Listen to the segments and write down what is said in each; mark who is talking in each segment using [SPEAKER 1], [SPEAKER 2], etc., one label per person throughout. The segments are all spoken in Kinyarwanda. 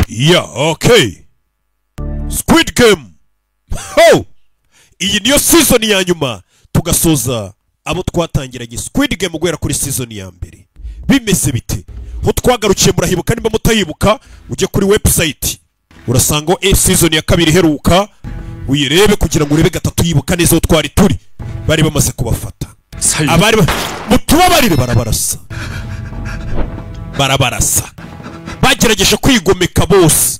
[SPEAKER 1] Yeah, okay. Squid Game. Ho! Iyi niyo season ya nyuma tugasoza abo twatangiranye Squid Game guhera kuri season ya mbere. Bimeze bite? Ho twagarukiye murahibuka, nimba mutayibuka ujye kuri website urasanga season ya kabiri iheruka uyirebe kugira ngo urebe gatatu yibuka neza aho twari turi. Bari bamaze kubafata. Abari mutubabarire barabarasa. Barabarasa. Bagerageje kwigomeka bose.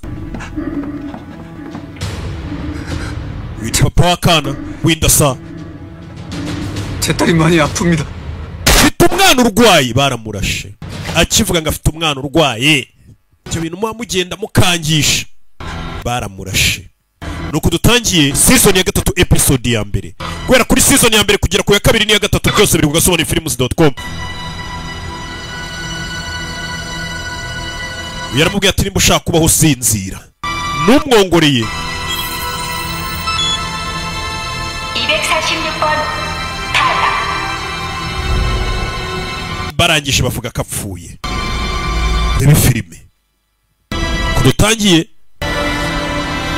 [SPEAKER 1] Papa wakana windasa.
[SPEAKER 2] 제 딸이 많이 아픕니다.
[SPEAKER 1] Afite umwana urwaye baramurashe. Akivuga ngo afite umwana urwaye. Icyo bintu mugenda mukangisha. Baramurashe. Nuko dutangiye season ya gatatu episode ya mbere. Guhera kuri season ya mbere kugera ku ya kabiri n'iya gatatu byose biri ku gasobanifilms.com. Yaramubwiye ati nimba ushaka kubaho usinzira. Numwongoreye.
[SPEAKER 3] 246번 탈락.
[SPEAKER 1] Barangije bavuga ko apfuye. Rebe filime. Kudutangiye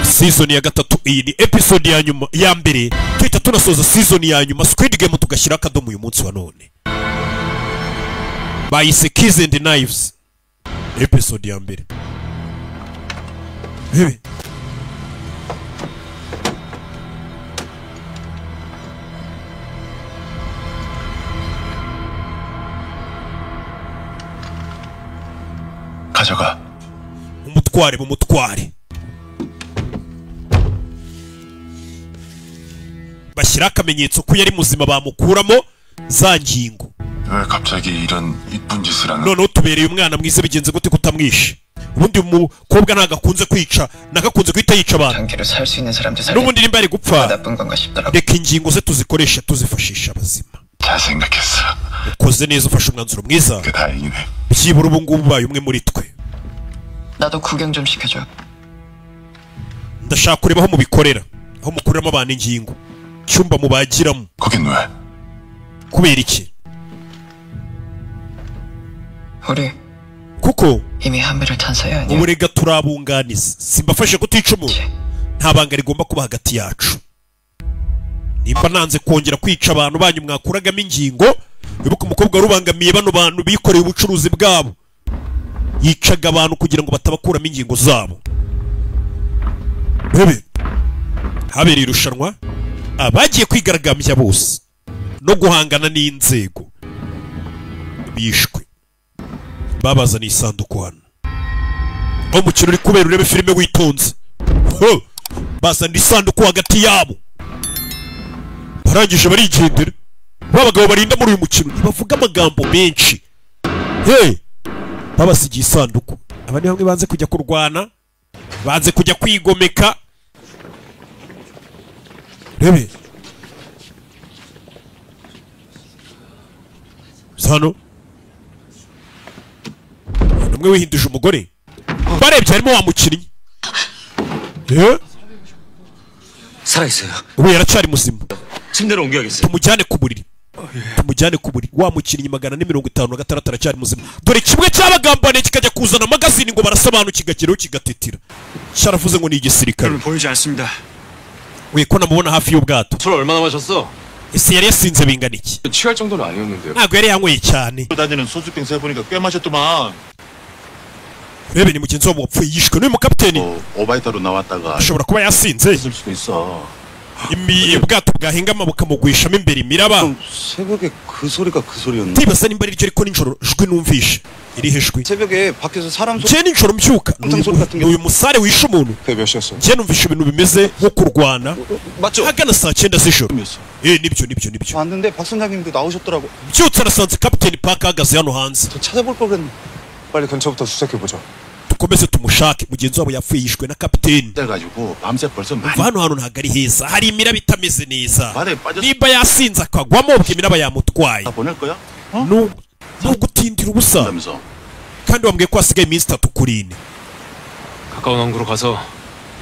[SPEAKER 1] season ya gatatu, iyi ni episode ya nyuma ya mbere. Tuhita tunasoza season ya nyuma Squid Game tugashyira akadomo uyu munsi wa none. Bayise Keys and Knives. Episode ya mbere. Bebe.
[SPEAKER 4] 가져가.
[SPEAKER 1] Umutware mumutware. Bashyira akamenyetso ko yari muzima bamukuramo za ngingo.
[SPEAKER 4] 왜 갑자기 이런 이쁜 짓을 하는?
[SPEAKER 1] Noneho tubereye umwana mwiza bigenze gute kutamwishe? Ubundi umukobwa nagakunze kwica, nagakunze kwita yica abantu.
[SPEAKER 5] 장기를 살 수 있는 사람들 살리.
[SPEAKER 1] N'ubundi nimba ari gupfa
[SPEAKER 5] 나쁜 건가 싶더라고.
[SPEAKER 1] reka ingingo ze tuzikoreshe tuzifashisha abazima.
[SPEAKER 4] 잘 생각했어.
[SPEAKER 1] Ukoze neza ufashe umwanzuro mwiza.
[SPEAKER 4] 그 다행이네.
[SPEAKER 1] Byibura ubu ngubu ubaye umwe muri twe.
[SPEAKER 5] 나도 구경 좀 시켜줘.
[SPEAKER 1] Ndashaka kureba aho mubikorera, aho mukuriramo abantu ingingo, icyumba mubagiramo.
[SPEAKER 4] 거긴 왜?
[SPEAKER 1] Kubera iki?
[SPEAKER 5] 우리
[SPEAKER 1] Kuko
[SPEAKER 5] 이미 한 배를 탄 사이 아니야?
[SPEAKER 1] ubu rega turabunganiza, simbafashe kutica umuntu, nta banga rigomba kuba hagati yacu. Nimba nanze kongera kwica abantu banyu mwakuragamo ingingo, wibuka umukobwa warubangamiye bano bantu bikoreye ubucuruzi bwabo, yicaga abantu kugira ngo batabakuramo ingingo zabo. Bebe habereye irushanwa, abagiye kwigaragambya bose no guhangana n'inzego bishwe. Babazaniye isanduku hano. Aho umukino uri kubera urebe filime witonze. Bazana isanduku hagati yabo. Barangije barigendera. Babagabo barinda muri uyu mukino ntibavuga amagambo menshi. Hey! Babasigiye isanduku. Aba ni bamwe banze kujya kurwana, banze kujya kwigomeka. Rebe. Sano. Umwe wihinduje umugore. Barebye harimo wa mukinnyi.
[SPEAKER 2] 살아있어요.
[SPEAKER 1] Ubu yaracyari muzima.
[SPEAKER 2] 침대로 옮겨야겠어요.
[SPEAKER 1] Tumujyane ku buriri. Tumujyane ku buriri. Wa mukinnyi 456 aracyari muzima. Dore kimwe cyabagambaniye kikajya kuzana magazine ngo barasobanukirwa kigakiraho kigatetira. Cyaravuze ngo ni igisirikare.
[SPEAKER 2] 보이지 않습니다.
[SPEAKER 1] We ko namubona hafi y'ubwato.
[SPEAKER 2] 술 얼마나 마셨어?
[SPEAKER 1] Ese yari yasinze bingana iki?
[SPEAKER 2] 취할 정도는 아니었는데요.
[SPEAKER 1] Ntabwo yari yanyweye cyane.
[SPEAKER 4] 다니는 소주병 세 보니까 꽤 마셨더만.
[SPEAKER 1] Rebe ni mugenzi wabo wapfuye yishwe n'uyu mukapiteni.
[SPEAKER 4] 오바이트로 나왔다가
[SPEAKER 1] ashobora kuba yasinze.
[SPEAKER 4] 있을 수도 있어.
[SPEAKER 1] Ubwato bwahingama bukamugwishamo imbere imiraba.
[SPEAKER 6] 새벽에 그 소리가 그 소리였나?
[SPEAKER 1] Ndibaza nimba ari ryo ariko nijoro jwi numvishe. Irihe jwi?
[SPEAKER 6] 새벽에 밖에서 사람 소리.
[SPEAKER 1] Njye nijoro mbyuka uyu musare wishe umuntu.
[SPEAKER 6] 그게 몇 시였어?
[SPEAKER 1] Njye numvishe ibintu bimeze nko kurwana.
[SPEAKER 6] 맞죠?
[SPEAKER 1] Hagana saa 9 z'ijoro. Nibyo nibyo nibyo.
[SPEAKER 6] 왔는데 박 선장님도 나오셨더라고.
[SPEAKER 1] Mbyutse nasanze Kapiteni Park ahagaze hano hanze.
[SPEAKER 6] 더 찾아볼 걸 그랬네. 빨리 근처부터 수색해 보죠.
[SPEAKER 1] Dukomeze tumushake. Mugenzi wabo yapfuye yishwe na kapiteni.
[SPEAKER 4] 가지고 밤새 벌써 많이.
[SPEAKER 1] Hano hantu ntabwo ari heza, hari imiraba itameze neza.
[SPEAKER 4] 바다에
[SPEAKER 1] Nimba yasinze akagwamo ubwo imiraba yamutwaye.
[SPEAKER 4] 다 보낼 거야?
[SPEAKER 1] Nugutindira ubusa.
[SPEAKER 4] 하면서.
[SPEAKER 1] Kandi wambwiye ko hasigaye iminsi 3 kuri 4.
[SPEAKER 2] 가까운 항구로 가서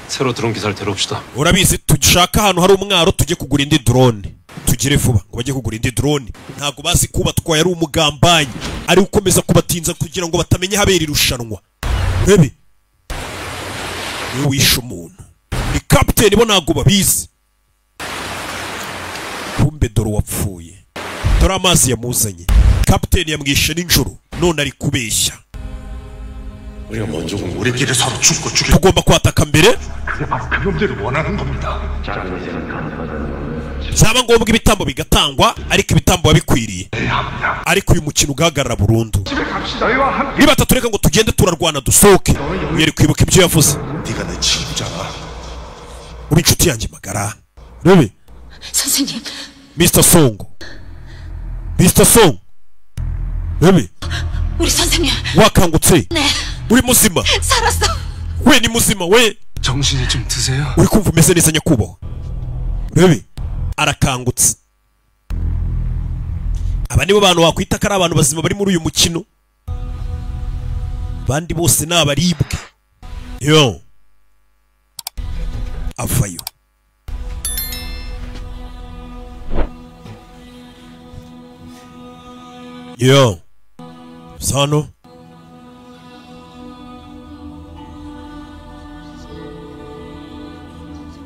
[SPEAKER 2] 새로 들어온 기사를 데려옵시다.
[SPEAKER 1] Urabizi dushaka ahantu hari umwaro tujye kugura indi drone. Tugire vuba ngo bajye kugura indi drone. Ntabwo bazi kubatwaye ari umugambanyi, ari ukomeza kubatinza kugira ngo batamenya habera irushanwa. Bebe Niwe wishe umuntu. Ni kapiteni bo ntabwo babizi. Kumbe dore wapfuye. Dore amazi yamuzanye. Kapiteni yamwishe nijoro none ari kubeshya. Tugomba kwataka mbere. Byaba ngombwa ibitambo bigatangwa, ariko ibitambo bikwiriye. Ariko uyu mukino ugahagarara burundu. Niba tatureka ngo tugende turarwana dusohoke. Yari kwibuka ibyo yavuze. Uri inshuti yanjye magara. Rebe. Mr. Song. Mr. Song. Rebe. Wakangutse. Uri muzima. We ni muzima we. Uri kumva umeze neza nyakubahwa. Rebe. Arakangutse. Aba nibo bantu wakwita ko ari abantu bazima bari muri uyu mukino. Bandi bose nabaribwe. Yo. Avayo. Yo. Sano.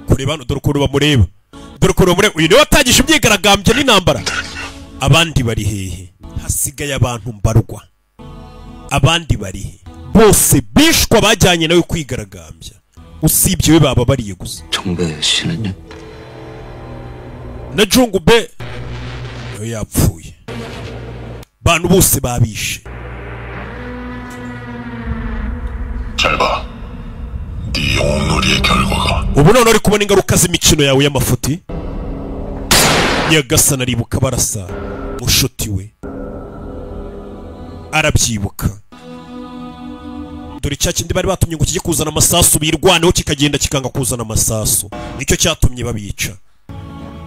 [SPEAKER 1] Kureba hano dore ukuntu bamureba. Dore ukuntu bamureba. Uyu niwe watangije imyigaragambyo n'intambara. Abandi bari hehe? Hasigaye abantu mbarwa. Abandi bari he? Bose bishwa bajyanye nawe kwigaragambya. Usibye we baba bariye gusa. Na Jungbe nawe yapfuye. Bantu bose babishe. Ubu none uri kubona ingaruka z'imikino yawe y'amafuti. Nyagasani aribuka barasa mushuti we. Arabyibuka. Dore cya kindi bari batumye ngo kijye kuzana amasasu birwaneho kikagenda kikanga kuzana amasasu. Nicyo cyatumye babica.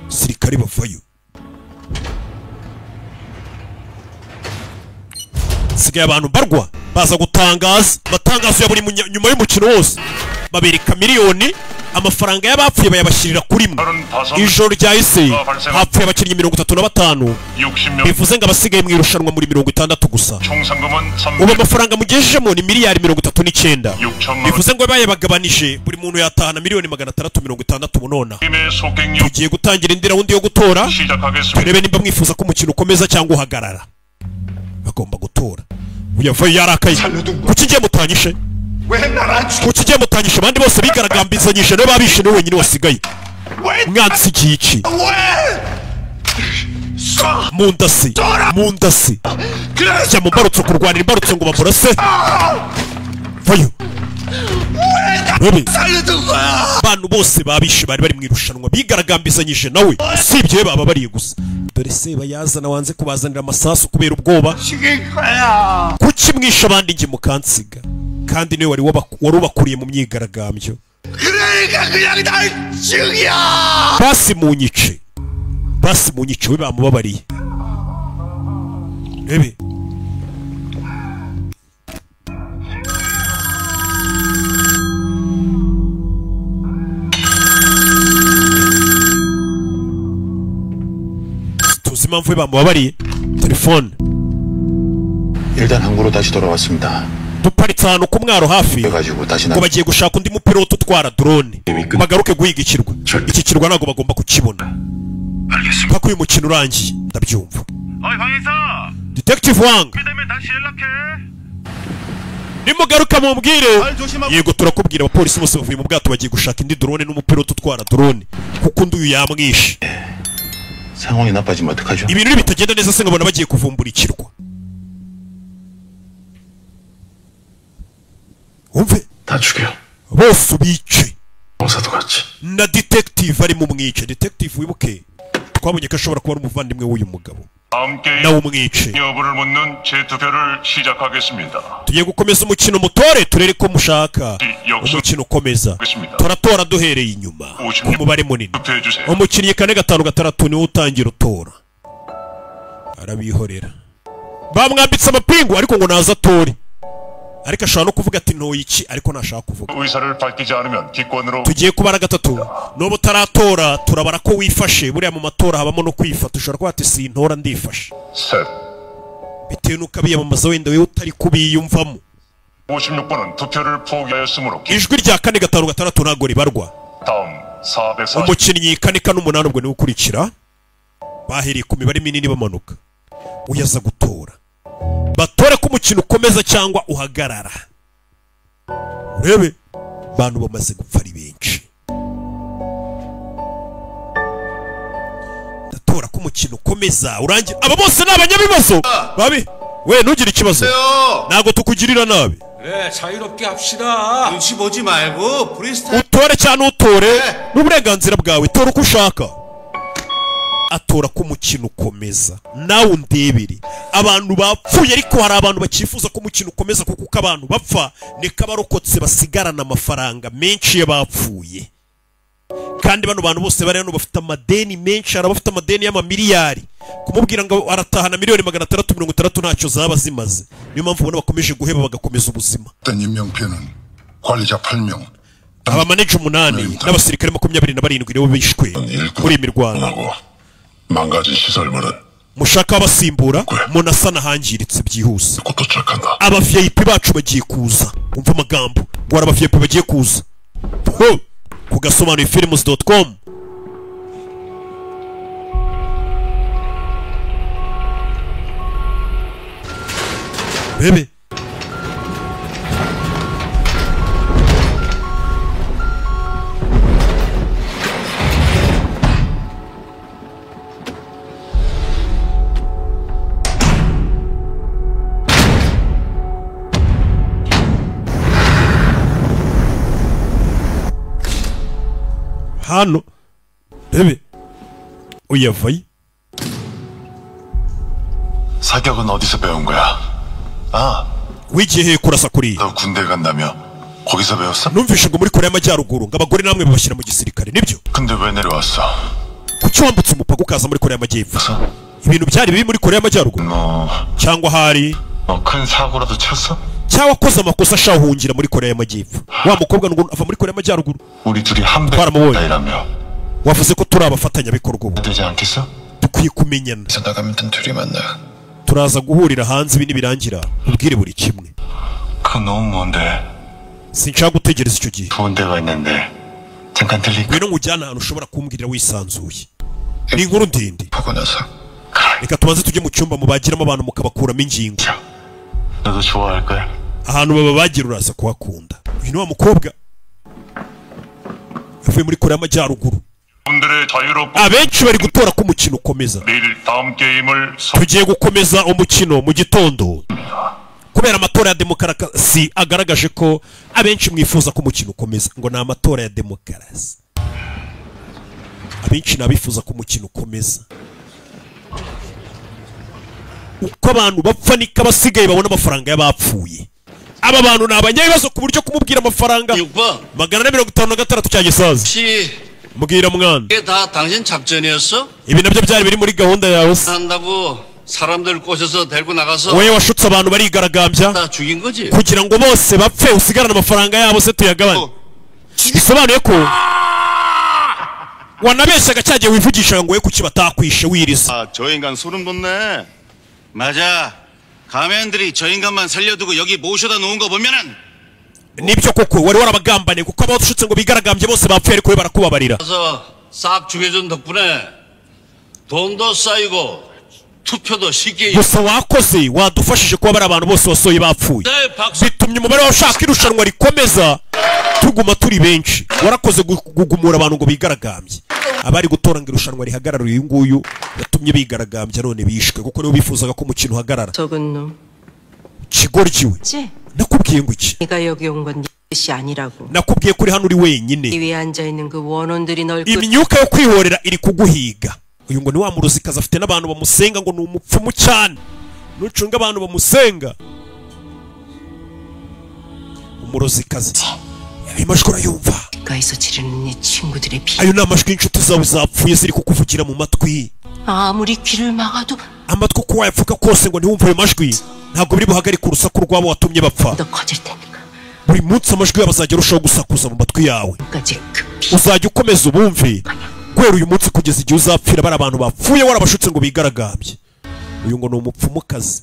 [SPEAKER 1] Sirikari bavayo. Sigaye abantu barwa baza gutangaza amatangazo ya buri nyuma y'umukino wose. Babereka miliyoni amafaranga y'abapfuye bayabashirira kuri mwe. Ijoro ryahise hapfuye abakinnyi 35, bivuze ngo abasigaye mu irushanwa muri 60 gusa. Ubu amafaranga mugejejemo ni miliyari 39, bivuze ngo bayabagabanije buri muntu yatahana miliyoni 660 nona. Tugiye gutangira indi round yo gutora, turebe nimba mwifuza ko umukino ukomeza cyangwa uhagarara. Bagomba gutora. Uyavuye yarakaye. Kuki ngiye mutanyishe? Kuki ngiye mutanyishe? Abandi bose bigaragambizanyije no babishe no wenyine wasigaye. Mwansigiye iki? Mundasi, mundasi. Jya mu mbarutso kurwanira imbarutso ngo bamurase. Vayo. Abantu bose babishe bari bari mu irushanwa bigaragambizanyije nawe. Usibye baba bariye gusa. Dore se bayazana wanze kubazanira amasasu kubera ubwoba. Kuki mwisha abandi nge mukansiga? Kandi niwe wari ubakuriye mu myigaragambyo. Basi munyice. Basi munyice we bamubabariye. Rebe. Tuzi impamvu bamubabariye. Telefone.
[SPEAKER 4] 일단 항구로 다시 돌아왔습니다.
[SPEAKER 1] Duparitse ahantu ku mwaro hafi ngo bagiye gushaka undi mupilote utwara drone bagaruke guhiga ikirwa. Iki kirwa ntabwo bagomba kukibona paka uyu mukino urangiye. Ndabyumva. Detective Wang, nimugaruka mumbwire. Yego turakubwira. Abapolisi bose bavuye mu bwato bagiye gushaka indi drone n'umupilote utwara drone kuko undi uyu yamwishe.
[SPEAKER 4] 상황이 나빠지면 어떡하죠?
[SPEAKER 1] Ibintu bitagenda neza se nkabona bagiye kuvumbura ikirwa. Umve.
[SPEAKER 2] 다 죽여.
[SPEAKER 1] Bose ubice.
[SPEAKER 2] 형사도 같이.
[SPEAKER 1] Na detective ari mu mwice. Detective wibuke twabonye ko ashobora kuba ari umuvandimwe w'uyu mugabo. Nawe umwice. Tugiye gukomeza umukino mutore turere ko mushaka umukino ukomeza. Turatora duhereye inyuma ku mubare munini. Umukinnyi 4 5 6 niwe utangira utora. Arabihorera. Bamwambitse amapingu ariko ngo naza atore. Ariko ashobora no kuvuga ati ntoye iki, ariko ntashaka kuvuga. Tugiye kubara gatatu. Nuba utaratora turabara ko wifashe. Buriya mu matora habamo no kwifata. Ushobora kuba ati sintora ndifashe. Bitewe nuko abiyamamaza wenda wewe utari kubiyumvamo.
[SPEAKER 7] 56번은 투표를 포기하였으므로
[SPEAKER 1] Ijwi rya 4 5 6 ntabwo ribarwa.
[SPEAKER 7] 다음 440
[SPEAKER 1] Umukinnyi 4 4 8 ubwo niwe ukurikira. Bahereye ku mibare minini bamanuka. Uyaza gutora, batore ko umukino ukomeza cyangwa uhagarara. Urebe bantu bamaze gupfa ari benshi. Ndatora ko umukino ukomeza urangira. Aba bose ni abanyabibazo babi. We ntugire ikibazo, ntabwo tukugirira nabi.
[SPEAKER 2] 그래, 자유롭게 합시다.
[SPEAKER 6] 눈치 보지 말고 프리스타일.
[SPEAKER 1] Utore cyangwa utore n'uburenganzira bwawe, tora uko ushaka. Atora ko umukino ukomeza. Nawe undebere abantu bapfuye, ariko hari abantu bakifuza ko umukino ukomeza, kuko uko abantu bapfa niko abarokotse basigarana amafaranga menshi y'abapfuye. Kandi bano bantu bose bari hano bafite amadeni menshi, hari abafite amadeni y'amamiliyari. Kumubwira ngo aratahana 660,000,000 ntacyo zaba zimaze. Niyo mpamvu ubona bakomeje guheba bagakomeza ubuzima.
[SPEAKER 7] 된 인명피해는 관리자 8명,
[SPEAKER 1] Abamaneja 8 n'abasirikare 27 nibo bishwe muri iyi mirwano.
[SPEAKER 7] 하고 망가진 시설물은
[SPEAKER 1] Mushaka abasimbura munasana hangiritse byihuse.
[SPEAKER 7] 곧 도착한다.
[SPEAKER 1] Aba VIP bacu bagiye kuza. Umva amagambo ngo hari aba VIP bagiye kuza. Ho! Ku gasobanuye films.com. Bebe, hano bebe uyavaye.
[SPEAKER 4] 사격은 어디서 배운 거야? 아,
[SPEAKER 1] Wigiye he kurasa kuriya?
[SPEAKER 4] 너 군대 간다며? 거기서 배웠어?
[SPEAKER 1] Numvishe ngo muri Korea y'Amajyaruguru ngo abagore namwe babashyira mu gisirikare, nibyo?
[SPEAKER 4] 근데 왜 내려왔어?
[SPEAKER 1] Kuki wambutse umupaka ukaza muri Korea y'Amajyepfo? Ibintu byari bibi muri Korea y'Amajyaruguru
[SPEAKER 4] 뭐,
[SPEAKER 1] cyangwa hari
[SPEAKER 4] 뭐 큰 사고라도 쳤어?
[SPEAKER 1] cyangwa akoze amakosa ashaka guhungira muri Korea y'Amajyepfo? Wa mukobwa ngo ava muri Korea y'Amajyaruguru.
[SPEAKER 4] 우리 둘이 한
[SPEAKER 1] 바람을
[SPEAKER 4] 배이라며
[SPEAKER 1] Wavuze ko turi abafatanyabikorwa ubu
[SPEAKER 4] 되지 않겠어?
[SPEAKER 1] dukwiye kumenyana.
[SPEAKER 5] 여기서 나가면 단 둘이 만나.
[SPEAKER 1] Turaza guhurira hanze ibi nibirangira ubwire buri kimwe.
[SPEAKER 4] 그건 너무 먼데
[SPEAKER 1] Sinshaka gutegereza icyo gihe.
[SPEAKER 4] 좋은 데가 있는데 잠깐 들릴까?
[SPEAKER 1] Ngwino nkujyane ahantu ushobora kumbwirira wisanzuye. Ni inkuru ndende.
[SPEAKER 5] 보고 나서
[SPEAKER 1] Reka tubanze tujye mu cyumba mubagiramo abantu mukabakuramo ingingo.
[SPEAKER 4] 너도 좋아할 거야.
[SPEAKER 1] Ahantu bababagira uraza kuhakunda. Uyu ni wa mukobwa yavuye muri Korea y'Amajyaruguru.
[SPEAKER 7] 분들의 자유롭고
[SPEAKER 1] Abenshi bari gutora ko umukino ukomeza.
[SPEAKER 7] 내일 다음 게임을
[SPEAKER 1] Tugiye gukomeza umukino mu gitondo kubera amatora ya demokarasi agaragaje ko abenshi mwifuza ko umukino ukomeza. Ngo ni amatora ya demokarasi, abenshi ni abifuza ko umukino ukomeza. Uko abantu bapfa niko abasigaye babona amafaranga y'abapfuye. Aba bantu ni abanyabibazo ku buryo kumubwira amafaranga
[SPEAKER 6] 6번
[SPEAKER 1] 456 cya gisaza.
[SPEAKER 6] 혹시
[SPEAKER 1] Mbwira mwana,
[SPEAKER 6] 이게 다 당신 작전이었어?
[SPEAKER 1] ibi nabyo byari biri muri gahunda yawe se?
[SPEAKER 6] 한다고 사람들 꼬셔서 데리고 나가서
[SPEAKER 1] Wowe washutse abantu barigaragambya
[SPEAKER 6] 다 죽인 거지?
[SPEAKER 1] kugira ngo bose bapfe usigarane amafaranga yabo se tuyagabane. Bisobanuye ko wanabeshyaga cyagiye wivugishaga ngo we kuki batakwishe wiriza.
[SPEAKER 6] 아, 저 인간 소름 돋네. 맞아. 가면들이 저 인간만 살려두고 여기 모셔다 놓은 거 보면은
[SPEAKER 1] Nibyo koko wari warabagambaniye, kuko abashutse ngo bigaragambye bose bapfuye, ariko we barakubabarira.
[SPEAKER 6] 가서 싹 죽여준 덕분에 돈도 쌓이고 투표도 쉽게
[SPEAKER 1] Gusa wakoze wadufashije kuba bari abantu bose wasohoye bapfuye,
[SPEAKER 6] 네, 박수.
[SPEAKER 1] bitumye umubare w'abashaka irushanwa rikomeza tuguma turi benshi. Warakoze kugumura abantu ngo bigaragambye. Abari gutora ngo irushanwa rihagarare uyu nguyu yatumye bigaragambya none bishwe, kuko nibo bifuzaga ko umukino uhagarara.
[SPEAKER 8] 적은 놈.
[SPEAKER 1] Kigoryi we,
[SPEAKER 8] 지?
[SPEAKER 1] nakubwiye ngo iki?
[SPEAKER 8] 네가 여기 온 건 뜻이 아니라고.
[SPEAKER 1] Nakubwiye ko uri hano uri wenyine.
[SPEAKER 8] 이 위에 앉아 있는 그 원혼들이 널
[SPEAKER 1] Imyuka yo kwihorera iri kuguhiga. Uyu ngo ni wa muruzikazi afite n'abantu bamusenga, ngo ni umupfumu cyane. Nucunga abantu bamusenga. Umurozikazi ayo majwi urayumva?
[SPEAKER 8] 가에서 지르는 네 친구들의 비.
[SPEAKER 1] Ayo ni amajwi y'inshuti zawe zapfuye ziri kukuvugira mu matwi.
[SPEAKER 8] 아무리 귀를 막아도
[SPEAKER 1] Amatwi uko wayapfuka kose ngo ntiwumve ayo majwi, ntabwo biri buhagarike urusaku rw'abo watumye bapfa.
[SPEAKER 8] 더 커질 테니까.
[SPEAKER 1] Buri munsi amajwi yabo azajya arushaho gusakuza mu matwi yawe.
[SPEAKER 8] 까지 그
[SPEAKER 1] Uzajya ukomeza ubumve guhera uyu munsi kugeza igihe uzapfira bari abantu bapfuye warabashutse ngo bigaragambye. Uyu ngo ni umupfumukazi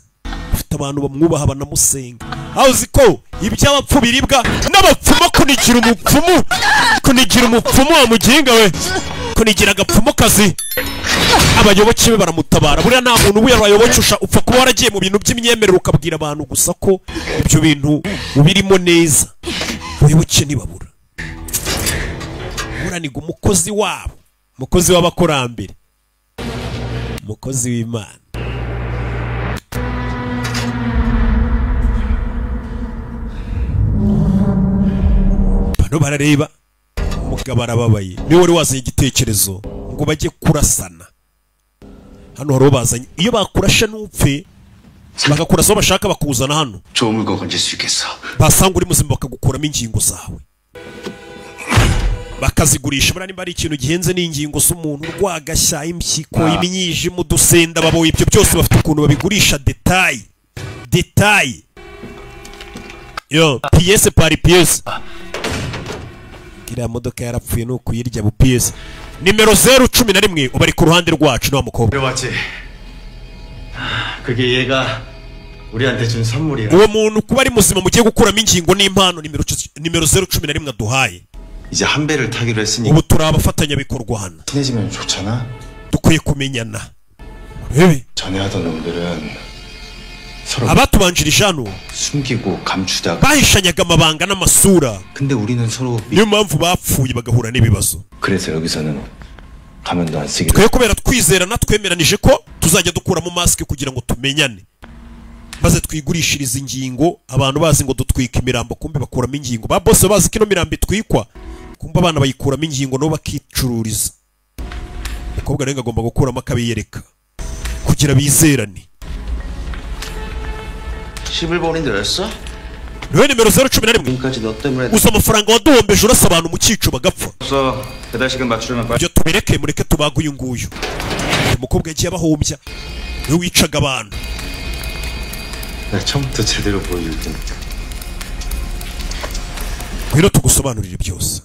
[SPEAKER 1] ufite abantu bamwubaha banamusenga. Aho uzi ko iby'abapfu biribwa n'abapfumu. Kunigira umupfumu, kunigira umupfumu wa muginga we, kunigira agapfumukazi. Abayoboke be baramutabara. Buriya nta muntu ubuye abayoboke, upfa kuba waragiye mu bintu by'imyemerere ukabwira abantu gusa ko ibyo bintu ubirimo neza, abayoboke ntibabura. Buraniga umukozi wabo, umukozi w'abakurambere, umukozi w'Imana. Bano barareba umugabo arababaye, niwe wari wazanye igitekerezo ngo bajye kurasana. Hano hari bazanye, iyo bakurashe n'upfe bakakurasa bashaka bakuzana hano, basanga uri muzima bakagukuramo ingingo zawe bakazigurisha. Buriya nimba ari ikintu gihenze n'ingingo z'umuntu, urwagashya, impyiko, imyijima, udusenda baboye, ibyo byose bafite ukuntu babigurisha detail detail, yo pièce par pièce. Iriya modoka yarapfuye ni ukuyirya bu pièce. Nimero 011 ubu ari ku ruhande rwacu n'uwa mukobwa.
[SPEAKER 9] 그게 얘가 우리한테 준 선물이야.
[SPEAKER 1] Uwo muntu kuba ari muzima mugiye gukuramo ingingo n'impano nimero 011 aduhaye.
[SPEAKER 9] 이제 한 배를 타기로 했으니까
[SPEAKER 1] ubu turi abafatanyabikorwa hano,
[SPEAKER 4] 친해지면 좋잖아.
[SPEAKER 1] dukwiye kumenyana. Urebe
[SPEAKER 4] 전에 하던 놈들은 서로
[SPEAKER 1] abatubanjirije hano
[SPEAKER 9] 숨기고 감추다가
[SPEAKER 1] bahishanyaga amabanga n'amasura.
[SPEAKER 9] 근데 우리는 서로
[SPEAKER 1] niyo mpamvu bapfuye bagahura n'ibibazo.
[SPEAKER 4] 그래서 여기서는 가면도 안 쓰기로.
[SPEAKER 1] Twe kubera twizerana twemeranije ko tuzajya dukuramo masike kugira ngo tumenyane, maze twigurishirize ingingo. Abantu bazi ngo dutwika imirambo, kumbe bakuramo ingingo. Ba boss bazi ko ino mirambo itwikwa, kumbe abana bayikuramo ingingo nabo bakicururiza. Umukobwa rero agomba gukuramo akabiyereka kugira bizerane.
[SPEAKER 6] 11번인데
[SPEAKER 1] Niwe nimero 011
[SPEAKER 6] 지금까지 너 때문에
[SPEAKER 1] uzi amafaranga waduhombeje urasa abantu mu cyico bagapfa.
[SPEAKER 9] 없어. 배달 시간 맞추려면 빨리.
[SPEAKER 1] Ibyo tubireke, mureke tubage uyu nguyu. Uyu mukobwa yagiye abahombya, niwe wicaga abantu.
[SPEAKER 9] 나 처음부터 제대로 보여줄게.
[SPEAKER 1] Ngwino tugusobanurire byose.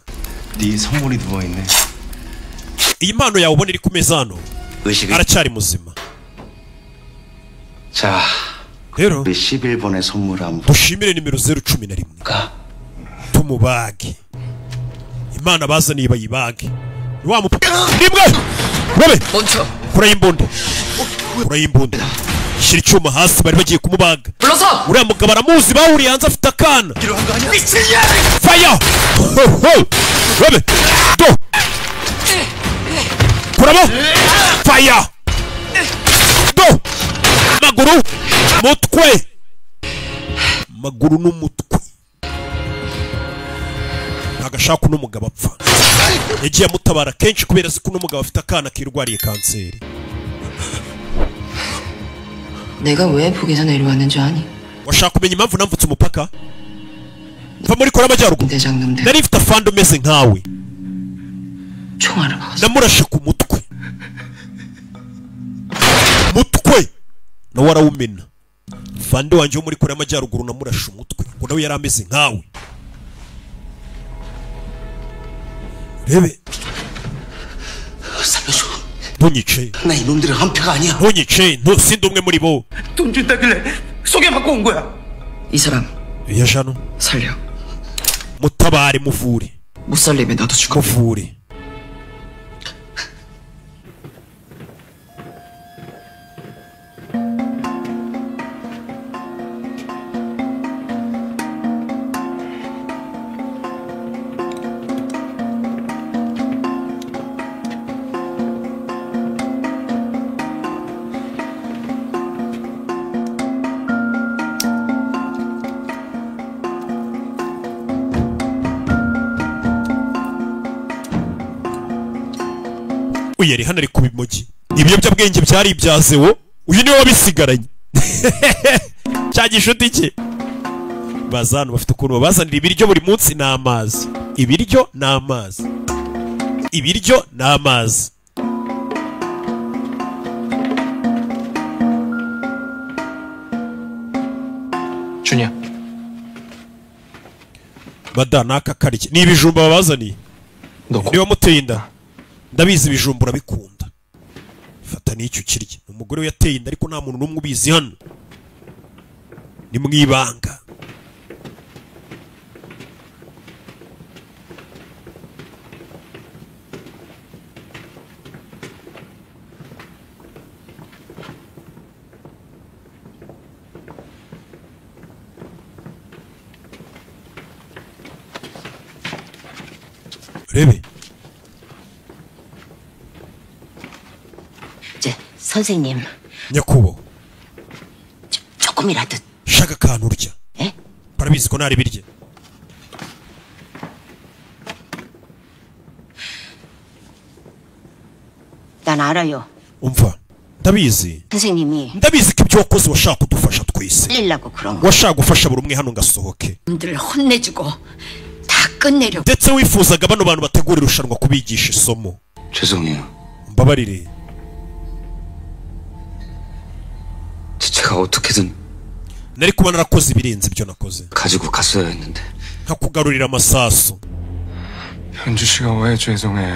[SPEAKER 9] 네 선물이 누워 있네.
[SPEAKER 1] Iyi mpano yawe ubona iri ku meza hano,
[SPEAKER 6] 의식이
[SPEAKER 1] aracyari muzima.
[SPEAKER 6] 자,
[SPEAKER 1] rero
[SPEAKER 6] 우리 11번의 선물 한번
[SPEAKER 1] dushimire nimero 011
[SPEAKER 6] 볼까?
[SPEAKER 1] tumubage. Imana bazaniye bayibage. Ni wa mupapa rimwe robe
[SPEAKER 5] 멈춰.
[SPEAKER 1] kuraho imbunda, kuraho imbunda, shyira icyuma hasi, bari bagiye kumubaga.
[SPEAKER 5] 불러서.
[SPEAKER 1] Uriya mugabo aramuzi, bahuriye hanze afite akana. Fire! Ho, ho! Robe do kuramo fire do maguru mutwe, maguru n'umutwe. Ntagashaka uno mugabo apfa. Yagiye amutabara kenshi kubera azi ko uno mugabo afite akana kirwariye kanseri.
[SPEAKER 5] 내가 왜 북에서 내려왔는 줄 아니?
[SPEAKER 1] Washaka kumenya impamvu namvutse umupaka mva muri Korea y'Amajyaruguru?
[SPEAKER 5] 대장놈들
[SPEAKER 1] Nari mfite afande umeze nkawe,
[SPEAKER 5] 총알을 박았어.
[SPEAKER 1] namurashe ku mutwe, mutwe nawe arawumena. Fande wanjye wo muri Korea y'Amajyaruguru namurashe umutwe, ngo nawe yari ameze nkawe. Rebe
[SPEAKER 8] 살려줘.
[SPEAKER 1] ntunyice,
[SPEAKER 8] 나 이놈들의 한 패가 아니야.
[SPEAKER 1] ntunyice, sindi umwe muri bo.
[SPEAKER 8] 돈 준다길래 소개받고 온 거야.
[SPEAKER 5] 이 사람
[SPEAKER 1] Yaje hano,
[SPEAKER 5] 살려.
[SPEAKER 1] mutabare, muvure,
[SPEAKER 5] 못 살리면 너도 죽어.
[SPEAKER 1] muvure. Uyu yari hano ari ku bimogi, ibiyobyabwenge byari ibya Zewo, uyu niwe wabisigaranye cya gishuti cye. Baza hano bafite ukuntu babazanira ibiryo buri munsi n'amazi, ibiryo n'amazi, ibiryo n'amazi.
[SPEAKER 2] 준이야.
[SPEAKER 1] Bada n'aka karya ni ibijumba babazaniye.
[SPEAKER 2] 너 고...
[SPEAKER 1] Niba muteye inda, ndabizi ibijumba urabikunda, fata n'icyo ukirya. Umugore we yateye inda ariko nta muntu n'umwe ubizi hano, ni mu ibanga. Rebe.
[SPEAKER 3] 저 선생님.
[SPEAKER 1] Nyakubahwa.
[SPEAKER 3] 조금이라도.
[SPEAKER 1] Shaka akantu urya. Barabizi ko ntari birye.
[SPEAKER 3] 난 알아요.
[SPEAKER 1] Umva. Ndabizi.
[SPEAKER 3] 선생님이
[SPEAKER 1] Ndabizi ko ibyo wakoze washaka kudufasha twese.
[SPEAKER 3] 살리려고 그런 거.
[SPEAKER 1] Washaka gufasha buri umwe hano ngasohoke.
[SPEAKER 3] 들 혼내주고 다 끝내려고.
[SPEAKER 1] Ndetse wifuzaga bano bantu bategura irushanwa kubigisha isomo.
[SPEAKER 9] 죄송해요.
[SPEAKER 1] Mbabarire.
[SPEAKER 9] 제가 어떻게든
[SPEAKER 1] Nari kuba narakoze ibirenze ibyo nakoze.
[SPEAKER 9] 가지고 갔어야 했는데.
[SPEAKER 1] Nkakugarurira amasasu.
[SPEAKER 2] 현주 씨가 왜 죄송해?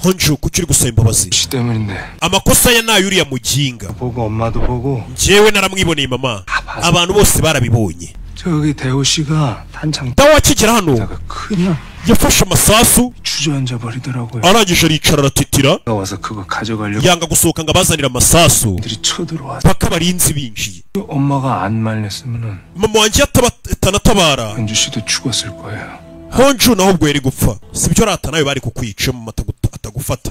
[SPEAKER 1] Honju, kuki uri gusaba imbabazi?
[SPEAKER 2] 씨 때문인데.
[SPEAKER 1] Amakosa ya nayo uriya muginga.
[SPEAKER 2] 보고 엄마도 보고
[SPEAKER 1] Njyewe naramwiboneye mama. Abantu bose barabibonye.
[SPEAKER 2] 저기 대호 씨가 단창
[SPEAKER 1] Dawe akigera hano
[SPEAKER 2] 그냥
[SPEAKER 1] yafashe amasasu
[SPEAKER 2] 주저앉아 버리더라고요.
[SPEAKER 1] arangije aricara aratitira.
[SPEAKER 2] 와서 그거 가져가려고
[SPEAKER 1] Yanga gusohoka ngo abazanire amasasu.
[SPEAKER 2] 들이 쳐들어와서
[SPEAKER 1] Paka abarinzi binjiye.
[SPEAKER 2] 엄마가 안 말렸으면은
[SPEAKER 1] Mama wanjye atanatabara
[SPEAKER 2] 현주 씨도 죽었을 거예요.
[SPEAKER 1] Honju naho ubwo yari gupfa. Sibyo rata nawe bari kukwica mama atagufata.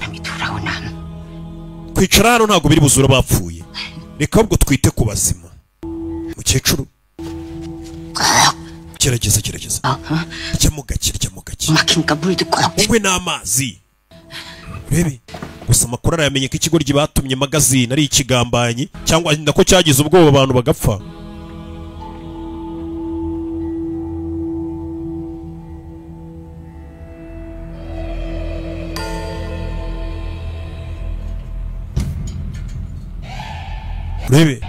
[SPEAKER 1] Kwicara hano ntabwo biri buzura bapfuye. Reka ahubwo twite ku bazima. Mukecuru. Gerageza gerageza. Rya gake rya gake.
[SPEAKER 5] 막히니까 물도 꼭.
[SPEAKER 1] Unywe n'amazi. Urebe. Gusa amakuru arayamenye ko ikigoryi batumye magazine ari ikigambanyi cyangwa nako cyagize ubwoba abantu bagapfa. Urebe.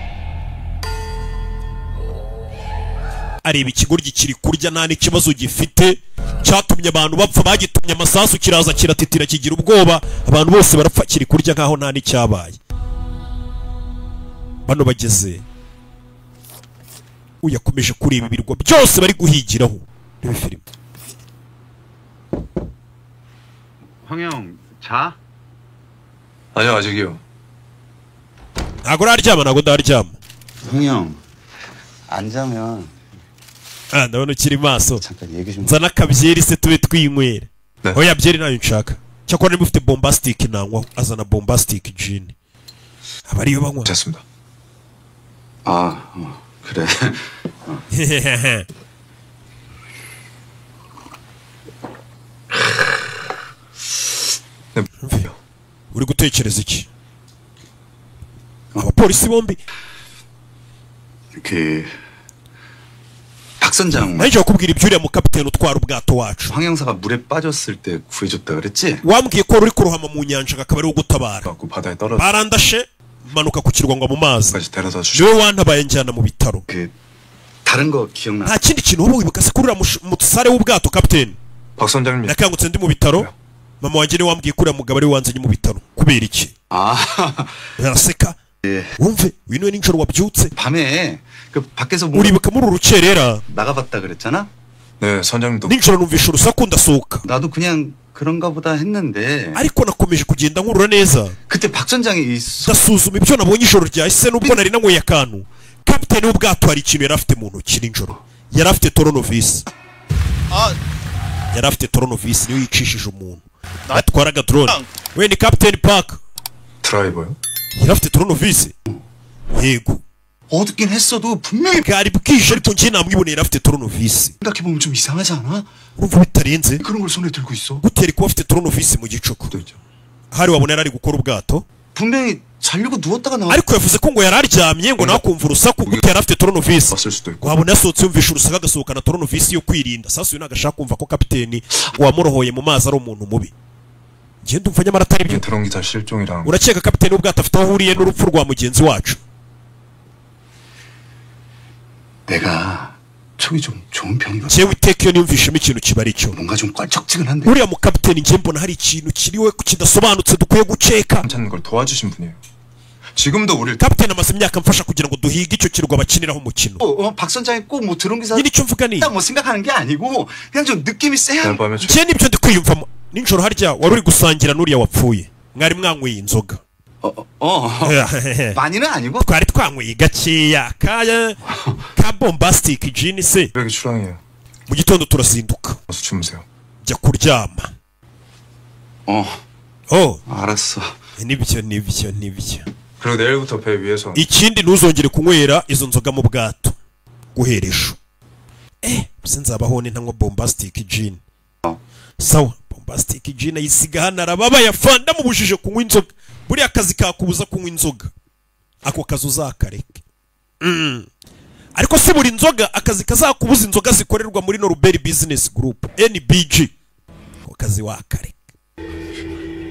[SPEAKER 1] Areba ikigoryi kiri kurya nta n'ikibazo gifite cyatumye abantu bapfa, bagitumye amasasu kiraza kiratitira kigira ubwoba, abantu bose barapfa, kiri kurya nkaho nta n'icyabaye. Bano bageze uyakomeje kureba ibirwa byose bari guhigiraho. Rebe filime.
[SPEAKER 6] 황형 자?
[SPEAKER 2] 아니요 아직이요.
[SPEAKER 1] Ntago uraryama, ntago ndaryama.
[SPEAKER 9] 황형 안 자면
[SPEAKER 1] Ndabona ukiri maso.
[SPEAKER 9] 잠깐 얘기 좀.
[SPEAKER 1] Nzana akabyeri se tube twinywera. Oya byeri nayo nshaka. Cyakora niba ufite bombastic nanywa, azana bombastic gin. Aba ariyo banywa.
[SPEAKER 2] 됐습니다.
[SPEAKER 9] 아, 그래.
[SPEAKER 1] Uri gutekereza iki? Abapolisi bombi.
[SPEAKER 9] 그 박 선장
[SPEAKER 1] Naje kukubwira ibyo uriya mukapiteni utwara ubwato wacu.
[SPEAKER 9] 황 형사가 물에 빠졌을 때 구해줬다 그랬지?
[SPEAKER 1] Wambwiye ko uri kurohama mu nyanja akaba ari ugutabara.
[SPEAKER 2] 갖고 바다에 떨어져.
[SPEAKER 1] Barandashe manuka ku kirwa ngwa mu mazi.
[SPEAKER 2] 까지 데려다 주시.
[SPEAKER 1] Niwe wantabaye njyana mu bitaro.
[SPEAKER 9] 그 다른 거 기억나?
[SPEAKER 1] Nta kindi kintu wowe wibuka se kuri uriya musare w'ubwato kapiteni?
[SPEAKER 2] 박 선장님.
[SPEAKER 1] Nakangutse ndi mu bitaro. Mama wanjye niwe wambwiye ko uriya mugabo ari we wanzanye mu bitaro. Kubera iki?
[SPEAKER 9] 아,
[SPEAKER 1] Araseka. Wumve uyu niwe nijoro wabyutse.
[SPEAKER 9] 밤에 그 밖에서 뭐
[SPEAKER 1] Uribuka muri uru rukerera
[SPEAKER 9] 나가봤다 그랬잖아?
[SPEAKER 2] 네, 선장님도
[SPEAKER 1] nijoro numvisha urusaku ndasohoka.
[SPEAKER 9] 나도 그냥 그런가 보다 했는데
[SPEAKER 1] Ariko nakomeje kugenda nkurura neza.
[SPEAKER 9] 그때 박 선장이 이
[SPEAKER 1] Ndasuzuma ibyo nabonye ijoro ryahise nubwo nari nanyweye akantu. Kapiteni w'ubwato hari ikintu yari afite mu ntoki nijoro. Yari afite toronovisi. Yari afite toronovisi niyo yicishije umuntu. Atwaraga drone. We ni Kapiteni Park.
[SPEAKER 2] 드라이버요?
[SPEAKER 1] Yari afite toronovisi. Yego.
[SPEAKER 9] 어둡긴 했어도 분명히
[SPEAKER 1] Bwari bwije ariko njye namwiboneye yari afite toronovisi.
[SPEAKER 9] 생각해보면 좀 이상하지 않아?
[SPEAKER 1] Urumva bitarenze?
[SPEAKER 9] 그런 걸 손에 들고 있어.
[SPEAKER 1] Gute yari kuba afite toronovisi mu gicuku? Hari wabona yari ari gukora ubwato.
[SPEAKER 9] 분명히 자려고 누웠다가 나와.
[SPEAKER 1] Ariko yavuze ko ngo yari aryamye ngo nawe akumva urusaku. Gute yari afite toronovisi?
[SPEAKER 2] 왔을 수도 있고.
[SPEAKER 1] Wabona yasohotse yumvisha urusaku agasohokana toronovisi yo kwirinda. Sasa uyu ntabwo ashaka kumva ko kapiteni wamurohoye mu mazi ari umuntu mubi. Njye ndumva nyamara atari byo.
[SPEAKER 2] 드론 기사 실종이랑
[SPEAKER 1] Urakeka kapiteni w'ubwato afite aho ahuriye n'urupfu rwa mugenzi wacu?
[SPEAKER 9] 내가 촉이 좀 좋은 편이거든.
[SPEAKER 1] Njyewe iteka iyo niyumvishemo ikintu kiba ari cyo.
[SPEAKER 9] 뭔가 좀 껄쩍지근한데.
[SPEAKER 1] Uriya mukapiteni njye mbona hari ikintu kiriwe kidasobanutse dukwiye gukeka.
[SPEAKER 2] 찾는 걸 도와주신 분이에요. 지금도 우릴
[SPEAKER 1] Kapiteni amaze imyaka amfasha kugira ngo duhige icyo kirwa bakiniraho umukino.
[SPEAKER 9] 박 선장이 꼭 뭐 드론 기사
[SPEAKER 1] Nyine icyo mvuga ni
[SPEAKER 9] 뭐 생각하는 게 아니고 그냥 좀 느낌이 쎄한.
[SPEAKER 2] 날 밤에
[SPEAKER 1] njye nibyo ndi kwiyumvamo. Nijoro harya wari uri gusangira n'uriya wapfuye. Mwari mwanyweye inzoga.
[SPEAKER 9] 많이는 아니고
[SPEAKER 1] Twari twanyweye gakeya kaya ka bombastic gin se.
[SPEAKER 2] 새벽에 출항해요.
[SPEAKER 1] Mu gitondo turazinduka
[SPEAKER 2] 어서 주무세요.
[SPEAKER 1] jya kuryama.
[SPEAKER 9] 어.
[SPEAKER 1] 어.
[SPEAKER 9] 알았어.
[SPEAKER 1] Nibyo, nibyo, nibyo.
[SPEAKER 2] 그리고 내일부터 배 위에서
[SPEAKER 1] Ikindi, ntuzongere kunywera izo nzoga mu bwato guhera ejo. Sinzabaho ni ntanywa Bombastic Gin. Sawa. Bombastic Gin ayisiga hano, arababaye. Afande amubujije kunywa inzoga. Buriya akazi kakubuza kunywa inzoga, ako kazi uzakareke. Ariko si buri nzoga. Akazi kazakubuza inzoga zikorerwa muri Noruberi Business Group, NBG, ako kazi wakareka.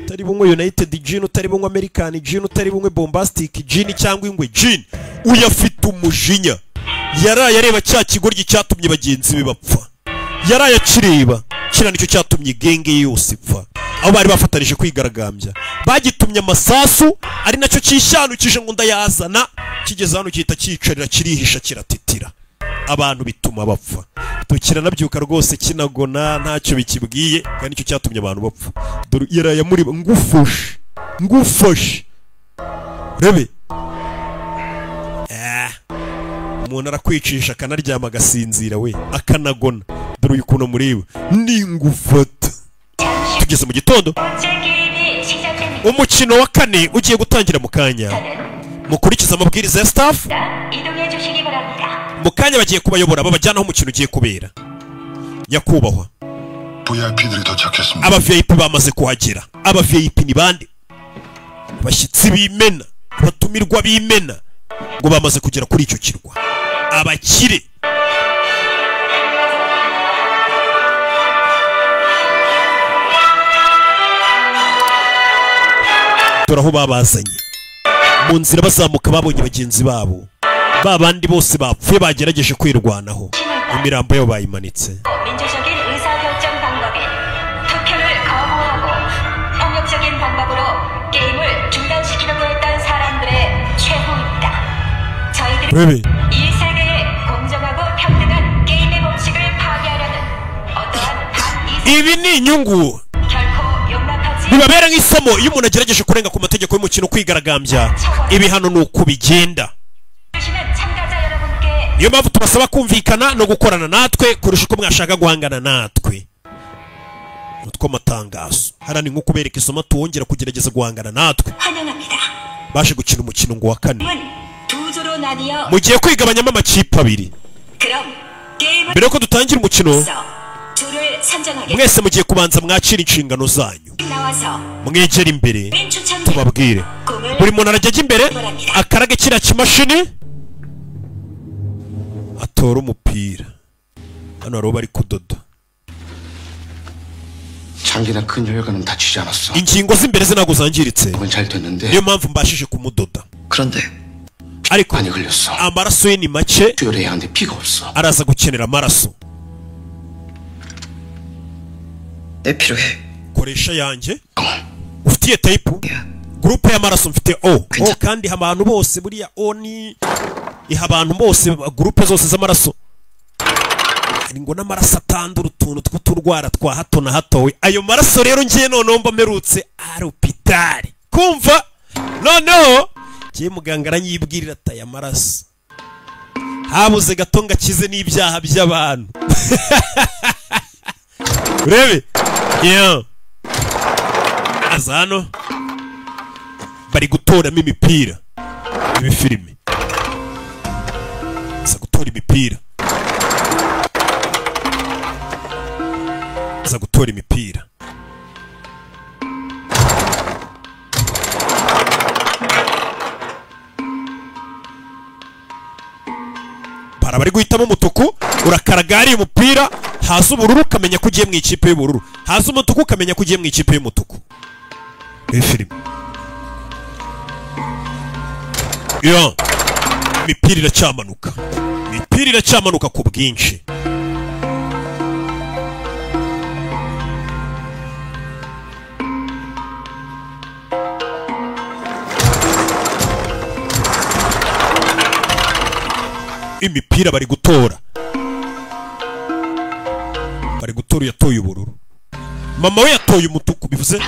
[SPEAKER 1] Utari bunywe United Gin, utari bunywe American Gin, utari bunywe Bombastic Gin cyangwa Ingwe Gin. Uyafite umujinya, yaraye areba cya kigoryi cyatumye bagenzi be bapfa. Yaraye akireba kiriya nicyo cyatumye genge ye yose ipfa, aho bari bafatanije kwigaragambya. Bagitumye amasasu, ari nacyo cyishyanukije ngo ndayazana. Kigeze hano gihita cyicarira, kirihisha, kiratitira, abantu bituma bapfa. Tukiranabyuka rwose kinagona, ntacyo bikibwiye, kandi nicyo cyatumye abantu bapfa. Dore yaraye muri ngufashe, ngufashe rebe. Umuntu arakwicisha akanaryama agasinzira we akanagona. Dore uyu ukuntu mureba ningufata. Tugeze mu gitondo, umukino wa kane ugiye gutangira mu kanya. Mukurikize amabwiriza ya staff. Mu kanya bagiye kubayobora babajyana aho umukino ugiye kubera. Nyakubahwa,
[SPEAKER 7] VIP들이 도착했습니다.
[SPEAKER 1] aba VIP bamaze kuhagera. Aba VIP ni bande? Abashyitsi b'imena, abatumirwa b'imena ngo bamaze kugera kuri icyo kirwa, abakire. Dore aho babazanye. Mu nzira bazamuka babonye bagenzi babo, ba bandi bose bapfuye bagerageje kwirwanaho, imirambo yabo bayimanitse.
[SPEAKER 3] 민주적인 의사결정 방법인 투표를 거부하고 폭력적인 방법으로 게임을 중단시키려고 했던 사람들의 최후입니다. 저희들은
[SPEAKER 1] Rebe.
[SPEAKER 3] 이 세계의 공정하고 평등한 게임의 법칙을 파괴하려는 어떠한 반이성
[SPEAKER 1] Ibi ni inyungu
[SPEAKER 3] 결코 용납하지
[SPEAKER 1] bibabera nk'isomo. Iyo umuntu agerageje kurenga ku mategeko y'umukino, kwigaragambya, ibihano ni uko bigenda.
[SPEAKER 3] 주시는 참가자 여러분께
[SPEAKER 1] Niyo mpamvu tubasaba kumvikana no gukorana natwe kurusha uko mwashaka guhangana natwe. Utwo matangazo hariya ni nko kubereka isomo, tuwongera kugerageza guhangana natwe.
[SPEAKER 3] 환영합니다.
[SPEAKER 1] Baje gukina umukino ngo wa kane.
[SPEAKER 3] 은 두 조로 나뉘어
[SPEAKER 1] Mugiye kwigabanyamo amakipe abiri.
[SPEAKER 3] 그럼 게임을
[SPEAKER 1] Mbere yuko dutangira umukino,
[SPEAKER 3] 서 조를 선정하게
[SPEAKER 1] mwese mugiye kubanza mwakira inshingano zanyu.
[SPEAKER 3] 나와서
[SPEAKER 1] Mwegere imbere
[SPEAKER 3] 민 추천
[SPEAKER 1] tubabwire.
[SPEAKER 3] 공을
[SPEAKER 1] Buri muntu arajya ajya imbere akarage kiriya kimashini, atora umupira. Hano hari uwo bari kudoda.
[SPEAKER 9] 장기나 큰 혈관은 다치지 않았어.
[SPEAKER 1] Ingingo z'imbere ze ntabwo zangiritse,
[SPEAKER 9] 그건 잘 됐는데
[SPEAKER 1] niyo mpamvu mbashije kumudoda.
[SPEAKER 5] 그런데
[SPEAKER 1] Ariko
[SPEAKER 9] 많이 흘렸어.
[SPEAKER 1] amaraso ye ni make,
[SPEAKER 9] 수혈해야 하는데 피가 없어.
[SPEAKER 1] araza gukenera amaraso.
[SPEAKER 5] 내 필요해.
[SPEAKER 1] Koresha yanjye. Ufitiye type groupe y'amaraso? Mfite O. O kandi iha abantu bose. Buriya O ni iha abantu bose, groupe zose z'amaraso. Hari ngo n'amaraso atandura utuntu tw'uturwara twa hato na hato we. Ayo maraso rero ngiye noneho mba mperutse arupitari kumva noneho ngiye muganga aranyibwirira ati aya maraso habuze gato ngo akize n'ibyaha by'abantu. Urebe, yeah. Aza hano bari gutoramo imipira. Ibi filime aza gutora imipira, aza gutora imipira. Bara bari guhitamo umutuku, urakaraga hariya umupira, haza ubururu ukamenya ko ugiye mu ikipe y'ubururu, haza umutuku ukamenya ko ugiye mu ikipe y'umutuku. Iyi filime yo, imipira iracyamanuka, imipira iracyamanuka ku bwinshi. Imipira bari gutora, bari gutora. Yatoye ubururu, mama we yatoye umutuku, bivuze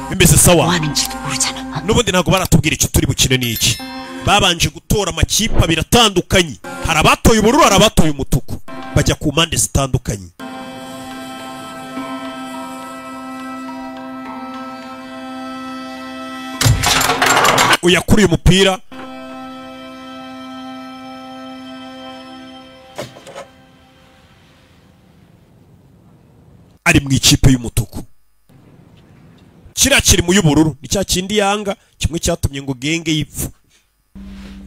[SPEAKER 1] bimeze sawa.
[SPEAKER 3] 하는지도 모르잖아.
[SPEAKER 1] N'ubundi ntabwo baratubwira icyo turi bukine n'iki. Babanje gutora amakipe abiri atandukanye, hari abatoye ubururu, hari abatoye umutuku, bajya ku mpande zitandukanye. Uyakuriye umupira. Ari mu ikipe y'umutuku. Kiriya kiri mu y'ubururu ni cya kindi yanga kimwe cyatumye ngo genge yipfu.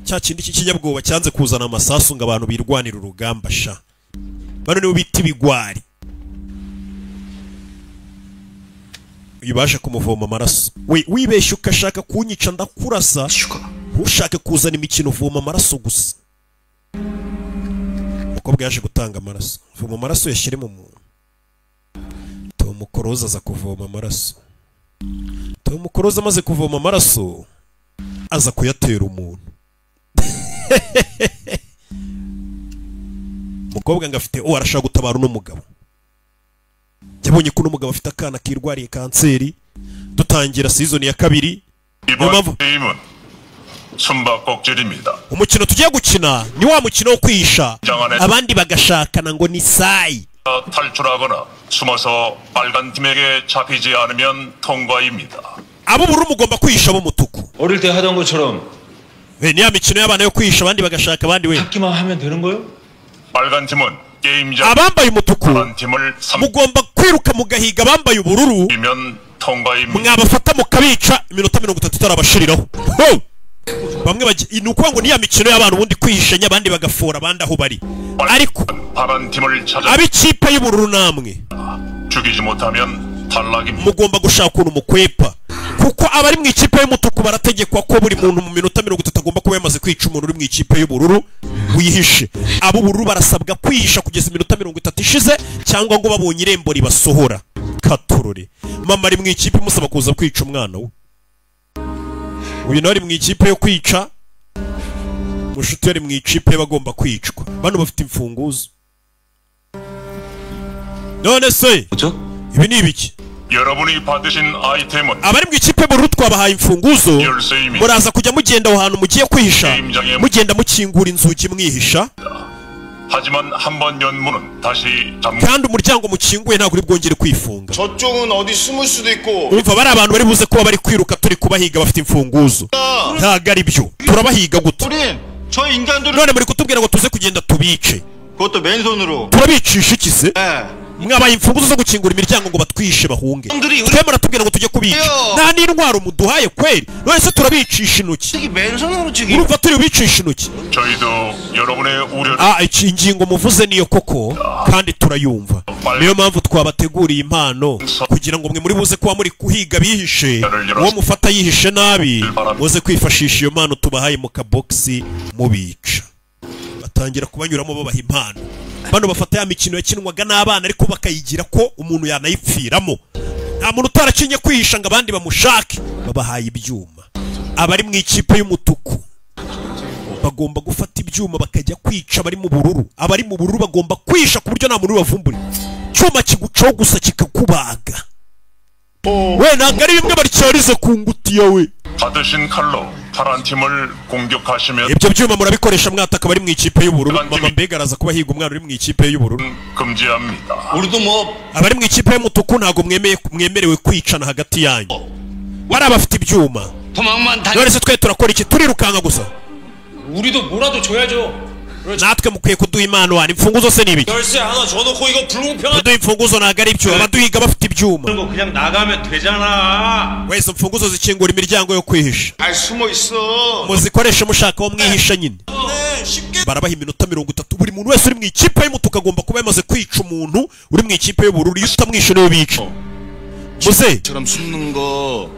[SPEAKER 1] Cya kindi cy'ikinyabwoba cyanze kuzana amasasu ngo abantu birwanira urugamba sha. Bano nibo bita ibigwari. Uyu baje kumuvoma amaraso. We wibeshye ukashaka kunyica ndakurasa. Ushake kuzana imikino voma amaraso gusa. Umukobwa yaje gutanga amaraso. Voma amaraso yashyire mu muntu. Tom Cruise aza kuvoma amaraso. Tom Cruise amaze kuvoma amaraso aza kuyatera umuntu. Umukobwa ngo afite arashaka gutabara uno mugabo. Yabonye ko uno mugabo afite akana kirwariye kanseri. Dutangira season ya kabiri. Umukino tugiye gukina ni wa mukino wo kwihisha abandi bagashakana ngo ni sai.
[SPEAKER 4] 탈출하거나 숨어서 빨간 팀에게 잡히지 않으면 통과입니다.
[SPEAKER 1] Abo buru mugomba kwihisha bo mutuku.
[SPEAKER 2] 어릴 때 하던 것처럼.
[SPEAKER 1] We ni ya mikino y'abana yo kwihisha abandi bagashaka abandi we.
[SPEAKER 2] 잡기만 하면 되는 거요?
[SPEAKER 4] 빨간 팀은 게임장
[SPEAKER 1] abambaye umutuku mugomba kwiruka mugahiga abambaye ubururu.
[SPEAKER 4] 통과입니다.
[SPEAKER 1] Mwabafata mukabica iminota 30 itarabashiriraho. Bamwe ni ukuvuga ngo ni ya mikino y'abantu ubundi kwihishanya abandi bagafora abandi aho bari. Ariko ab'ikipe y'ubururu namwe mugomba gushaka ukuntu mukwepa, kuko abari mu ikipe y'umutuku barategekwa ko buri muntu mu minota 30 agomba kuba yamaze kwica umuntu uri mu ikipe y'ubururu wihishe. Ab'ubururu barasabwa kwihisha kugeza iminota 30 ishize cyangwa ngo babonye irembo ribasohora. Katurore mama ari mu ikipe imusaba kuza kwica umwana we. Uyu nawe ari mu ikipe yo kwica, mushuti ari mu ikipe y'abagomba kwicwa. Bano bafite imfunguzo. None se ibi ni ibiki? Abari mu ikipe y'ubururu twabahaye imfunguzo, muraza kujya mugenda aho hantu mugiye kwihisha, mugenda mukingura inzugi mwihisha.
[SPEAKER 4] 하지만 한 번 연 문은 다시 잠.
[SPEAKER 1] kandi umuryango mukinguye ntabwo uri bwongere kwifunga.
[SPEAKER 6] 저쪽은 어디 숨을 수도 있고.
[SPEAKER 1] Umva bari abantu bari buze kuba bari kwiruka turi kubahiga bafite imfunguzo. Ntabwo ari byo. Turabahiga gute?
[SPEAKER 6] 우린 저 인간들을
[SPEAKER 1] none muri kutubwira ngo tuze kugenda tubice.
[SPEAKER 6] 그것도 맨손으로.
[SPEAKER 1] Turabicisha iki se? Mwabaye imfunguzo zo gukingura imiryango ngo batwishe bahunge. Twe muratubwira ngo tujye kubica. Nta n'intwaro muduhaye kweri. None se turabicisha intoki? Urumva turi bubicisha intoki?
[SPEAKER 4] 저희도 여러분의 우려를
[SPEAKER 1] Iki ingingo muvuze niyo koko kandi turayumva. Niyo mpamvu twabateguriye impano kugira ngo mwe muri buze kuba muri kuhiga bihishe, uwo mufata yihishe nabi muze kwifashisha iyo mpano tubahaye mu kabogisi mubica. Batangira kubanyuramo babaha impano. Bano bafata ya mikino yakinwaga n'abana ariko bakayigira ko umuntu yanayipfiramo. Nta muntu utarakinye kwihisha ngo abandi bamushake. Babahaye ibyuma. Abari mu ikipe y'umutuku bagomba gufata ibyuma bakajya kwica abari mu bururu. Abari mu bururu bagomba kwihisha ku buryo nta muntu ubavumbura. Cyuma kigucaho gusa kikakubaga. We ntabwo ari bimwe baryariza ku ngutiya we.
[SPEAKER 4] 받으신 칼로 파란 팀을 공격하시면
[SPEAKER 1] ibyo byuma murabikoresha mwataka bari mu ikipe y'ubururu. Mama mbega araza kuba higa umwana uri mu ikipe y'ubururu.
[SPEAKER 4] 금지합니다.
[SPEAKER 6] 우리도 뭐
[SPEAKER 1] abari mu ikipe y'umutuku ntabwo mwemerewe kwicana hagati yanyu. Bari abafite ibyuma.
[SPEAKER 8] 도망만 다니.
[SPEAKER 1] None se twe turakora iki? Turirukanka gusa.
[SPEAKER 2] 우리도 뭐라도 줘야죠.
[SPEAKER 1] Natwe mukwiye kuduha impano wani. Imfunguzo se ni ibiki?
[SPEAKER 2] 열쇠 하나 줘놓고 이거 불공평한.
[SPEAKER 1] Kuduha imfunguzo ntabwo ari ibyo. Abaduhiga bafite ibyuma.
[SPEAKER 2] 거 그냥 나가면 되잖아.
[SPEAKER 1] Wese imfunguzo zikingura imiryango yo kwihisha.
[SPEAKER 6] 잘 숨어 있어.
[SPEAKER 1] Muzikoreshe mushaka aho mwihisha nyine. Barabaha iminota 30. Buri muntu wese uri mu ikipe y'umutuku agomba kuba yamaze kwica umuntu uri mu ikipe y'ubururu. Iyo utamwishe niwe bica. Muze
[SPEAKER 6] 처럼 숨는 거.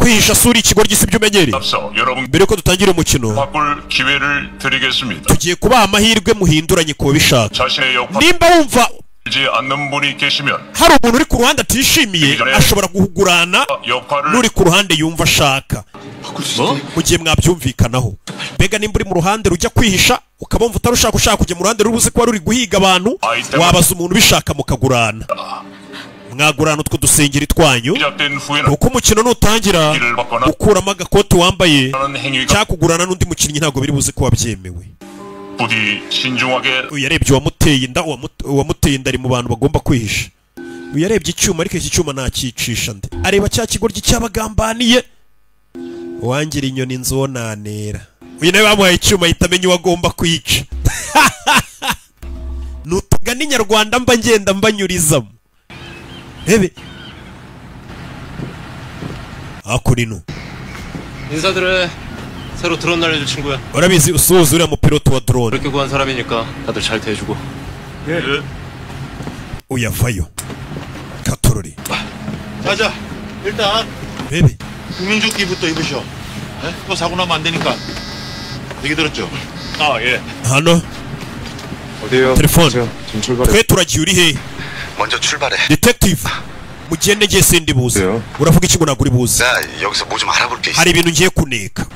[SPEAKER 1] kwihisha sura ikigo ry'isi umenyereye.
[SPEAKER 4] 앞서 여러분
[SPEAKER 1] Mbere yuko dutangira umukino
[SPEAKER 4] 바꿀 기회를 드리겠습니다.
[SPEAKER 1] tugiye kubaha amahirwe muhinduranye ku babishaka.
[SPEAKER 4] 자신의 역할을
[SPEAKER 1] Nimba wumva
[SPEAKER 4] 알지 않는 분이 계시면
[SPEAKER 1] hari umuntu uri ku ruhande atishimiye ashobora guhugurana
[SPEAKER 4] 역할을
[SPEAKER 1] n'uri ku ruhande yumva ashaka mu gihe mwabyumvikanaho. Mbega nimba uri mu ruhande rujya kwihisha ukaba wumva utarushaka ushaka kujya mu ruhande rubuze kuba ruri guhiga abantu, wabaza umuntu ubishaka mukagurana. Mwagurana utwo dusengeri twanyu
[SPEAKER 4] 시작된 후에는
[SPEAKER 1] kuko umukino nutangira
[SPEAKER 4] 길을 받거나
[SPEAKER 1] gukuramo agakoti wambaye
[SPEAKER 4] 하는 행위가
[SPEAKER 1] cyangwa kugurana n'undi mukinnyi ntabwo biri buze kuba byemewe.
[SPEAKER 4] 부디 신중하게
[SPEAKER 1] Uyu yarebye uwamuteye inda, uwamuteye inda ari mu bantu bagomba kwihisha. Uyu yarebye icyuma ariko iki cyuma nakicisha nde? Areba cya kigoryi cyabagambaniye. Uwangira inyoni inzu wo nanera. Uyu nawe bamuhaye icyuma ahita amenya uwo agomba kwica. Nutugana inyarwanda mba ngenda mbanyurizamo. Rebe. Akurino.
[SPEAKER 2] 인사드려. 새로 드론 날려줄 친구야.
[SPEAKER 1] Urabizi usuhuza uriya mupilote wa drone.
[SPEAKER 2] 그렇게 구한 사람이니까 다들 잘 대해주고.
[SPEAKER 4] 예.
[SPEAKER 1] Uyavayo. Katorori.
[SPEAKER 6] 자자, 일단
[SPEAKER 1] Rebe.
[SPEAKER 6] 구명조끼부터 입으셔. 에? 또 사고 나면 안 되니까. 얘기 들었죠?
[SPEAKER 2] 아, 예.
[SPEAKER 1] Hano.
[SPEAKER 9] 어디요?
[SPEAKER 1] Telefone.
[SPEAKER 9] 지금 출발해.
[SPEAKER 1] Twe turagiye uri hehe?
[SPEAKER 4] 먼저 출발해.
[SPEAKER 1] Detective. Mugende ngiye sindi buze. Uravuga iki ngo ntabwo uri buze?
[SPEAKER 4] 나 여기서 뭐 좀 알아볼 게 있어.
[SPEAKER 1] Hari ibintu ngiye kuneka.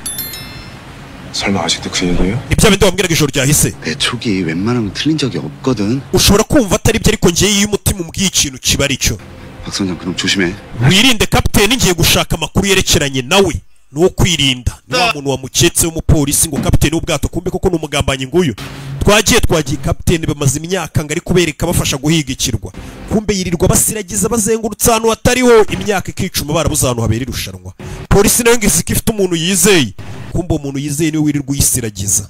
[SPEAKER 9] 설마 아직도 그 얘기예요?
[SPEAKER 1] Ni bya bindi wambwiraga ijoro ryahise.
[SPEAKER 9] 내 촉이 웬만하면 틀린 적이 없거든.
[SPEAKER 1] Ushobora kumva atari byo ariko ngiye iyo umutima umbwiye ikintu kiba ari cyo.
[SPEAKER 9] 박 선장 그럼 조심해.
[SPEAKER 1] Wirinde kapiteni ngiye gushaka amakuru yerekeranye nawe. Ni uwo kwirinda. Ni wa muntu wamuketse w'umupolisi ngo kapiteni w'ubwato kumbe koko ni umugambanyi nguyu. Twagiye kapiteni bamaze imyaka ngo ari kubereka bafasha guhiga ikirwa. Kumbe yirirwa basiragiza bazengurutse ahantu hatariho imyaka ikicuma barabuze ahantu habera irushanwa. Polisi nayo ngo izi ko ifite umuntu yizeye. Kumbe uwo muntu yizeye niwe wirirwa uyisiragiza.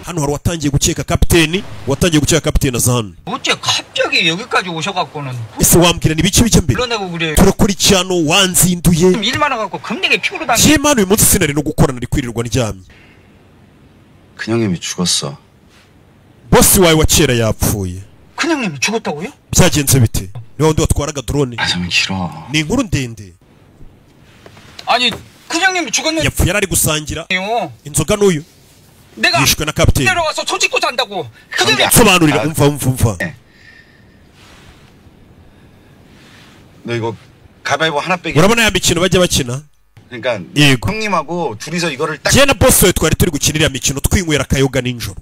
[SPEAKER 1] Hano hari uwatangiye gukeka kapiteni, watangiye gukeka kapiteni aza hano.
[SPEAKER 5] 어째 갑자기 여기까지 오셔갖고는
[SPEAKER 1] Ese wambwira ni biki bijya mbere?
[SPEAKER 5] 불러내고 그래요.
[SPEAKER 1] Turakora iki hano wanzinduye?
[SPEAKER 5] 일 많아갖고 겁내게 피우러 다니.
[SPEAKER 1] Njye mani uyu munsi sinari no gukora nari kwirirwa ndyamye.
[SPEAKER 9] 큰형님이 죽었어.
[SPEAKER 1] Bosi wawe wa kera yapfuye.
[SPEAKER 5] 큰형님이 죽었다고요?
[SPEAKER 1] Byagenze bite? Ni wa wundi watwaraga drone.
[SPEAKER 9] 좀 길어.
[SPEAKER 1] Ni inkuru ndende.
[SPEAKER 5] 아니 큰형님이 죽었는데요.
[SPEAKER 1] Yapfuye yari ari gusangira inzoga n'uyu.
[SPEAKER 5] 내가
[SPEAKER 1] Yishwe na kapiteni.
[SPEAKER 5] 내려와서 손 짚고 잔다고. 큰형님.
[SPEAKER 1] Nsobanurira umva umva umva.
[SPEAKER 9] 너 이거 가위바위보 하나 빼기.
[SPEAKER 1] Urabona ya mikino bajya bakina?
[SPEAKER 9] 그러니까
[SPEAKER 1] Yego.
[SPEAKER 9] 형님하고 둘이서 이거를 딱.
[SPEAKER 1] Njye na bosi wawe twari turi gukina iriya mikino twinywera akayoga nijoro.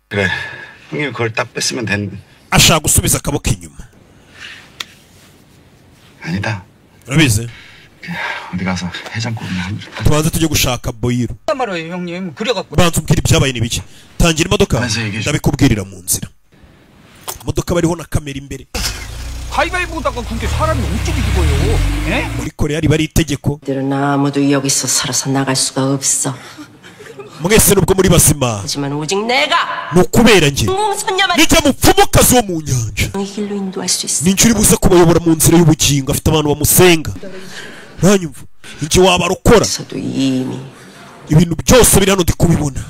[SPEAKER 9] 그래. 형님이 그걸 딱 뺐으면 된.
[SPEAKER 1] Ashaka gusubiza akaboko inyuma.
[SPEAKER 9] 아니다.
[SPEAKER 1] Urabizi?
[SPEAKER 9] 어디 가서 해장국이나 한 그릇.
[SPEAKER 1] Tubanze tujye gushaka boyiro.
[SPEAKER 5] 말이에요 형님. 그래갖고
[SPEAKER 1] Banza umbwire ibyabaye ni biki. Tangira imodoka ndabikubwirira mu nzira. Imodoka bariho na kamera imbere.
[SPEAKER 5] 가위바위보다가 그게 사람이 어떻게 죽어요? 예?
[SPEAKER 1] Muri Korea riba ari itegeko.
[SPEAKER 3] 들은 아무도 여기서 살아서 나갈 수가 없어.
[SPEAKER 1] Mwese nubwo muri bazima
[SPEAKER 3] 하지만 오직 내가
[SPEAKER 1] ni ukubera njye.
[SPEAKER 3] 공선녀만
[SPEAKER 1] Nijya mupfumukazi wo mu nyanja.
[SPEAKER 3] 길로 인도할 수 있어.
[SPEAKER 1] Ninjye uri buze kubayobora mu nzira y'ubugingo. Afite abantu bamusenga. Ntanyumva. Njye wabarokora. Ibintu byose biri hano ndi kubibona.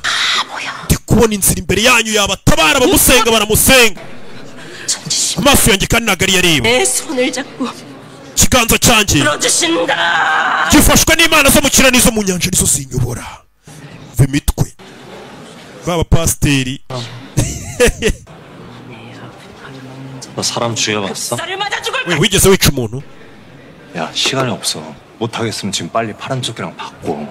[SPEAKER 1] Ndi kubona inzira imbere yanyu yabatabara bamusenga baramusenga. Amaso yanjye kandi ntabwo ariyo areba.
[SPEAKER 3] 내 손을 잡고
[SPEAKER 1] Ikiganza cyanjye
[SPEAKER 3] 들어주신다.
[SPEAKER 1] gifashwe n'Imana zo mu kirere n'izo mu nyanja nizo zinyobora. Mva imitwe. Baba pasiteri.
[SPEAKER 2] 너 사람 죽여봤어?
[SPEAKER 3] 쌀을 맞아 죽을
[SPEAKER 1] We wigeze wica umuntu?
[SPEAKER 2] 야, 시간이 없어. 못하겠으면 지금 빨리 파란 조끼랑 바꿔.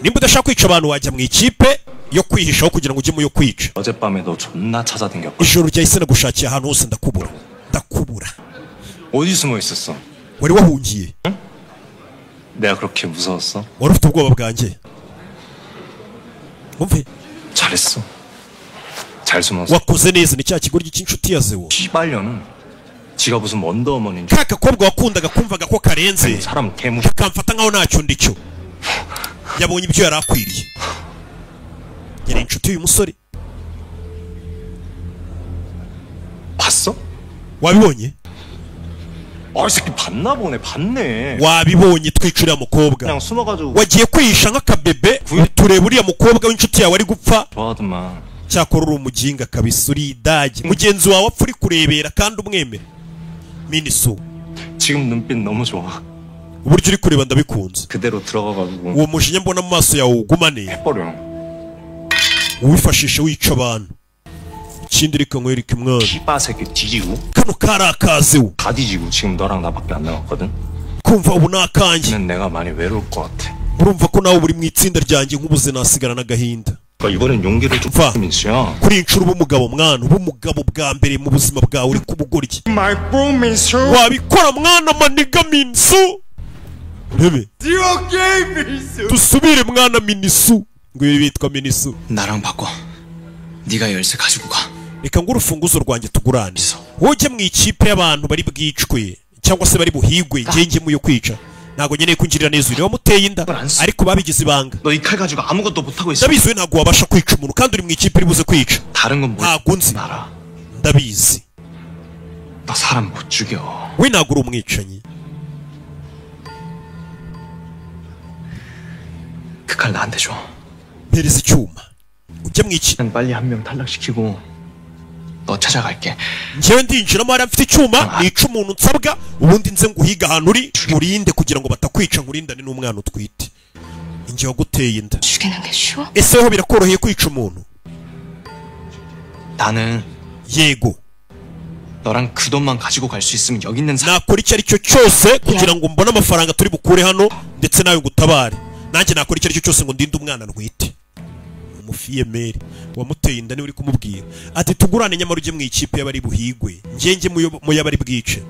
[SPEAKER 1] Nimba udashaka kwica abantu wajya mu ikipe yo kwihishaho kugira ngo ujye mu yo kwica.
[SPEAKER 2] 어젯밤에 너 존나 찾아댕겼거든.
[SPEAKER 1] Ijoro ryahise nagushakiye ahantu hose ndakubura. Ndakubura.
[SPEAKER 2] 어디 숨어 있었어?
[SPEAKER 1] Wari wahungiye.
[SPEAKER 2] 내가 그렇게 무서웠어?
[SPEAKER 1] Wari ufite ubwoba bwanjye. Umve.
[SPEAKER 2] 잘했어. 잘 숨었어.
[SPEAKER 1] Wakoze neza ni cya kigoryi cy'inshuti ya Zewo.
[SPEAKER 2] 씨발년은 지가 무슨 원더우먼인 줄
[SPEAKER 1] Ka gakobwa wakundaga kumvaga ko karenze.
[SPEAKER 2] 사람 개무시.
[SPEAKER 1] Kamfata nkaho ntacyo ndicyo. Yabonye ibyo yari akwiriye. Yari inshuti y'uyu musore.
[SPEAKER 2] 봤어?
[SPEAKER 1] Wabibonye?
[SPEAKER 2] 아, 이 새끼 봤나 보네. 봤네.
[SPEAKER 1] Wabibonye twica uriya mukobwa.
[SPEAKER 2] 그냥 숨어가지고
[SPEAKER 1] Wagiye kwihisha nk'akabebe tureba uriya mukobwa w'inshuti yawe ari gupfa.
[SPEAKER 2] 좋아하더만.
[SPEAKER 1] Cyakora uri umuginga kabisa uri idage. Mugenzi wawe apfa uri kurebera kandi umwemera. Miniso.
[SPEAKER 2] 지금 눈빛 너무 좋아.
[SPEAKER 1] Uburyo uri kureba ndabikunze.
[SPEAKER 2] 그대로 들어가가지고
[SPEAKER 1] Uwo mujinya mbona mu maso yawe ugumane.
[SPEAKER 2] 해버려.
[SPEAKER 1] Uwifashishe wica abantu. Ikindi reka nkwereke mwana.
[SPEAKER 2] 씨바 새끼 뒤지고
[SPEAKER 1] Kano kari akazewo.
[SPEAKER 2] 다 뒤지고 지금 너랑 나밖에 안 남았거든.
[SPEAKER 1] Kumva ubu ni akanjye.
[SPEAKER 2] 는 내가 많이 외로울 것 같아.
[SPEAKER 1] Urumva ko nawe uri mu itsinda ryanjye nk'ubuze nasigara n'agahinda.
[SPEAKER 2] 그러니까 이번엔 용기를 좀
[SPEAKER 1] mva
[SPEAKER 2] 민수야.
[SPEAKER 1] Kuri iyi nshuro uba umugabo mwana, uba umugabo bwa mbere mu buzima bwawe uri kubugoryi.
[SPEAKER 8] My bro Minsu.
[SPEAKER 1] Wabikora mwana maniga Minsu. Urebe. Dusubire mwana Minisu. Ngo ibi bitwa Minisu.
[SPEAKER 5] 나랑 바꿔. 네가 열쇠 가지고 가.
[SPEAKER 1] Reka ngo urufunguzo rwanjye tugurane. Wowe ujye mu ikipe y'abantu bari bwicwe cyangwa se bari buhigwe, njye njye mu yo kwica. Ntabwo nkeneye kungirira neza, uri wamuteye inda, ariko babigize ibanga.
[SPEAKER 2] 너 이 칼 가지고 아무것도 못 하고 있어.
[SPEAKER 1] Ndabizi we ntabwo wabasha kwica umuntu, kandi uri mu ikipe iri buze kwica.
[SPEAKER 2] 다른 건 몰라.
[SPEAKER 1] Ntabwo nzi, ndabizi.
[SPEAKER 2] 너 사람 못 죽여.
[SPEAKER 1] We ntabwo uri umwicanyi.
[SPEAKER 2] 그 칼 나한테 줘.
[SPEAKER 1] Mpereza icyuma ujye mu iki.
[SPEAKER 2] 난 빨리 한 명 탈락시키고 너 찾아갈게.
[SPEAKER 1] Njyewe ndinjiramo hariya mfite icyuma, nica umuntu nsabwa, ubundi nze nguhiga ahantu uri, nkurinde kugira ngo batakwica, nkurindane n'umwana utwite. Injye waguteye inda.
[SPEAKER 3] 죽이는 게 쉬워?
[SPEAKER 1] Ese weho birakoroheye kwica umuntu?
[SPEAKER 2] 나는
[SPEAKER 1] Yego,
[SPEAKER 2] 너랑 그 돈만 가지고 갈 수 있으면 여기 있는 사람
[SPEAKER 1] nakora icyo ari cyo cyose kugira ngo mbone amafaranga turi bukure hano, ndetse nawe ngutabare. Nanjye nakora icyo ari cyo cyose ngo ndinde umwana ntwite. Umufiyemeri wamuteye inda niwe uri kumubwira ati tugurane, nyamara ujye mu ikipe y'abari buhigwe, njye njye mu y'abari bwice,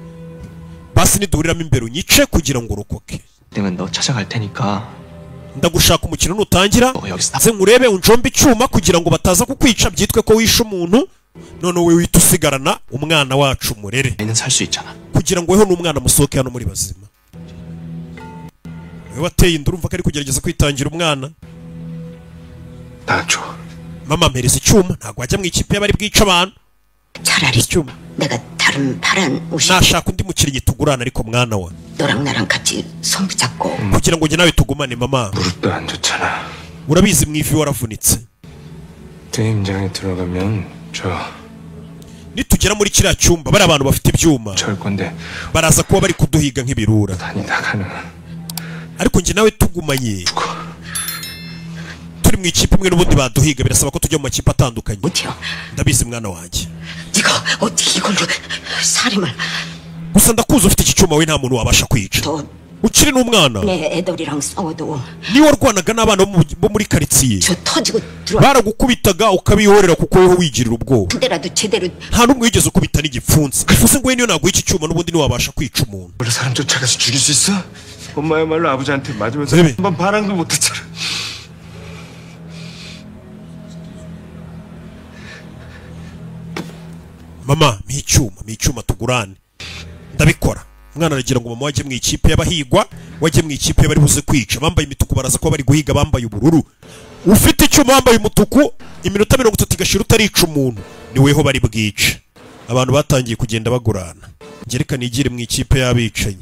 [SPEAKER 1] basi niduhuriramo imbere unyice kugira ngo urokoke.
[SPEAKER 2] 되면 너 찾아갈 테니까
[SPEAKER 1] Ndagushaka umukino nutangira,
[SPEAKER 2] 너 여기서
[SPEAKER 1] nze nkurebe unjombe icyuma kugira ngo bataza kukwica, byitwe ko wishe umuntu, none wowe wihita usigarana umwana wacu murere,
[SPEAKER 2] 나는 살 수 있잖아.
[SPEAKER 1] Kugira ngo weho n'umwana musohoke hano muri bazima. Wowe wateye inda, urumva ko ari kugerageza kwitangira umwana.
[SPEAKER 4] 나 줘.
[SPEAKER 1] Mama, mpereza icyuma, ntabwo wajya mu ikipe y'abari bwica abantu.
[SPEAKER 10] 차라리
[SPEAKER 1] Icyuma.
[SPEAKER 10] 내가 다른 파란 옷이
[SPEAKER 1] Nashaka undi mukinnyi tugurana, ariko mwana wa,
[SPEAKER 10] 너랑 나랑 같이 손 붙잡고
[SPEAKER 1] kugira ngo njye nawe tugumane mama.
[SPEAKER 4] 무릎도 안 좋잖아.
[SPEAKER 1] Urabizi mu ivi waravunitse.
[SPEAKER 4] 게임장에 들어가면 저
[SPEAKER 1] Nitugera muri kiriya cyumba, bari abantu bafite ibyuma
[SPEAKER 4] 절 건데
[SPEAKER 1] baraza kuba bari kuduhiga nk'ibirura,
[SPEAKER 4] 다니다가는
[SPEAKER 1] ariko njye nawe tugumanye turi mu ikipe imwe n'ubundi baduhiga, birasaba ko tujya mu makipe atandukanye.
[SPEAKER 10] 못해요.
[SPEAKER 1] Ndabizi mwana wanjye.
[SPEAKER 10] 네가 어떻게 이걸로 살인을
[SPEAKER 1] Gusa ndakuzi, ufite iki cyuma we nta muntu wabasha kwica,
[SPEAKER 10] 더
[SPEAKER 1] ukiri n'umwana.
[SPEAKER 10] 내 애들이랑 싸워도
[SPEAKER 1] Niba warwanaga n'abana bo muri karitsiye,
[SPEAKER 10] 저 터지고 들어와
[SPEAKER 1] baragukubitaga ukabihorera kuko weho wigirira ubwoba.
[SPEAKER 10] 그때라도 제대로
[SPEAKER 1] Nta n'umwe wigeze ukubita n'igipfunsi, bivuze ngo we niyo naguha iki cyuma n'ubundi ntiwabasha kwica umuntu.
[SPEAKER 4] 원래 사람 쫓아가서 죽일 수 있어? 엄마야말로 아버지한테 맞으면서
[SPEAKER 1] 세미.
[SPEAKER 4] 한 번 반항도 못했잖아.
[SPEAKER 1] Mama, mpa icyuma, mpa icyuma tugurane, ndabikora. Umwana aragira ngo mama wajye mu ikipe y'abahigwa, wajye mu ikipe y'abari buze kwica. Bambaye imituku baraza kuba bari guhiga bambaye ubururu. Ufite icyuma wambaye umutuku, iminota 30 igashira utarica umuntu, ni weho bari bwice. Abantu batangiye kugenda bagurana. Ngereka nigire mu ikipe y'abicanyi,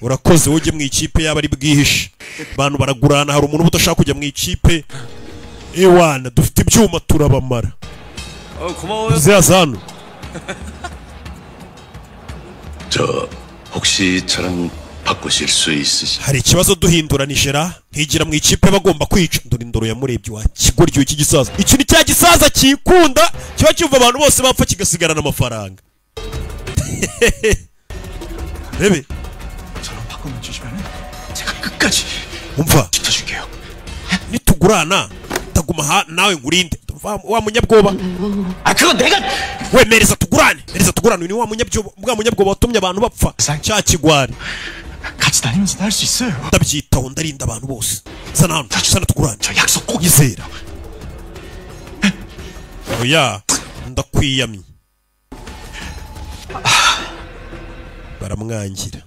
[SPEAKER 1] urakoze, wowe ujye mu ikipe y'abari bwihishe. Abantu baragurana, hari umuntu uba udashaka kujya mu ikipe. Ewana, dufite ibyuma turabamara.
[SPEAKER 2] 고마워요.
[SPEAKER 1] Uzaza hano.
[SPEAKER 6] 저 혹시 저랑 바꾸실 수 있으시?
[SPEAKER 1] Hari ikibazo duhinduranije ra, nkigira mu ikipe bagomba kwica? Dore indoro yamurebye, wa kigoryi iki gisaza, iki ni cya gisaza kikunda kiba cyumva abantu bose bapfa kigasigarana amafaranga. Rebe.
[SPEAKER 2] 저랑 바꾸면 주시면은 제가 끝까지
[SPEAKER 1] Umva,
[SPEAKER 2] 지켜줄게요.
[SPEAKER 1] nitugurana ndaguma ha nawe nkurinde. Wa munyabwoba.
[SPEAKER 2] 아 그건 내가
[SPEAKER 1] We mereza tugurane, mereza tugurane. Uyu ni wa munyabyoba, bwa munyabwoba watumye abantu bapfa, cya kigwari.
[SPEAKER 2] 같이 다니면서 할 수 있어요.
[SPEAKER 1] Ndabyitaho, ndarinda abantu bose. Sana hano, sana tugurane.
[SPEAKER 2] 저 약속 꼭
[SPEAKER 1] Nyizera. Oya, ndakwiyamye. Baramwangira.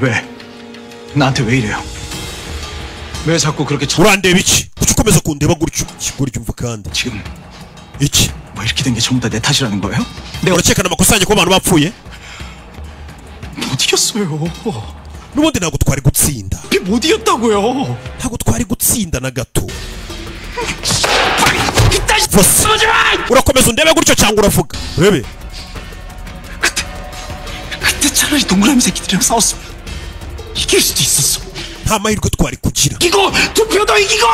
[SPEAKER 2] 왜? 나한테 왜 이래요? 왜 자꾸 그렇게 쳐?
[SPEAKER 1] Urandeba iki? Kuki ukomeza kundeba gutyo? Ikigoryi, umva kandi.
[SPEAKER 2] 지금
[SPEAKER 1] Iki?
[SPEAKER 2] 뭐 이렇게 된 게 전부 다 내 탓이라는 거예요?
[SPEAKER 1] 내가 urakekana amakosa yanjye kuba abantu bapfuye?
[SPEAKER 2] 못 이겼어요.
[SPEAKER 1] N'ubundi ntabwo twari gutsinda.
[SPEAKER 2] 못 이겼다고요.
[SPEAKER 1] Ntabwo twari gutsinda na gato. Vose, urakomeza undebe gutyo cyangwa uravuga? Urebe.
[SPEAKER 2] 그때 차라리 동그라미 새끼들이랑 싸웠으면 이길 수도 있었어.
[SPEAKER 1] Nta mahirwe twari kugira.
[SPEAKER 2] 이기고 두 표도 이기고.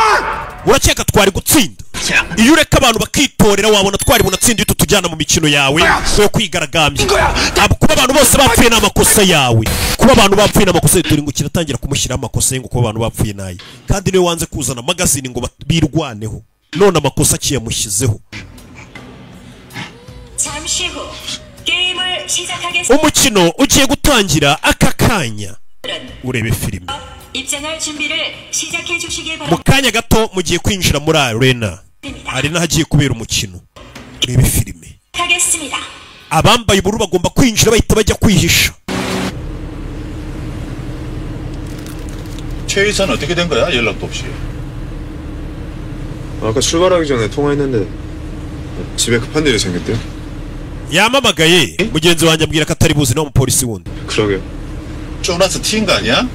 [SPEAKER 1] Urakeka twari gutsinda? Iyo ureka abantu bakitorera wabona twari bunatsinda iyo tutujyana mu mikino yawe yo kwigaragambya. Kuba abantu bose bapfuye ni amakosa yawe. Kuba abantu bapfuye ni amakosa, dore ngo kiratangira kumushyiraho amakosa ye ngo kuba abantu bapfuye naye. Kandi niwe wanze kuzana magazine ngo birwaneho. None amakosa kiyamushyizeho. Umukino ugiye gutangira aka kanya. Urebe filime. Mu kanya gato mugiye kwinjira muri arena. Arena hagiye kubera umukino. Urebe filime. Abambaye ubururu bagomba kwinjira bahita bajya kwihisha.
[SPEAKER 4] 최이사는 어떻게 된 거야? 연락도 없이.
[SPEAKER 11] 아까 출발하기 전에 통화했는데 집에 급한 일이 생겼대요.
[SPEAKER 1] Yamamagaye mugenzi wanjye ambwira ko atari buzi no mupolisi wundi.
[SPEAKER 11] 그러게요.
[SPEAKER 4] 쫄아서 튄 거 아니야?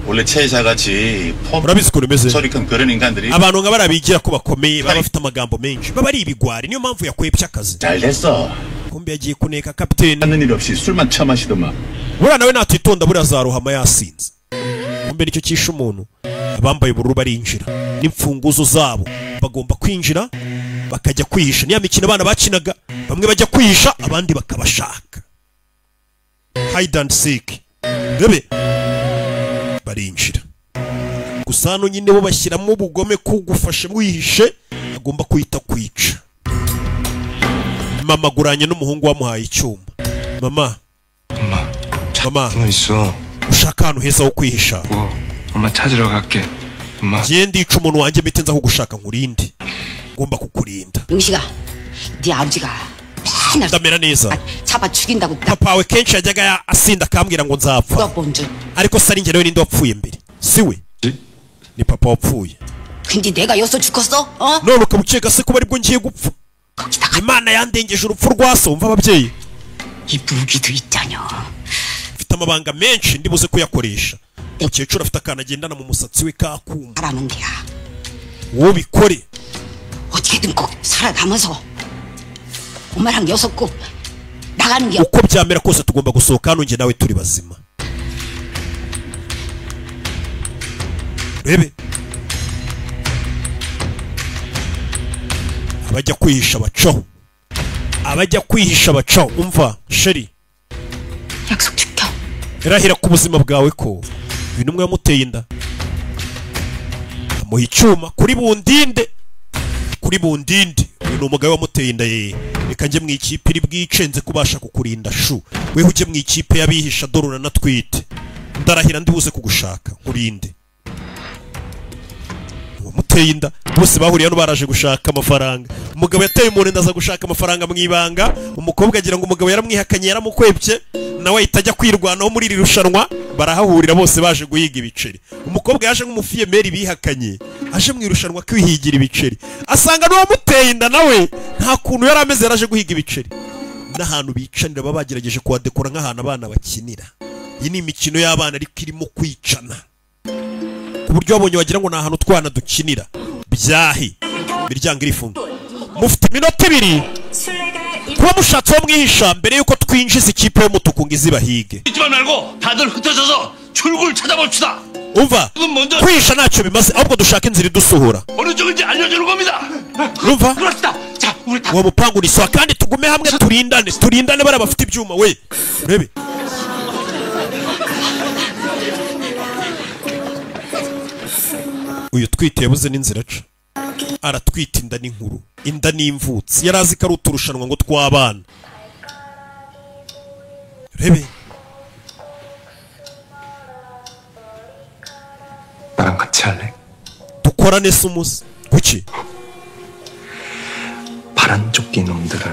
[SPEAKER 4] 원래 최이사 같이
[SPEAKER 1] urabizi ukuntu bimeze.
[SPEAKER 4] 소리 큰 그런 인간들이
[SPEAKER 1] abantu nka barabigira ko bakomeye baba bafite amagambo menshi baba ari ibigwari, niyo mpamvu yakwepye akazi.
[SPEAKER 4] 잘 됐어.
[SPEAKER 1] Kumbe yagiye kuneka kapiteni.
[SPEAKER 4] 하는 일 없이 술만 처마시더만.
[SPEAKER 1] Buriya nawe natitonda buriya azarohama yasinze. Kumbe nicyo cyishe umuntu. Abambaye ubururu barinjira n'imfunguzo zabo, bagomba kwinjira bakajya kwihisha. Niya mikino abana bakinaga, bamwe bajya kwihisha abandi bakabashaka. Hide and seek. Rebe barinjira. Gusa hano nyine bo bashyiramo ubugome kugufashe mwihishe, agomba kwita kwica. Mama aguranye n'umuhungu wamuhaye icyuma. Mama, mama, ushaka ahantu heza ho kwihisha.
[SPEAKER 12] 엄마 찾으러 갈게. 엄마.
[SPEAKER 1] Ngiye ndica umuntu wanjye mpite nza kugushaka nkurinde. Ngomba kukurinda.
[SPEAKER 10] 용식아, 네 아버지가 맨날
[SPEAKER 1] ndamera neza.
[SPEAKER 10] 잡아 죽인다고
[SPEAKER 1] Papa we kenshi yajyaga asinda akambwira ngo nzapfa.
[SPEAKER 10] 너 먼저.
[SPEAKER 1] Ariko se ari njye nawe ninde wapfuye mbere? Si we? Ni papa wapfuye.
[SPEAKER 10] 근데 내가 여기서 죽었어? 어?
[SPEAKER 1] None ukaba ukeka se kuba aribwo ngiye gupfa? Imana yandengeje urupfu rwa so. Umva ababyeyi.
[SPEAKER 10] 이 무기도 있잖여.
[SPEAKER 1] Mfite amabanga menshi ndibuze kuyakoresha. Umukecuru afite akantu agendana mu musatsi we kakuma.
[SPEAKER 10] 하라면 돼야.
[SPEAKER 1] Wowe bikore.
[SPEAKER 10] 어떻게든 꼭 살아남아서 엄마랑 여섯 꼭 나가는 게
[SPEAKER 1] Uko byamera kose tugomba gusohoka hano njye nawe turi bazima. Rebe abajya kwihisha bacaho, abajya kwihisha bacaho. Umva sheri,
[SPEAKER 10] 약속 지켜.
[SPEAKER 1] Irahira ku buzima bwawe ko uyu numwe yamuteye inda, amuha icyuma kuri bundinde, kuri bundinde. Uyu ni umugabo wamuteye inda ye. Reka njye mu ikipe iri bwice nze kubasha kukurinda shu. Weho ujye mu ikipe y'abihisha dore uranatwite. Ndarahira ndibuze kugushaka nkurinde. Uwamuteye inda bose bahuriye hano baraje gushaka amafaranga. Umugabo yateye umuntu inda aza gushaka amafaranga mu ibanga. Umukobwa agira ngo umugabo yaramwihakanye yaramukwebye, nawe ahita ajya kwirwanaho muri iri rushanwa. Barahahurira bose baje guhiga ibiceri. Umukobwa yaje nk'umufiyemeri bihakanye, aje mu irushanwa kwihigira ibiceri, asanga n'uwamuteye inda nawe nta kuntu yari ameze, yaraje guhiga ibiceri. N'ahantu bicanira baba bagerageje kuhadekora nk'ahantu abana bakinira. Iyi ni imikino y'abana ariko irimo kwicana, ku buryo wabonye wagira ngo ni ahantu utwana dukinira. Byahi imiryango irifunga. Mufite iminota ibiri kuba mushatse uwo mwihisha mbere yuko twinjiza ikipe y'umutuku ngo izibahige.
[SPEAKER 8] 잊지만 말고 다들 흩어져서 출구를 찾아봅시다.
[SPEAKER 1] Umva, kwihisha ntacyo bimaze, ahubwo dushaka inzira idusohora.
[SPEAKER 8] 어느 쪽인지 알려주는 겁니다.
[SPEAKER 1] Urumva?
[SPEAKER 8] 그럽시다. 자, 우리 다
[SPEAKER 1] Uwo mupangu ni sawa, kandi tugume hamwe turindane, turindane bariya bafite ibyuma we. Urebe uyu twite yabuze n'inzira aca, aratwita inda n'inkuru, inda n'imvutsi. Yari azi ko ari uturushanwa ngo tw'abana. Urebe
[SPEAKER 2] 나랑 같이 할래?
[SPEAKER 1] Dukorane se umuze kuki?
[SPEAKER 2] 파란 조끼 놈들은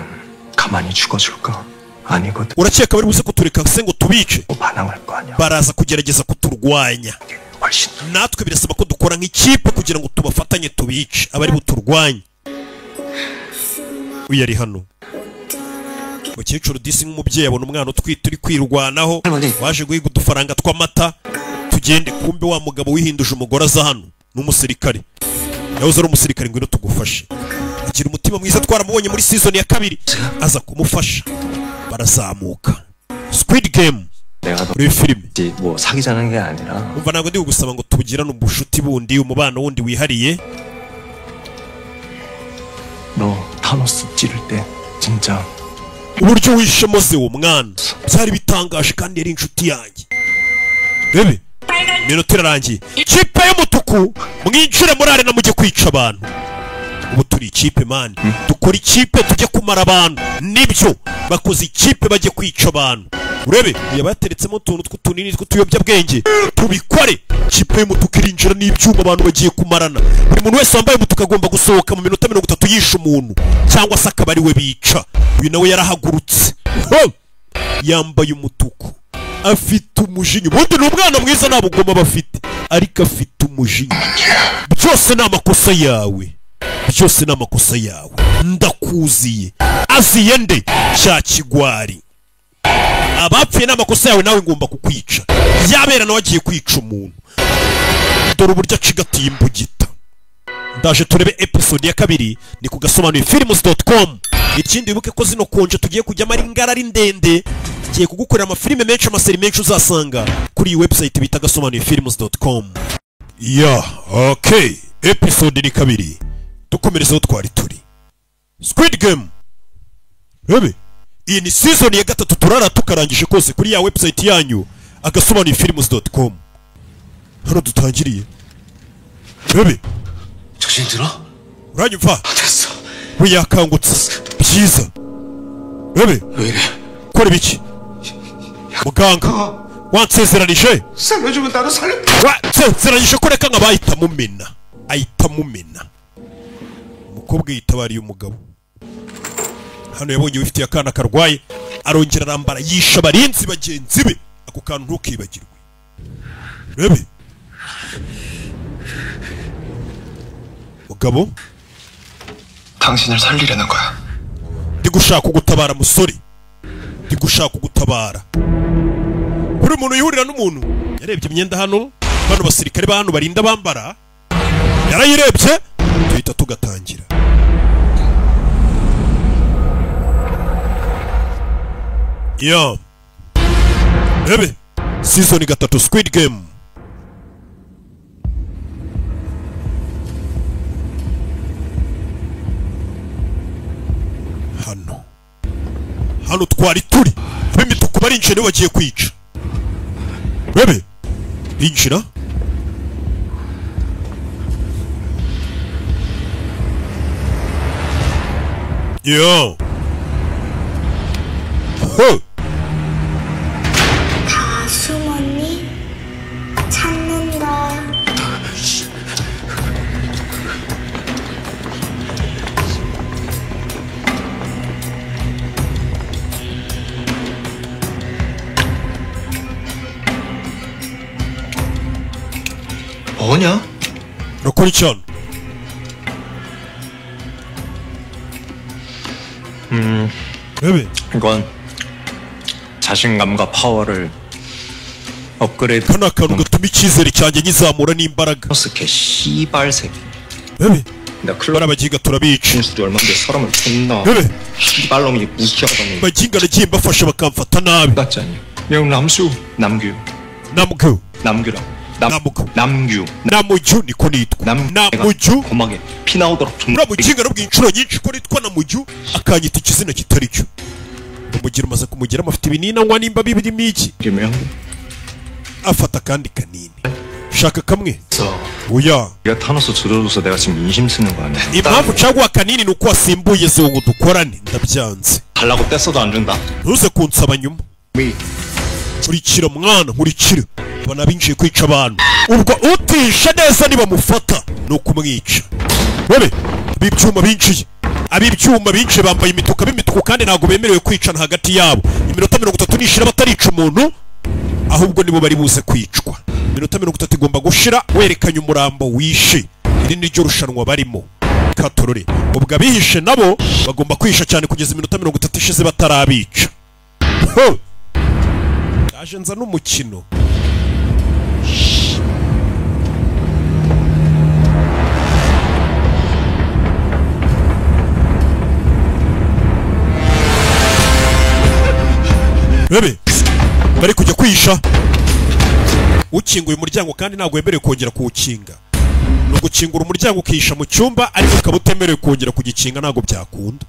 [SPEAKER 2] 가만히 죽어줄까? 아니거든.
[SPEAKER 1] Urakeka bari buze kutureka se ngo tubice?
[SPEAKER 2] 반항할 거 아니야.
[SPEAKER 1] Baraza kugerageza kuturwanya. Natwe birasaba ko dukora nk'ikipe kugira ngo tubafatanye tubice abari buturwanye. Uyu ari hano mukecuru disi nk'umubyeyi abona umwana utwite uri kwirwanaho, waje guhiga udufaranga tw'amata. Tugende. Kumbe wa mugabo wihinduje umugore aza hano ni umusirikare, yahoze ari umusirikare. Ngwino tugufashe. Agira umutima mwiza, twaramubonye muri season ya kabiri, aza kumufasha barazamuka. Squid Game
[SPEAKER 2] 내가 너
[SPEAKER 1] muri filime.
[SPEAKER 2] 뭐 사귀자는 게 아니라
[SPEAKER 1] Umva, ntabwo ndi kugusaba ngo tugirane ubushuti bundi, umubano wundi wihariye.
[SPEAKER 12] 너 타노스 찌를 때 진짜
[SPEAKER 1] uburyo wishemo se uwo mwana byari bitangaje kandi yari inshuti yanjye. Bebe, iminota irarangiye. Ikipe y'umutuku mwinjire muri arena mujye kwica abantu. Ubu turi ikipe man, dukora ikipe tujye kumara abantu. Nibyo bakoze ikipe bajye kwica abantu. Urebe yabateretsemo utuntu tw'utunini tw'utuyobyabwenge tubikore. Ikipe y'umutuku irinjira n'ibyuma, abantu bagiye kumarana. Buri muntu wese wambaye umutuku agomba gusohoka mu minota 30 yishe umuntu cyangwa se akaba ari we bica. Uyu nawe yarahagurutse, yambaye umutuku, afite umujinya. Ubundi ni umwana mwiza nta bugoma bafite, ariko afite umujinya. Byose ni amakosa yawe, byose ni amakosa yawe, ndakuziye. Aziye nde? Cya kigwari. Abapfuye ni amakosa yawe, nawe ngomba kukwica. Yabera nawe agiye kwica umuntu. Dore uburyo acigatiye imbugita. Ndaje turebe episode ya 2 ni ku gasobanuye films.com. Ikindi wibuke ko zino konje tugiye kujyamo ari ngara ari ndende, ngiye kugukorera amafilime menshi, amaseri menshi uzasanga kuri iyi website bita gasobanuye films.com. Yeah, okay. Episode ni 2. Dukomereze aho twari turi. Squid Game. Rebe, iyi ni season ya 3 turara tukarangije kose kuri ya website yanyu agasobanuye films.com. Hano dutangiriye. Rebe,
[SPEAKER 8] 정신 들어?
[SPEAKER 1] uranyumva? We yakangutse. Byiza. Rebe, kora ibiki? Muganga wansezeranije, wansezeranije ko reka nka bahita mumena, ahita mumena. Umukobwa yitabariye umugabo. Hano yabonye wifitiye akana karwaye, arongera arambara, yisha abarinzi bagenzi be. Ako kantu ntukibagirwe. Rebe, mugabo,
[SPEAKER 12] 당신을 살리려는 거야.
[SPEAKER 1] ndi gushaka kugutabara musore, ndi gushaka kugutabara. Buri muntu yihurira n'umuntu. Yarebye imyenda hano, bano basirikare ba hano barinda bambara, yarayirebye, tuhita tugatangira. Yo, rebe, season 3 Squid Game. Hano hano twari turi, ab'imituku barinjiye nibo bagiye kwica. Bebe, binjira. Yo. Ho.
[SPEAKER 13] 다 숨었니? 찾는다.
[SPEAKER 2] 뭐냐?
[SPEAKER 1] 로코리천.
[SPEAKER 2] 이건 자신감과 파워를 업그레이드.
[SPEAKER 1] Kano akantu gatuma icyizere cyanjye nyizamura n'imbaraga.
[SPEAKER 2] 개 씨발 새끼.
[SPEAKER 1] Bebe,
[SPEAKER 2] 나 클럽
[SPEAKER 1] barabaginga turabica.
[SPEAKER 2] 술이 얼마인데 사람을 존나
[SPEAKER 1] Bebe,
[SPEAKER 2] 씨발놈이 무시하더니
[SPEAKER 1] baginga nagiye mbafasha bakamfata nabi.
[SPEAKER 12] 같지 않냐? 영 남수
[SPEAKER 2] 남규
[SPEAKER 1] Namgu,
[SPEAKER 2] 남규라
[SPEAKER 1] Namugu,
[SPEAKER 2] 남규
[SPEAKER 1] Namuju niko nitwa. Namuju
[SPEAKER 2] 고막에 피 나오도록 존나
[SPEAKER 1] uriya muginga arabwiye inshuro nyinshi ko nitwa Namuju, akanyita ikizina kitari cyo. Umugira umaze kumugeramo afite ibinini anywa nimba birimo iki,
[SPEAKER 12] 김영
[SPEAKER 1] afata akandi kanini. Shaka kamwe. Oya,
[SPEAKER 2] 네가 타노스 줄여줘서 내가 지금 인심 쓰는 거 아니야?
[SPEAKER 1] impamvu caguha kanini ni uko wasimbuye zo ngo dukorane, ndabyanze.
[SPEAKER 2] 달라고 뗐어도 안 준다.
[SPEAKER 1] Ntuze kunsaba nyuma. Nkurikira mwana, nkurikira. Abana binjiye kwica abantu. Ubwo utisha neza nibamufata ni ukumwica. Bebe, ab'ibyuma binjiye. Ab'ibyuma binjiye bambaye imituku, ab'imituku kandi ntabwo bemerewe kwicana hagati yabo. Iminota 30 nishira batarica umuntu, ahubwo nibo bari buze kwicwa. Iminota 30 igomba gushira werekanye umurambo wishe. Iri ni ryo rushanwa barimo. Katorore. Ubwo abihishe nabo bagomba kwihisha cyane kugeza iminota 30 ishize batarabica. Ho! Ndaje nza n'umukino. Bebe, bari kujya kwihisha. Ukinguye umuryango kandi ntabwo wemerewe kongera kuwukinga. Ni ugukingura umuryango ukihisha mu cyumba ariko ukaba utemerewe kongera kugikinga, ntabwo byakunda.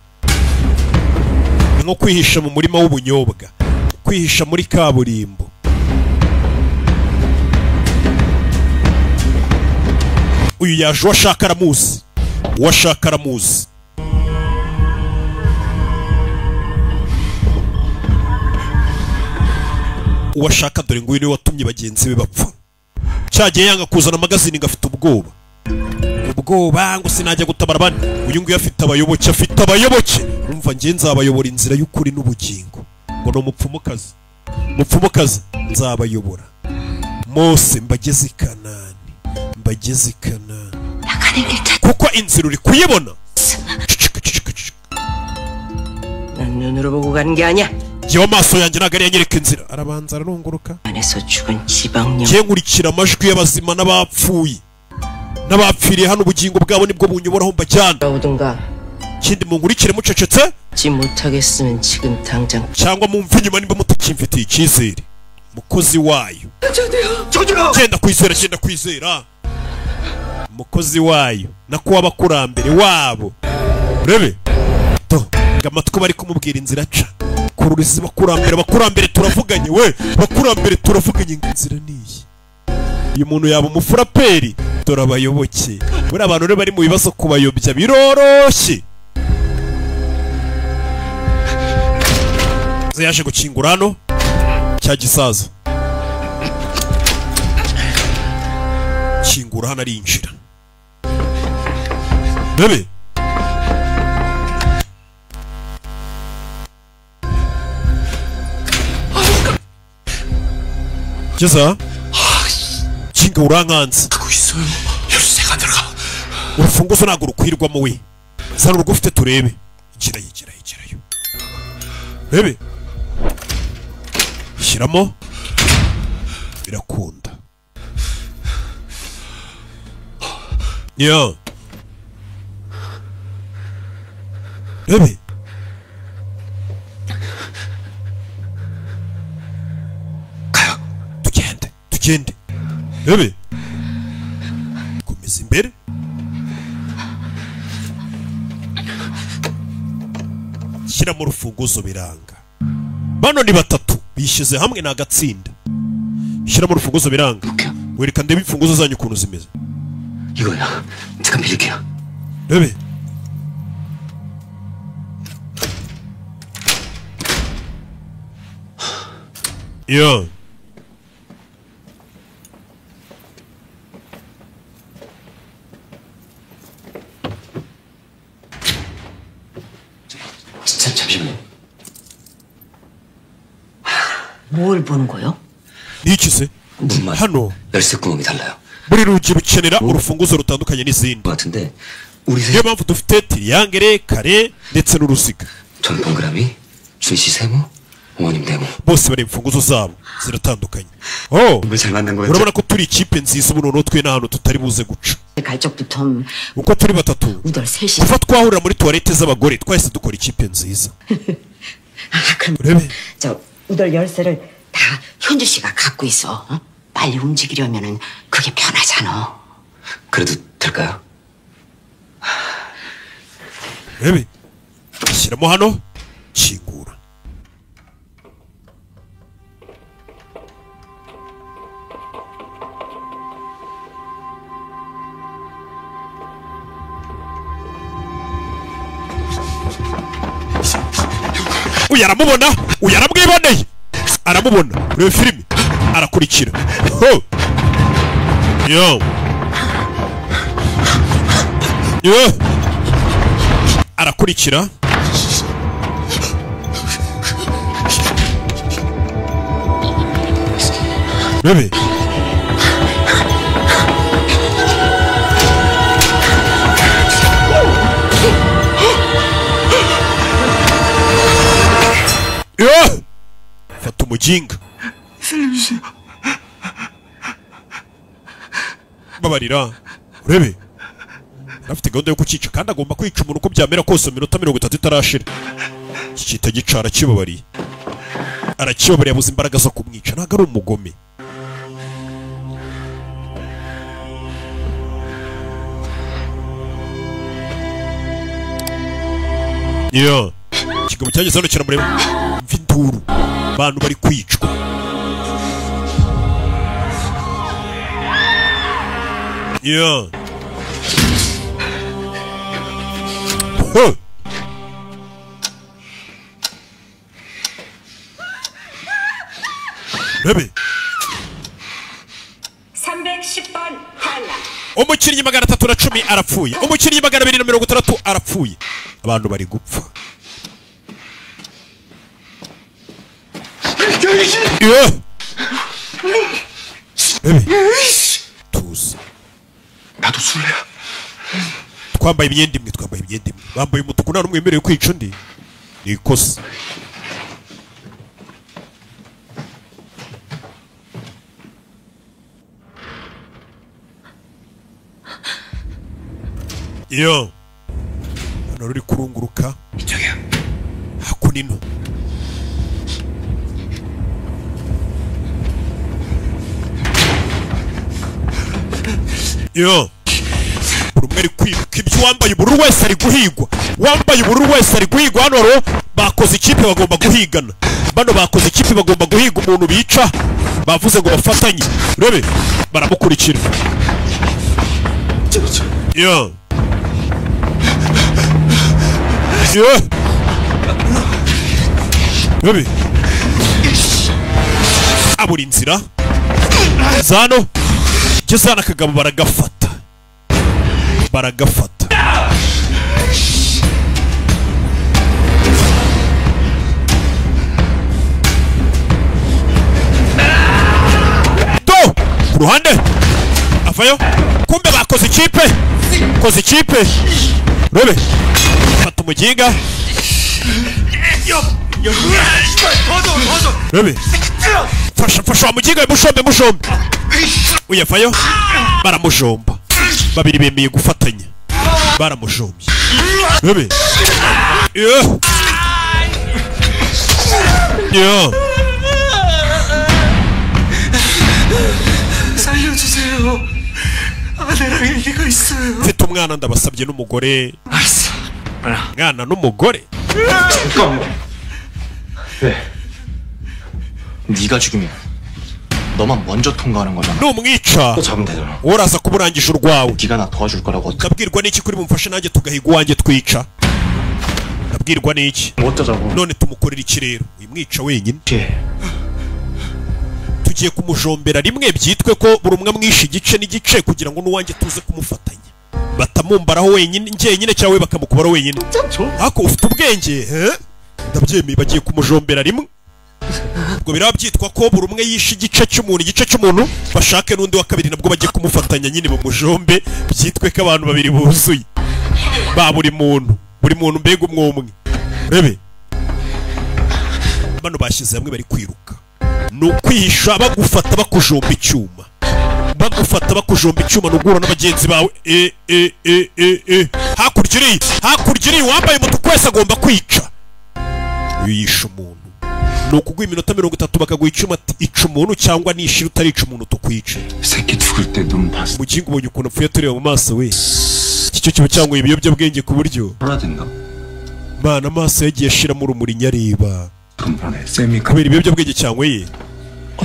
[SPEAKER 1] Ni nko kwihisha mu murima w'ubunyobwa, kwihisha muri kaburimbo. Uyu yaje uwashaka aramuzi, uwashaka aramuzi. Uwashaka dore nguyu niwe watumye bagenzi be bapfa. Cyagiye yanga kuzana magazine ngafite ubwoba. Ubwoba ngo sinajya gutabara abandi. Uyu nguyu afite abayoboke, afite abayoboke. Umva ngiye nzabayobora inzira y'ukuri n'ubugingo. Ngo no mupfumukazi. Mupfumukazi nzabayobora. Mose mbageze i Kanani. Mbageze i Kanani. Kuko inzira uri kuyibona.
[SPEAKER 13] 난 눈으로 보고 가는 게 아니야.
[SPEAKER 1] Jyewe amaso yanjye ntabwo ari yanyereka inzira. Arabanza ararunguruka. Njye nkurikira amajwi y'abazima n'abapfuye. N'abapfiriye hano ubugingo bwabo nibwo bunyoboraho mbajyana. Ikindi munkurikire mucecetse cyangwa mumve inyuma nimba mutakimfitiye icyizere. Mukozi wayo. Genda kwizera, genda kwizera. Mukozi wayo nako w'abakurambere wabo. Urebe to amatwi bari kumubwira inzira aca. Kururiza bakurambere, bakurambere turavuganye we, bakurambere turavuganye inzira niyi. Uyu muntu yaba umufuraperi, dore abayoboke. Buri abantu rero bari mu bibazo kubayobya biroroshye. Yaje gukingura hano cya gisaza. Kingura hano arinjira. Bebe Geza kinga urankanze. Urufunguzo ntabwo rukwirwamo we. Zana urwo ufite turebe. Igirayo, igirayo, igirayo. Bebe shyiramo birakunda. Yo Bebe tugende, tugende. Bebe komeza imbere. Shyiramo urufunguzo biranga. Bano ni batatu bishyize hamwe na agatsinda. Shyiramo urufunguzo biranga. Wereka ndebe imfunguzo zanyu ukuntu zimeze.
[SPEAKER 2] 이거야. 잠깐 빌릴게요.
[SPEAKER 1] Bebe Yo
[SPEAKER 2] 잠시만요.
[SPEAKER 10] 뭘 보는 거요?
[SPEAKER 1] Niki se?
[SPEAKER 2] 문만
[SPEAKER 1] Hano
[SPEAKER 2] 열쇠 구멍이 달라요.
[SPEAKER 1] buri rugi rukenera urufunguzo rutandukanye n'izindi.
[SPEAKER 2] 같은데 우리
[SPEAKER 1] Niyo mpamvu dufite triangle, kare ndetse n'uruziga.
[SPEAKER 2] 전 동그라미, 준씨 세모, 어머님 네모.
[SPEAKER 1] Bose bari imfunguzo zabo ziratandukanye. Oh,
[SPEAKER 11] 잘 만난 거였죠.
[SPEAKER 1] urabona ko turi ikipe nziza ubu noneho twe n'ahantu tutari buze guca.
[SPEAKER 10] 갈 적부터
[SPEAKER 1] Uko turi batatu
[SPEAKER 10] 우덜 셋이.
[SPEAKER 1] kuva twahurira muri toilette z'abagore twahise dukora ikipe nziza.
[SPEAKER 10] 아, 그럼
[SPEAKER 1] urebe
[SPEAKER 10] 저 우덜 열쇠를 다 현주 씨가 갖고 있어. 어? 빨리 움직이려면은 그게 편하잖아.
[SPEAKER 2] 그래도 될까요?
[SPEAKER 1] urebe shyiramo hano kingura. Uyu aramubona, uyu aramwiboneye, aramubona. Urebe filime arakurikira. Ho yo yo arakurikira. Bebe yo fata umujinga. Babarira urebe afite gahunda yo kucica kandi agomba kwica umuntu uko byamera kose mu minota 30 itarashira. Iki kita gicara kibabariye, arakibabariye, abuze imbaraga zo kumwica. Ntabwo ari umugome. Yo, ikigabo cyageze hano kiramureba. Mva induru, abantu bari kwicwa. Yo. Huh. Bebe.
[SPEAKER 3] 310번 탈락.
[SPEAKER 1] Umukinnyi 310 arapfuye. Umukinnyi 260 arapfuye. Abantu bari gupfa. Yo. Bebe. Tuza.
[SPEAKER 12] 나도 술래야.
[SPEAKER 1] Twambaye imyenda imwe, twambaye imyenda imwe. Bambaye umutuku, nta n'umwe wemerewe kwica undi. Ni ikosa. Yo. Hano ruri kurunguruka. Hakunino. Yo. Buri umwe ari kwiruka ibyo, wambaye ubururu wese ari guhigwa. Wambaye ubururu wese ari guhigwa. Hano rero bakoze ikipe bagomba guhigana. Bano bakoze ikipe bagomba guhiga umuntu bica. Bavuze ngo bafatanye. Rebe baramukurikira. Yo. Yo. Rebe. Abura inzira. Zano. Jezana kagabo baragafata. Baragafata. Do! Ku ruhande. Avayo. Kumbe bakoze ikipe. Koze ikipe. Rebe. Fata umuginga. Rebe. Fasha fasha umuginga, mushombe mushombe. Uyavayo. Baramujomba. Babiri bemeye gufatanya. Baramujombye. Rebe. Yo. Yo.
[SPEAKER 12] 살려주세요. 아내랑 애기가 있어요.
[SPEAKER 1] Mfite umwana ndabasabye n'umugore. Mwana n'umugore.
[SPEAKER 2] 잠깐만. 왜? 네가 죽이면 너만 먼저 통과하는 거잖아.
[SPEAKER 1] Numwica
[SPEAKER 2] 또 잡으면 되잖아.
[SPEAKER 1] uraza kuburangije urwawe.
[SPEAKER 2] 네가 나 도와줄 거라고.
[SPEAKER 1] Ndabwirwa n'iki kuri bumfashe nanjye tugahiga uwanjye twica? Ndabwirwa n'iki?
[SPEAKER 2] 뭐 어쩌자고.
[SPEAKER 1] None tumukorera iki rero? Wimwica wenyine. Tugiye kumujombera rimwe byitwe ko buri umwe amwishe igice n'igice kugira ngo n'uwanjye tuze kumufatanya. Batamumbaraho wenyine njyenyine cyangwa we bakamukubara wenyine. Ariko ufite ubwenge, eh? Ndabyemeye, bagiye kumujombera rimwe. Ubwo biraba byitwa ko buri umwe yishe igice cy'umuntu, igice cy'umuntu bashake n'undi wa kabiri nabwo bagiye kumufatanya nyine bamujombe, byitwe ko abantu babiri buzuye. Ba buri muntu, buri muntu mbega umwe umwe. Rebe. Bano bashyize hamwe bari kwiruka. Ni ukwihisha bagufata bakujomba icyuma. Bagufata bakujomba icyuma n'ugura n'abagenzi bawe. E e e e e. Hakurya iri, hakurya iri, wambaye umutuku wese agomba kwica. Uyu yishe umuntu. Ni ukuguha iminota 30 bakaguha icyuma ati ica umuntu cyangwa nishira utarica umuntu tukwice.
[SPEAKER 12] 새끼 죽을 때 눈 봤어.
[SPEAKER 1] Mugingo ubonye ukuntu apfuye tureba mu maso we. Iki cyo kiba cyanyweye ibiyobyabwenge ku buryo.
[SPEAKER 2] 사라진다.
[SPEAKER 1] Mana amaso yagiye ashiramo urumuri nyareba.
[SPEAKER 12] 간판에 쌤이
[SPEAKER 1] Kubera ibiyobyabwenge cyanyweye.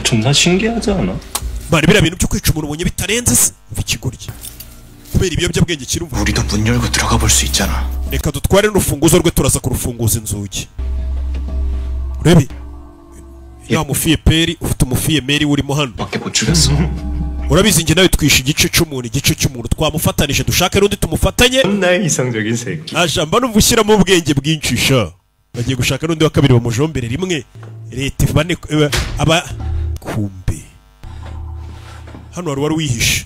[SPEAKER 2] 존나 신기하지 않아?
[SPEAKER 1] Mana biriya bintu byo kwica umuntu ubonye bitarenze se? Mva ikigoryi. Kubera ibiyobyabwenge kirumva.
[SPEAKER 2] 우리도 문 열고 들어가 볼 수 있잖아.
[SPEAKER 1] Reka dutware n'urufunguzo rwe turaza kurufunguza inzugi. Urebe. Ya mufiye peri ufite umufiye meri urimo hano.
[SPEAKER 2] 밖에 못 죽였어.
[SPEAKER 1] Urabizi njye nawe twishe igice cy'umuntu, igice cy'umuntu twamufatanije dushake n'undi tumufatanye.
[SPEAKER 11] 존나 이성적인 새끼.
[SPEAKER 1] Ajamba numva ushyiramo ubwenge bwinshi sha. Bagiye gushaka n'undi wa kabiri bamujombere rimwe. Leta bane aba kumbe. Hano wari wari wihishe.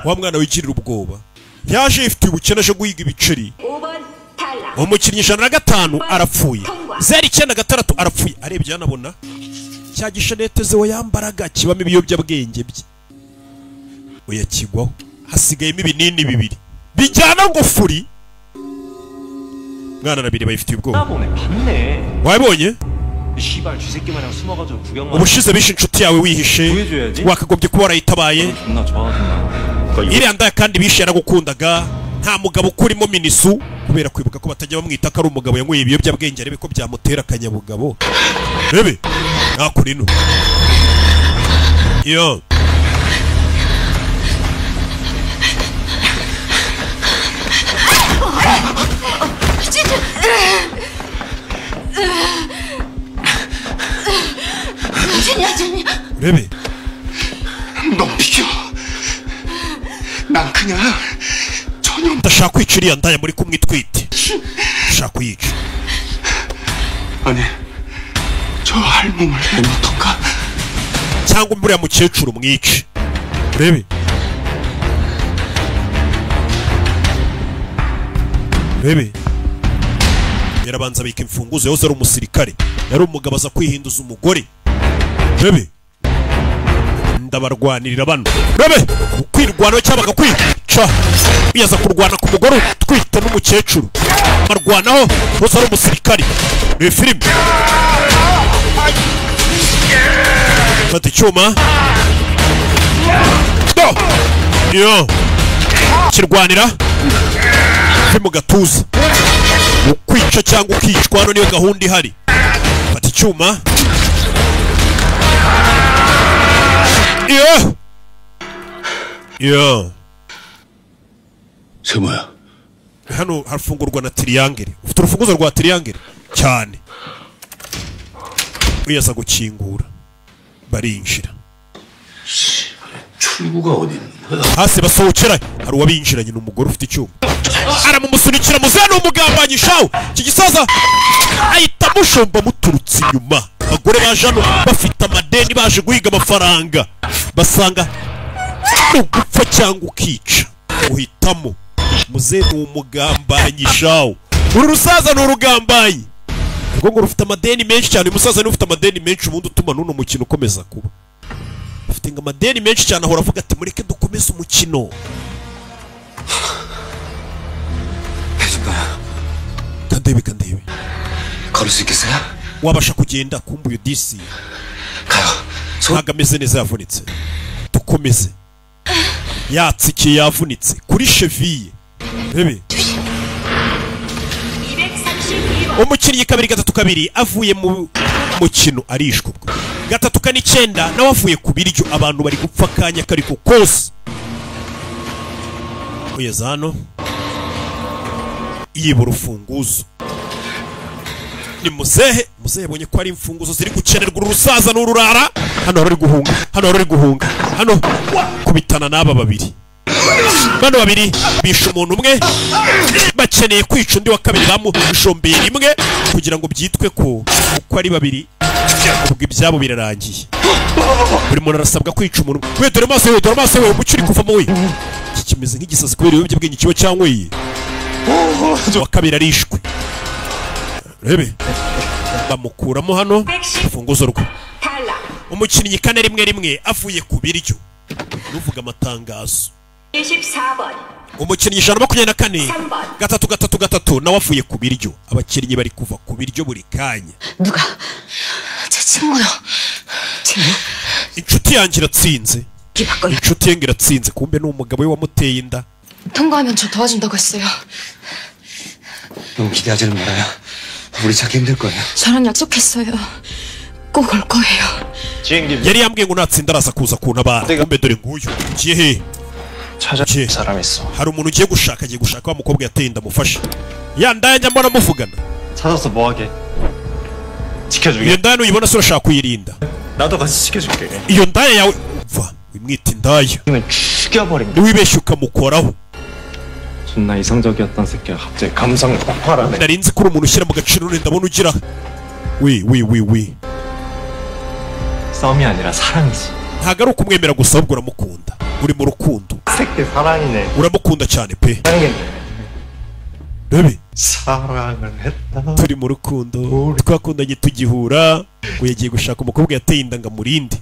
[SPEAKER 1] Wa mwana wigirira ubwoba. Yaje ifite ubukene aje guhiga ibiceri.
[SPEAKER 3] 5번 탈락.
[SPEAKER 1] Umukinnyi 105 arapfuye. 096 arapfuye. Arebye yanabona cya gishanete ze yambaraga kibamo ibiyobyabwenge bye. Oya kigwaho. Hasigayemo ibinini bibiri. Bijyana ngo furi. Mwana nabiri bayifitiye ubwoba.
[SPEAKER 2] 보네 봤네.
[SPEAKER 1] Wabonye?
[SPEAKER 2] 씨발 쥐새끼 마냥 숨어가지고 구경만.
[SPEAKER 1] Ubushize bishe inshuti yawe wihishe.
[SPEAKER 2] 구해줘야지.
[SPEAKER 1] Wakagombye kuba warayitabaye.
[SPEAKER 2] 존나 좋아하구나.
[SPEAKER 1] Iriya ndaya kandi bishe yaragukundaga. Nta mugabo ukurimo Minisu, kubera kwibuka ko batajya bamwita ko ari umugabo yanyweye ibiyobyabwenge, arebe ko byamutera akanyabugabo. Rebe nakurino yo rebe.
[SPEAKER 12] 넌 비켜. 난 그냥 전혀
[SPEAKER 1] ndashaka kwica iriya ndaya muri kumwe itwite, ndashaka kuyica.
[SPEAKER 12] 아니, 저 할멈을 내놓던가.
[SPEAKER 1] Cyangwa uriya mukecuru mwice. Rebe rebe, yarabanza abika imfunguzo. Yahoze ari umusirikare, yari umugabo, aza kwihinduza umugore. Rebe, ndabarwanirira bano. Rebe, ukwirwanaho cyangwa bakakwica. Yaza kurwana ku mugore utwite n'umukecuru, barwanaho bose ari umusirikare. Ni filime. Fata icyuma do yo kirwanira mu gatuza. Ukwica cyangwa ukicwa, hano niyo gahunda ihari. Fata icyuma yo yo.
[SPEAKER 8] 세모야,
[SPEAKER 1] Hano hafungurwa na triangle. Ufite urufunguzo rwa triangle cyane. Uyaza gukingura, barinjira.
[SPEAKER 8] 출구가 어디 있는 거야?
[SPEAKER 1] Hasi basohokera. Hari uwabinjiranye, ni umugore ufite icyuma, aramumusunikira. Muzana umugambanyi shawu. Iki gisaza ahita amushomba muturutse inyuma. Abagore baje hano bafite amadeni, baje guhiga amafaranga, basanga ugupfa cyangwa ukica, uhitamo. Muze ni umugambanyi shawu. Uru rusaza ni urugambanyi ubwo ngo rufite amadeni menshi cyane. Uyu musaza niwe ufite amadeni menshi, ubundi utuma n'uno mukino ukomeza kuba. Afite ngo amadeni menshi cyane, ahora avuga ati mureke dukomeze umukino. Kandebe kandebe.
[SPEAKER 2] 걸을 수 있겠어요?
[SPEAKER 1] Wabasha kugenda? Kumbuye disi ntabwo ameze neza, yavunitse. Dukomeze. Yatsikiye, yavunitse kuri cheville. Rebe,
[SPEAKER 3] 232번
[SPEAKER 1] umukinnyi 232 avuye mu mukino, arishwe. Ubwo 349 nawe avuye ku biryo. Abantu bari gupfa akanya kariko kose. Kugeza hano yiba urufunguzo ni muzehe. Muzehe yabonye ko ari imfunguzo ziri gukenerwa. Uru rusaza n'ururara hano hari guhunga, hano hari guhunga, hano kubitana n'aba babiri. Bano babiri bishe umuntu umwe, bakeneye kwica undi wa kabiri bamushombeye rimwe kugira ngo byitwe ko uko ari babiri ubwo ibyabo birarangiye. Buri muntu arasabwa kwica umuntu we. Dore amaso we, dore amaso we, umucyo uri kuvamo we. Iki kimeze nk'igisazi kubera ibiyobyabwenge kiba cyanyweye. Uwa kabiri arishwe. Rebe, bamukuramo hano urufunguzo rwe.
[SPEAKER 3] 탈락
[SPEAKER 1] Umukinnyi 411 avuye ku biryo, nuvuga amatangazo.
[SPEAKER 3] 24번
[SPEAKER 1] Umukinnyi 124 333 nawe avuye ku biryo. Abakinnyi bari kuva ku biryo buri kanya.
[SPEAKER 10] 누가? 제 친구요.
[SPEAKER 1] Inshuti yanjye iratsinze.
[SPEAKER 10] 바꿔요.
[SPEAKER 1] Inshuti ye ngo iratsinze, kumbe ni umugabo we wamuteye inda.
[SPEAKER 14] 통과하면 저 도와준다고 했어요.
[SPEAKER 2] 너무 기대하지는 말아요. 우리 찾기 힘들 거예요.
[SPEAKER 14] 저랑 약속했어요. 꼭 올 거예요.
[SPEAKER 1] Yari yambwiye ngo natsinda araza kuza kuntabara. Kumbe dore nguyu. Ugiye he?
[SPEAKER 2] 찾아
[SPEAKER 1] Ugiye.
[SPEAKER 2] 사람 있어.
[SPEAKER 1] Hari umuntu ugiye gushaka, agiye gushaka wa mukobwa yateye inda, amufashe. Ya ndaya njya mbona muvugana.
[SPEAKER 2] 찾아서 뭐하게? 지켜주게.
[SPEAKER 1] Iyo ndaya nuyibona se urashaka kuyirinda?
[SPEAKER 2] 나도 같이 지켜줄게.
[SPEAKER 1] Iyo ndaya yawe umva, wimwita indaya.
[SPEAKER 2] 죽여버린다.
[SPEAKER 1] Niwibeshye ukamukoraho.
[SPEAKER 2] 존나 이성적이었던 새끼가 갑자기 감성 폭발하네.
[SPEAKER 1] Nari nzi ko uri umuntu ushyira mu gaciro, none ndabona ugira wi wi wi wi.
[SPEAKER 2] 싸움이 아니라 사랑이지.
[SPEAKER 1] Ntabwo ari ukumwemera gusa, ahubwo uramukunda, uri mu rukundo.
[SPEAKER 2] 새끼 사랑이네.
[SPEAKER 1] Uramukunda cyane pe.
[SPEAKER 2] 사랑했네.
[SPEAKER 1] Rebe,
[SPEAKER 2] 사랑을 했다.
[SPEAKER 1] Turi mu rukundo, twakundanye tugihura. Ngo yagiye gushaka umukobwa yateye inda ngo amurinde.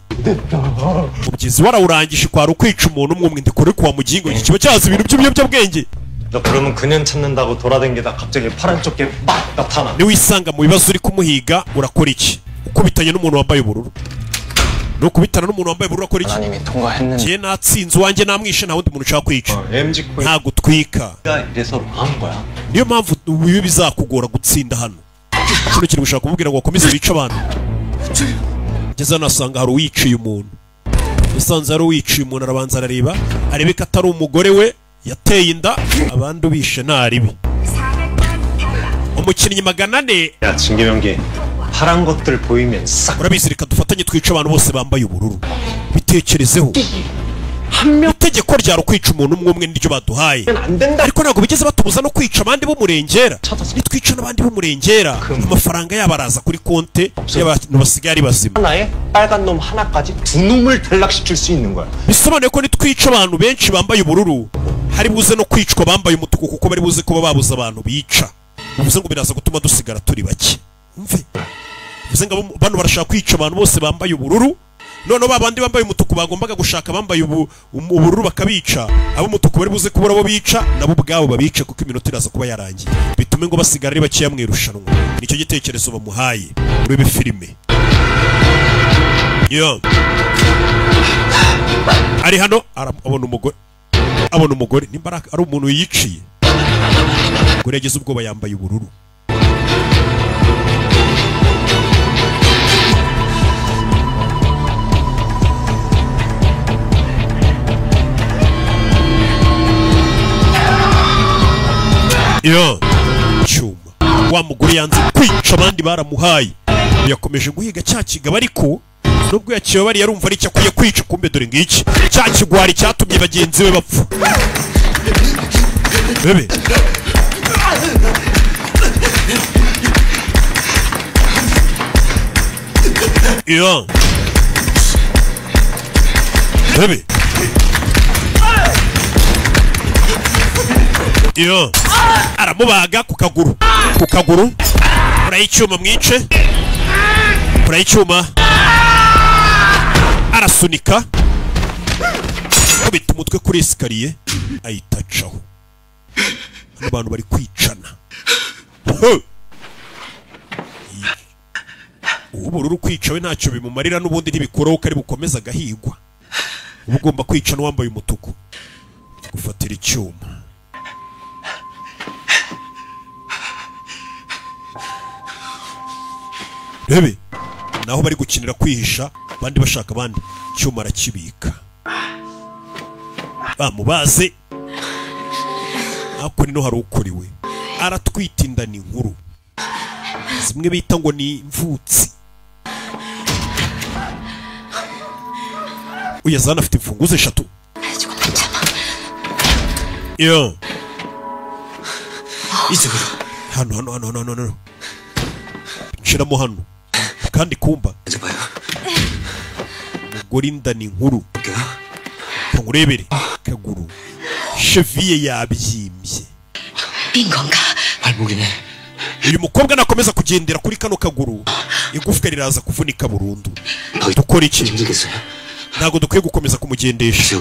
[SPEAKER 1] Umubyizi warawurangije, kwari ukwica umuntu umwe umwe. Ndikore kuwa mugingo iki kiba cyaza ibintu by'ibiyobyabwenge.
[SPEAKER 2] 너 그러면 그년 찾는다고 돌아댕기다 갑자기 파란 조끼 빡 나타나.
[SPEAKER 1] Niwisanga mu bibazo uri kumuhiga, urakora iki ukubitanye n'umuntu wambaye ubururu? Nukubitana n'umuntu wambaye ubururu akora iki? Njye natsinze uwanjye namwishe, nta wundi muntu ushaka kwica. Ntabwo utwika. Niyo mpamvu ibi bizakugora gutsinda hano. Kino kiri gushaka kumubwira ngo bakomeze bice abantu. Ngeze hano asanga hari uwiciye umuntu. Yasanze hari uwiciye umuntu, arabanza arareba arebe ko atari umugore we yateye inda, abandi ubishe ntaribi. Umukinnyi 400.
[SPEAKER 11] 야, 진규명기. 파란 것들 보이면 싹.
[SPEAKER 1] Urabizi, reka dufatanye twice abantu bose bambaye ubururu. Bitekerezeho. Itegeko ryari ukwica umuntu umwe umwe niryo baduhaye, ariko ntabwo bigeze batubuza no kwica abandi b'umurengera. Nitwica n'abandi b'umurengera, amafaranga yabo araza kuri konte y'abantu basigaye ari bazima.
[SPEAKER 11] 하나에 빨간 놈 하나까지 두 놈을 탈락시킬 수 있는 거야.
[SPEAKER 1] Bisobanuye ko nitwica abantu benshi bambaye ubururu, hari buze no kwicwa bambaye umutuku, kuko bari buze kuba babuze abantu bica. Bivuze ngo biraza gutuma dusigara turi bake. Umve, bivuze ngo bano barashaka kwica abantu bose bambaye ubururu, noneho babandi bambaye umutuku bagombaga gushaka bambaye ubururu bakabica, abo umutuku bari buze kubura abo bica nabo ubwabo babice, kuko iminota iraza kuba yarangiye, bitume ngo basigara ari bakeya mu irushanwa. Nicyo gitekerezo bamuhaye. Urebe filime yo ari hano, abona umugore, abona umugore nimba ari umuntu yiciye. Umugore yagize ubwoba yambaye ubururu. Yo cyuma wa mugore yanze kwica abandi baramuhaye, yakomeje guhiga cya kigabo, ariko nubwo yakiwe bari yarumva ari cyo akwiye kwica, kumbe dore ngiki cya kigwari cyatumye bagenzi be bapfa. Bebe yo bebe yo aramubaga ku kaguru, ku kaguru. Kuraho icyuma mwice, kuraho icyuma, arasunika kubita umutwe kuri esikariye ahita acaho. Hano abantu bari kwicana. Ubururu kwica we ntacyo bimumarira, n'ubundi ntibikuraho ko ari bukomeza agahigwa. Uba ugomba kwica n'uwambaye umutuku, gufatira icyuma. Rebe naho bari gukinira kwihisha, abandi bashaka abandi, cyuma arakibika bamubaze. Ako nino hari ukuriwe aratwita inda ni inkuru zimwe bita ngo ni imvutsi. Uyazana afite imfunguzo 3. Yo hano hano hano hano hano nshiramo hano kandi kumba umugore inda ni inkuru. Ngurebere kaguru cheville yabyimbye. Uyu mukobwa nakomeza kugendera kuri kano kaguru, igufwa riraza kuvunika burundu. Dukora iki? Ntabwo dukwiye gukomeza kumugendesha.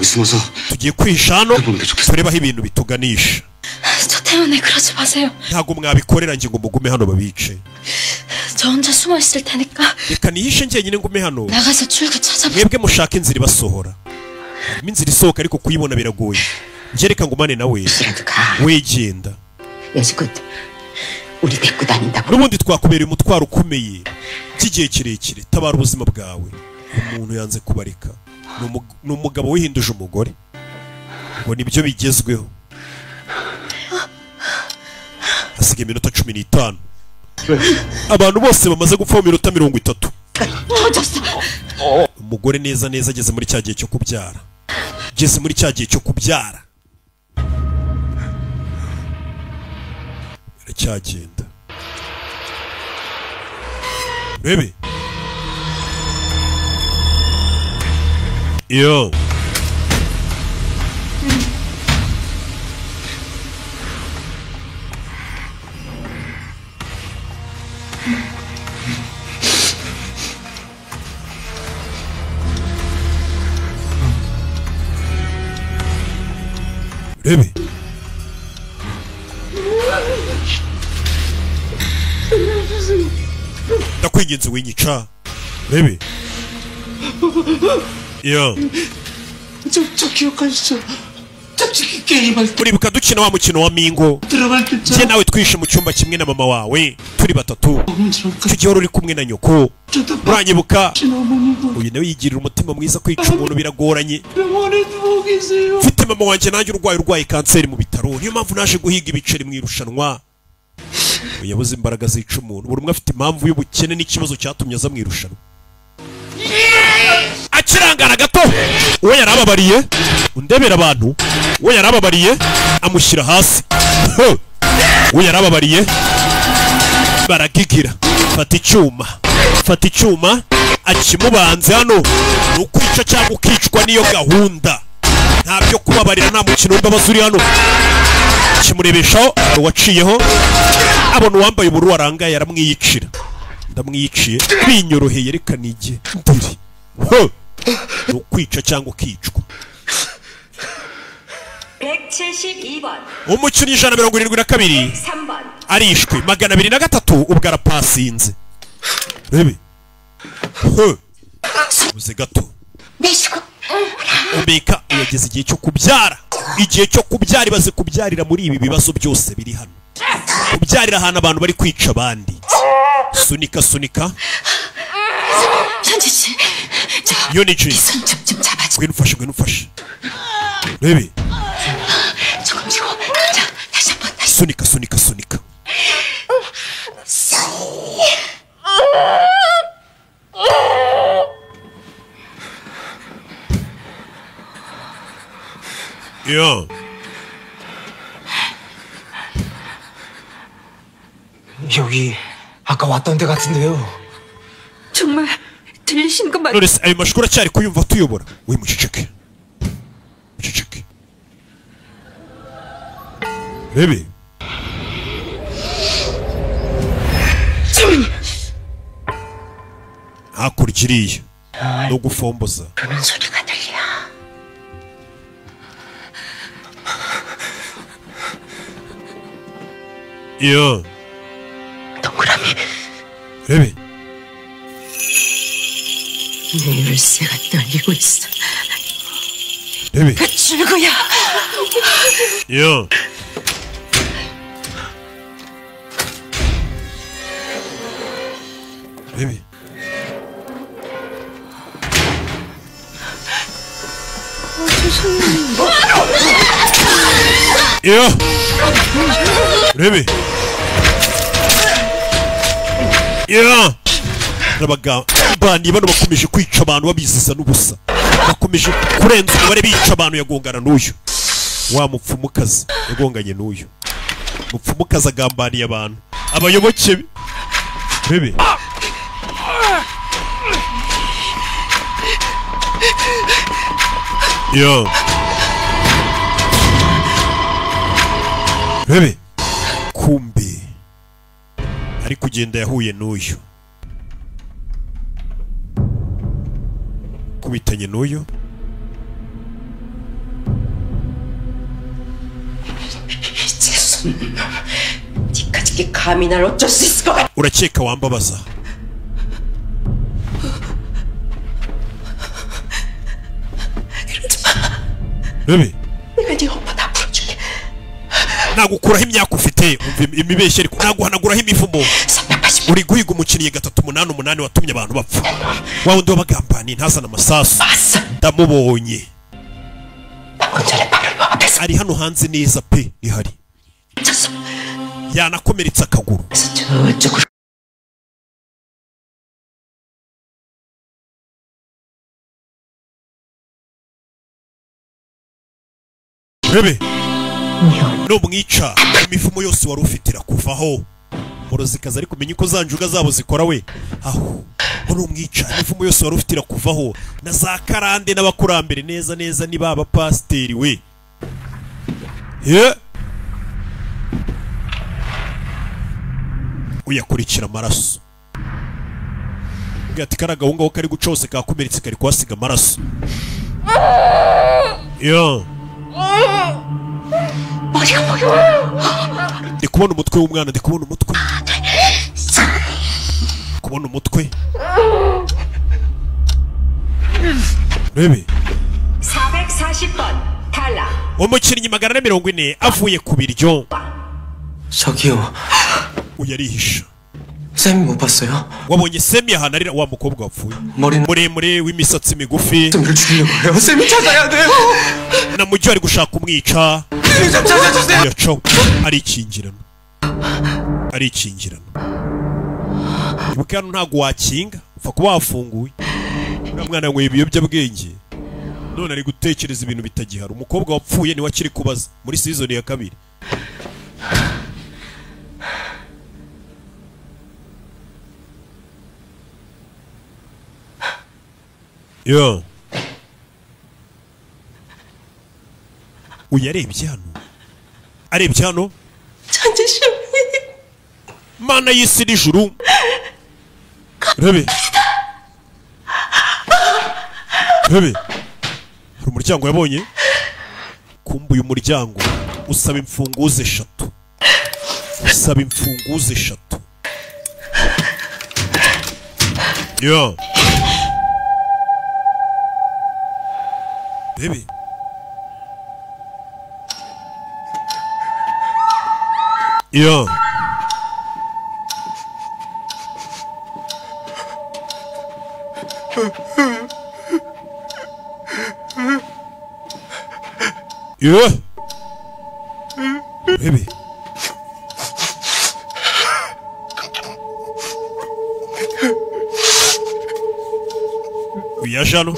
[SPEAKER 1] Tugiye kwihisha hano turebe aho ibintu bituganisha. Ntabwo mwabikorera nge ngo mugume hano babice. Reka nihishe njyenyine ngume hano, mwebwe mushaka inzira ibasohora. Harimo inzira isohoka ariko kuyibona biragoye. Njye reka ngumane nawe, wegenda. N'ubundi twakubereye umutwaro ukomeye by'igihe kirekire, tabara ubuzima bwawe. Umuntu yanze kubareka. Ni umugabo wihinduje umugore, ngo nibyo bigezweho. Hasigaye iminota 15. Abantu bose bamaze gupfa mu minota 30. Umugore neza neza ageze muri cya gihe cyo kubyara, ageze muri cya gihe cyo kubyara, aracyagenda. Bebe yo Rebe ndakwinginze winyica. Rebe Yo.
[SPEAKER 12] 저 기억하시죠? 짝짓기 게임할 때
[SPEAKER 1] Uribuka dukina wa mukino wa mingo?
[SPEAKER 12] 들어갈
[SPEAKER 1] Njye
[SPEAKER 12] 때처럼
[SPEAKER 1] nawe twishe mu cyumba kimwe na mama wawe turi batatu, icyo gihe wari uri kumwe na nyoko, uranyibuka?
[SPEAKER 12] 어머니도
[SPEAKER 1] Uyu nawe yigirira umutima mwiza, kwica umuntu biragoranye.
[SPEAKER 12] 병원에 누워 계세요.
[SPEAKER 1] Mfite mama wanjye nanjye urwaye kanseri mu bitaro, niyo mpamvu naje guhiga ibiceri mu irushanwa. Uyu yabuze imbaraga zica umuntu. Buri umwe afite impamvu y'ubukene n'ikibazo cyatumye aza mu irushanwa. Akirangara gato, uwo yari ababariye, undebera abantu, uwo yari ababariye amushyira hasi. Ho! Uwo yari ababariye baragigira, fata icyuma, fata icyuma akimubanze. Hano ni ukwica cyangwa ukicwa, niyo gahunda, nta byo kubabarira, nta mukino w'imbabazi uri hano. Kimurebeshaho uwaciyeho, abona uwambaye ubururu warangaye, aramwiyicira. Ndamwiyiciye binyoroheye, reka nige nduri. Ho! Ni ukwica cyangwa ukicwa.
[SPEAKER 3] 172번,
[SPEAKER 1] Umukinnyi 172
[SPEAKER 3] 3번,
[SPEAKER 1] arishwe, 203 ubwo arapasinze. Rebe. Ho! Uze gato.
[SPEAKER 10] 내쉬고
[SPEAKER 1] Umeka yageze igihe cyo kubyara, igihe cyo kubyara. Ibaze kubyarira muri ibi bibazo byose biri hano, kubyarira ahantu abantu bari kwica abandi. Sunika, sunika.
[SPEAKER 14] 현지 씨, 저
[SPEAKER 1] Yoniji,
[SPEAKER 14] 손 좀 좀 잡아줘.
[SPEAKER 1] ngwino ufashe, ngwino ufashe. Rebe.
[SPEAKER 14] 조금 쉬고, 자 다시 한번 다시.
[SPEAKER 1] Sunika, sunika, sunika. Yeah.
[SPEAKER 5] 여기 아까 왔던 데 같은데요.
[SPEAKER 14] 정말 들리시는 거 맞?
[SPEAKER 1] None se ayo majwi uracyari kuyumva tuyobora? We, muceceke, muceceke. Rebe. Hakurya iriya no gufomboza.
[SPEAKER 10] 부르는 소리가 들려.
[SPEAKER 1] Iyo.
[SPEAKER 10] 동그라미.
[SPEAKER 1] Rebe.
[SPEAKER 13] 내 열쇠가 떨리고 있어.
[SPEAKER 1] Rebe.
[SPEAKER 14] 그 출구야.
[SPEAKER 1] Iyo. Rebe. Iyo. Rebe. Iyo. Abagambaniye bano bakomeje kwica abantu babiziza n'ubusa, bakomeje kurenza umubare bica abantu. Yagongana n'uyu wa mupfumukazi, yagonganye n'uyu mupfumukazi, agambaniye abantu, abayoboke be. Rebe. Yo. Rebe. Kumbe ari kugenda yahuye n'uyu, kubitanye n'uyu.
[SPEAKER 13] 재수없는 놈. 니까짓 게 감히 날 어쩔 수 있을 것 같...
[SPEAKER 1] Urakeka wambabaza?
[SPEAKER 13] 이러지 마.
[SPEAKER 1] Rebe.
[SPEAKER 13] 내가 네 오빠 다 풀어줄게.
[SPEAKER 1] Nagukuraho imyaka ufite, umva imibeshyo, ariko naguhanaguraho imivumo.
[SPEAKER 13] 380
[SPEAKER 1] Uri guhiga umukinnyi 388 watumye abantu bapfa, wa wundi w'abagambaniye ntazane amasasu.
[SPEAKER 13] 왔어.
[SPEAKER 1] Ndamubonye.
[SPEAKER 13] 방금 전에 바로 요 앞에서
[SPEAKER 1] Ari hano hanze neza pe, ihari.
[SPEAKER 13] 쳤어.
[SPEAKER 1] Yanakomeretse akaguru.
[SPEAKER 13] 그래서 저쪽으로
[SPEAKER 1] Rebe. Numwica, imivumo yose wari ufite irakuvaho. Murozikazi ariko umenye uko za njuga zabo zikora we. Aho ngo numwica, imivumo yose wari ufite irakuvaho, na za karande n'abakurambere neza neza, niba abapasiteri we. Ye, uyakurikira amaraso. Ubwo ati kariya gahungu aho kari guca hose kakomeretse, kari kuhasiga amaraso. Yo.
[SPEAKER 10] 머리가 보여.
[SPEAKER 1] Ndi kubona umutwe w'umwana, ndi kubona umutwe, kubona umutwe. Rebe
[SPEAKER 3] 440번 탈락.
[SPEAKER 1] Umukinnyi 440 avuye ku biryo.
[SPEAKER 12] 저기요.
[SPEAKER 1] Uyu arihisha.
[SPEAKER 12] 쌤 못 봤어요?
[SPEAKER 1] Wabonye Semi ahantu arira wa mukobwa wapfuye
[SPEAKER 12] 머리는
[SPEAKER 1] muremure w'imisatsi migufi.
[SPEAKER 12] 쌤을 죽이려고 해요. 쌤이 찾아야 돼요.
[SPEAKER 1] Na mujyi ari gushaka kumwica.
[SPEAKER 12] 좀 찾아주세요.
[SPEAKER 1] Yacaho arikingirana, arikingirana. Ibuka hano ntabwo wakinga, upfa kuba wafunguye. Uriya mwana yanyweye ibiyobyabwenge none ari gutekereza ibintu bitagihari. Umukobwa wapfuye niwe akiri kubaza muri season ya kabiri. Yo. Uyu arebye hano, arebye hano. Mana y'isi n'ijuru. Rebe, rebe, hari umuryango yabonye. Kumva uyu muryango usaba imfunguzo eshatu, usaba imfunguzo eshatu. Yo. Baby. Yo. Yo. Baby. Uyajano.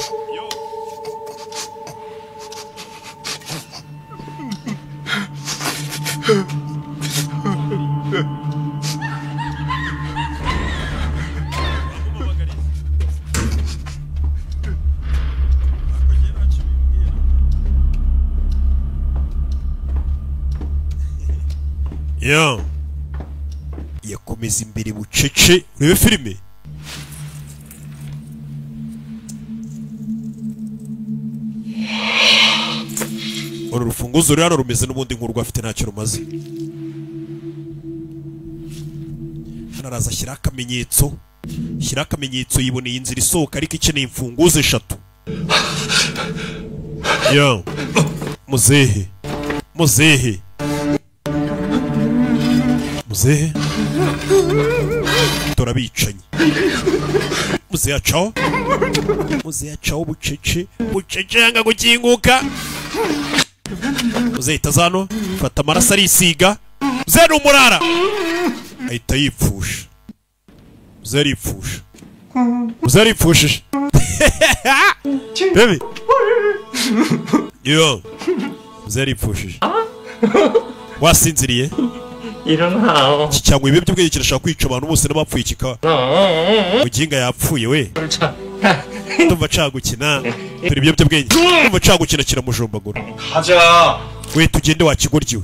[SPEAKER 1] Yo. Yakomeza imbere bucece urebe filime. Uru rufunguzo rero rumeze n'ubundi nk'urwo afite ntacyo rumaze. Hano araza ashyira akamenyetso, shyira akamenyetso yiboneye inzira isohoka ariko ikeneye imfunguzo eshatu. Yo. Muzehe. Muzehe. Muzehe. Turabicanyi. Muzehe acaho. Muzehe acaho bucece, bucece yanga gukinguka. Muzehe tazano fata amaraso arisiga. Muzehe ni umurara ahita yipfusha. Muzehe aripfusha. Muzehe aripfushije. Baby. Yo. Muzehe aripfushije. Wasinziriye? Iki cyangwa ibiyobyabwenge kirashaka kwica abantu bose n'abapfuye kikaba. Muginga yapfuye we. Ndumva cagukina. Dore ibiyobyabwenge. Ndumva cagukina kiramujombagura.
[SPEAKER 2] 가자.
[SPEAKER 1] We tugende wakigoryiwe.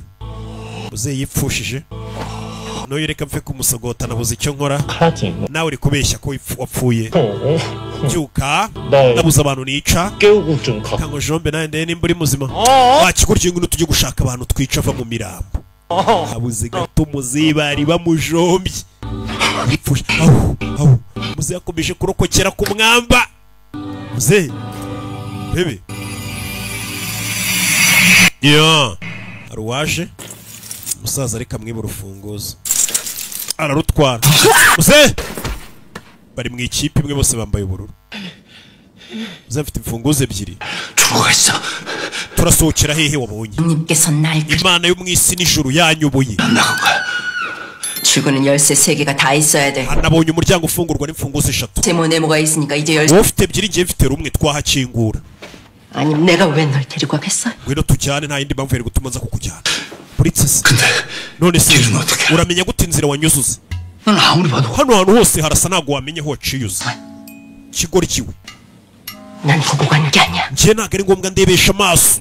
[SPEAKER 1] Muzehe yipfushije. N'uyu reka mfe kumusogota nabuze icyo nkora. Nawe uri kubeshya ko wapfuye. Byuka. Nabuze abantu nica. Kango jombe nawe ndeye nimba uri muzima. Wakigoryiwe ngwino tujye gushaka abantu twica ava mu mirambo. Habuze gato muzehe bari bamujombye. Yipfushe. Awu, awu. Muzehe yakomeje kurokokera ku mwamba. Muzehe. Bebe. Yo. Hari uwaje. Umusaza ariko amwiba urufunguzo. Ararutwara. Muzehe. Bari mu ikipe imwe bose bambaye ubururu. Muzehe afite imfunguzo ebyiri. Turasohokera hehe wabonye? Imana yo mu isi n'ijuru yanyoboye.
[SPEAKER 13] 출구는 열쇠 세 개가 다 있어야 돼.
[SPEAKER 1] Nabonye umuryango ufungurwa n'imfunguzo eshatu.
[SPEAKER 13] 세모 네모가 있으니까 이제 열쇠.
[SPEAKER 1] Wowe ufite ebyiri njye mfite rumwe twahakingura.
[SPEAKER 13] 아님 내가 왜 널 데리고 가겠어?
[SPEAKER 1] Ngwino tujyane nta yindi mpamvu yari gutuma nza kukujyana. Uretse se. None se uramenya gute inzira wanyuze? Hano hantu hose harasa ntabwo wamenya aho waciye uza. Kigoryiwe.
[SPEAKER 13] 난 보고 가는 게 아니야.
[SPEAKER 1] Njye ntabwo ari ngombwa ndebesha amaso.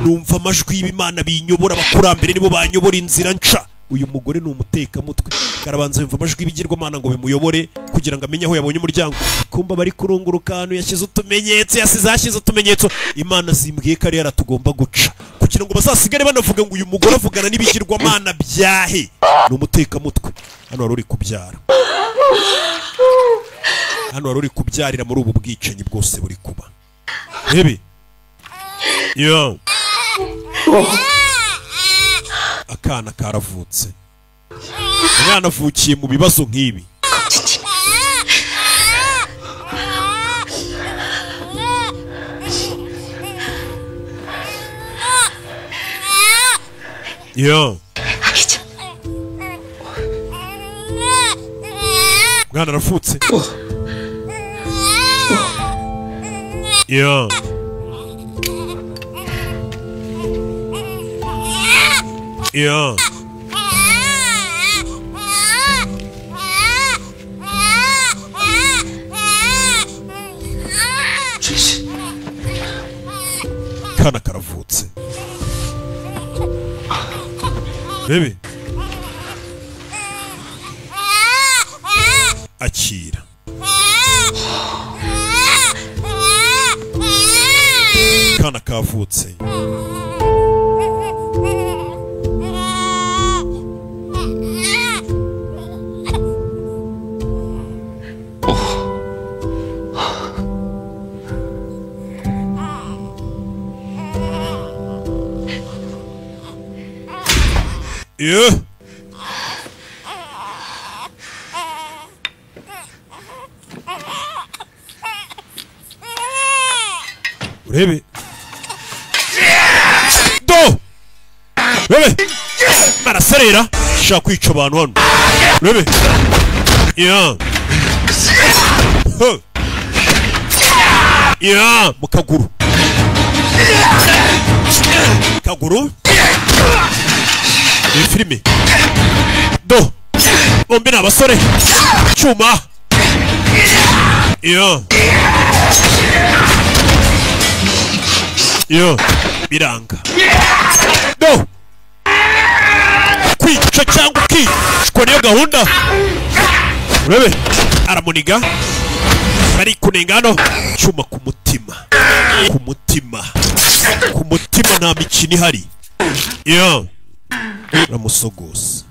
[SPEAKER 1] Numva amajwi y'Imana binyobora, abakurambere nibo banyobora inzira nca. Uyu mugore ni umutekamutwe. Karabanza yumva amajwi y'ibigirwamana ngo bimuyobore kugira ngo amenye aho yabonye umuryango. Kumba bari kurunguruka ahantu yashyize utumenyetso, yasize yashyize utumenyetso. Imana zimbwiye ko ari yaratugomba guca kugira ngo bazasigare banavuga ngo uyu mugore avugana n'ibigirwamana byahe. Ni umutekamutwe. Hano wari uri kubyara. Hano wari uri kubyarira muri ubu bwicanyi bwose buri kuba. Rebe. Yo. Akana karavutse. Umwana avukiye mu bibazo nk'ibi. Yo. Mwana aravutse. Yo. Yo. Kana karavutse. Bebe. Akira. Kana kavutse. Yeah. Urebe. Do. Urebe. Baraserera. Shaka kwica abantu hano. Urebe. Yeah. Yeah, mukaguru. Kaguru. Iyi filime. Do. Bombi ni abasore. Cyuma. Yeah. Yo, biranga. Do. Kwica cyangwa ukicwa niyo gahunda. Urebe aramuniga. Bari kunenga hano. Cyuma ku mutima. Ku mutima. Ku mutima nta mikino ihari. Yo. Ramusogosa.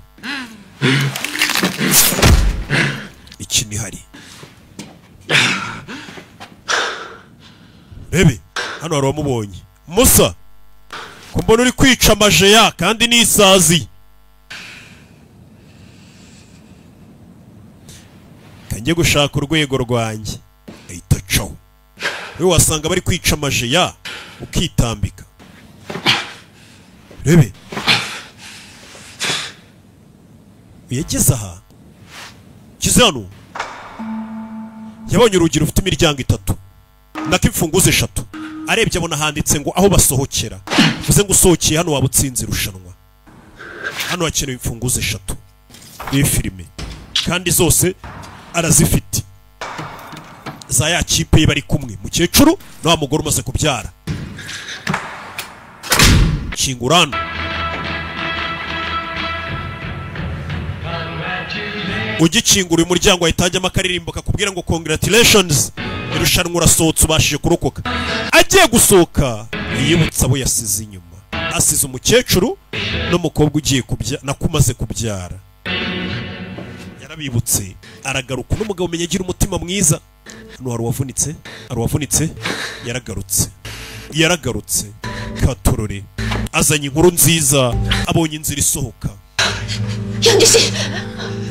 [SPEAKER 1] Ikini ihari. Rebe hano hari uwamubonye. Musa kumbona uri kwica amajeya kandi nisazi. Kanjye gushaka urwego rwanjye. Ahita caho. We wasanga bari kwica amajeya ukitambika. Rebe. Yageze aha. Kize hano. Yabonye urugi rufite imiryango itatu. Nakimfunguzo eshatu. Arebye abona handitse ngo aho basohokera. Uvuze ngo usohokeye hano wabutsinze irushanwa. Hano hakenewe imfunguzo eshatu. Iyi filime kandi zose arazifite. Za ya kipe bari kumwe. Mukecuru na wa mugore umaze kubyara. Kingurano. Ugikingura uyu muryango ahitajyamo akaririmbo kakubwira ngo congratulations, irushanwa urasohotse ubashije kurokoka. Agiye gusohoka yibutsa abo yasize inyuma. Asize umukecuru n'umukobwa ugiye kubyara nakumaze kubyara. Yarabibutse aragaruka. N'umugabo umenya agira umutima mwiza. Hano hari uwavunitse, hari uwavunitse, yaragarutse. Yaragarutse katorore azanye inkuru nziza, abonye inzira isohoka.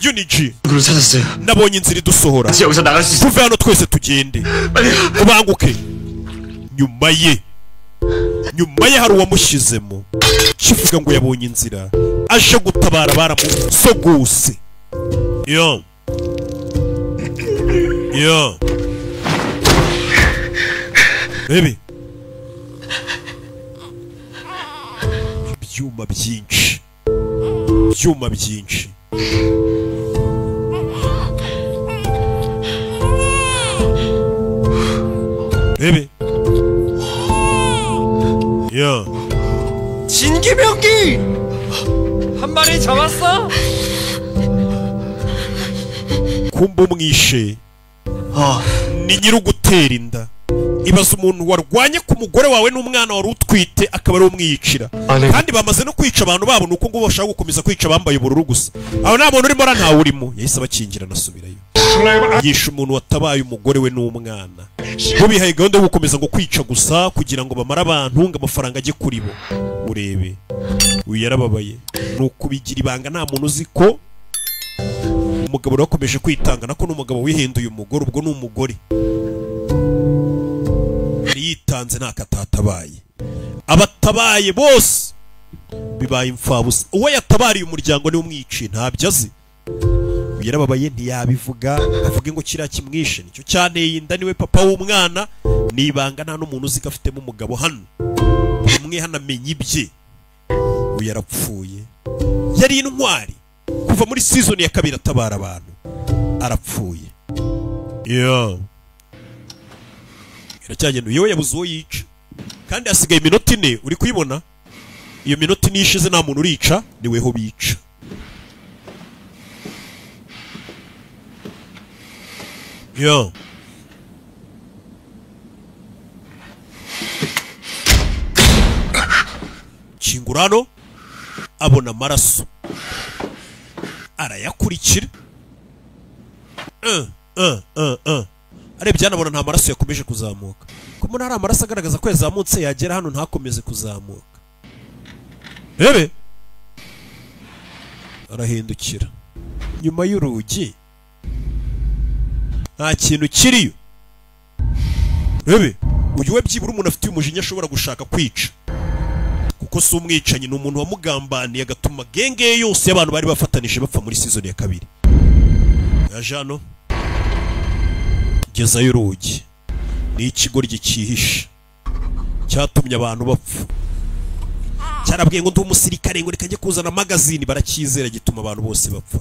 [SPEAKER 1] Yuniji nabonye inzira idusohora. Tuve hano twese tugende. Ubanguke. Nyuma ye hari uwamushyizemo. Kivuga ngo yabonye inzira aje gutabara baramusogose. Yo. Yo. Baby. Ibyuma byinshi. Ibyuma byinshi. Baby. 야.
[SPEAKER 5] 진기병기! 한 마리 잡았어?
[SPEAKER 1] Kumba umwishe. Ni nyirugutera inda. Ibaza umuntu warwanye ku mugore wawe n'umwana wari utwite akaba ari umwiyicira. Kandi bamaze no kwica abantu babo nuko ngo bashaka gukomeza kwica bambaye ubururu gusa. Aho nta muntu urimo ara ntawe urimo. Yahise abakingira nasubirayo. Yishe umuntu watabaye umugore we n'umwana. Bo bihaye gahunda yo gukomeza ngo kwica gusa kugira ngo bamare abantu ngo amafaranga ajye kuri bo. Urebe uyu yarababaye, ni ukubigira ibanga, nta muntu uzi ko umugabo yakomeje kwitanga, nako n'umugabo wihinduye umugore, ubwo ni umugore yari yitanze nta katatabaye. Abatabaye bose bibaye imfabusa. Uwo yatabariye umuryango niwe umwiciye, ntabyo azi. Yarababaye ntiyabivuga, avuge ngo kiriya kimwishe nicyo cyanteye inda, niwe papa w'umwana. Ni ibanga, nta n'umuntu uzi ko afitemo umugabo hano. Umwe hano amenya ibye. Uyu yarapfuye, yari intwari kuva muri season ya kabiri atabara abantu, arapfuye. Yo iracyagenda, yewe yabuze uwo yica kandi hasigaye iminota 4. Uri kuyibona iyo minota 4 ishize nta muntu urica, niweho bica. Yo kingurano abona amaraso arayakurikira. Arebye anabona nta maraso yakomeje kuzamuka. Ko hari amaraso agaragaza ko yazamutse, yagera hano ntakomeze kuzamuka. Rebe arahindukira nyuma y'urugi nta kintu kiriyo. Rebe uyu we byibura umuntu afite umujinya ashobora gushaka kwica, kuko si umwicanyi, ni umuntu wamugambaniye agatuma genge yose y'abantu bari bafatanije bapfa muri season ya kabiri. Yaje hano gezayo urugi, ni ikigoryi cyihishe cyatumye abantu bapfa. Cyarabwiye ngo ndi umusirikare, ngo reka njye kuzana magazine, baracyizera gituma abantu bose bapfa.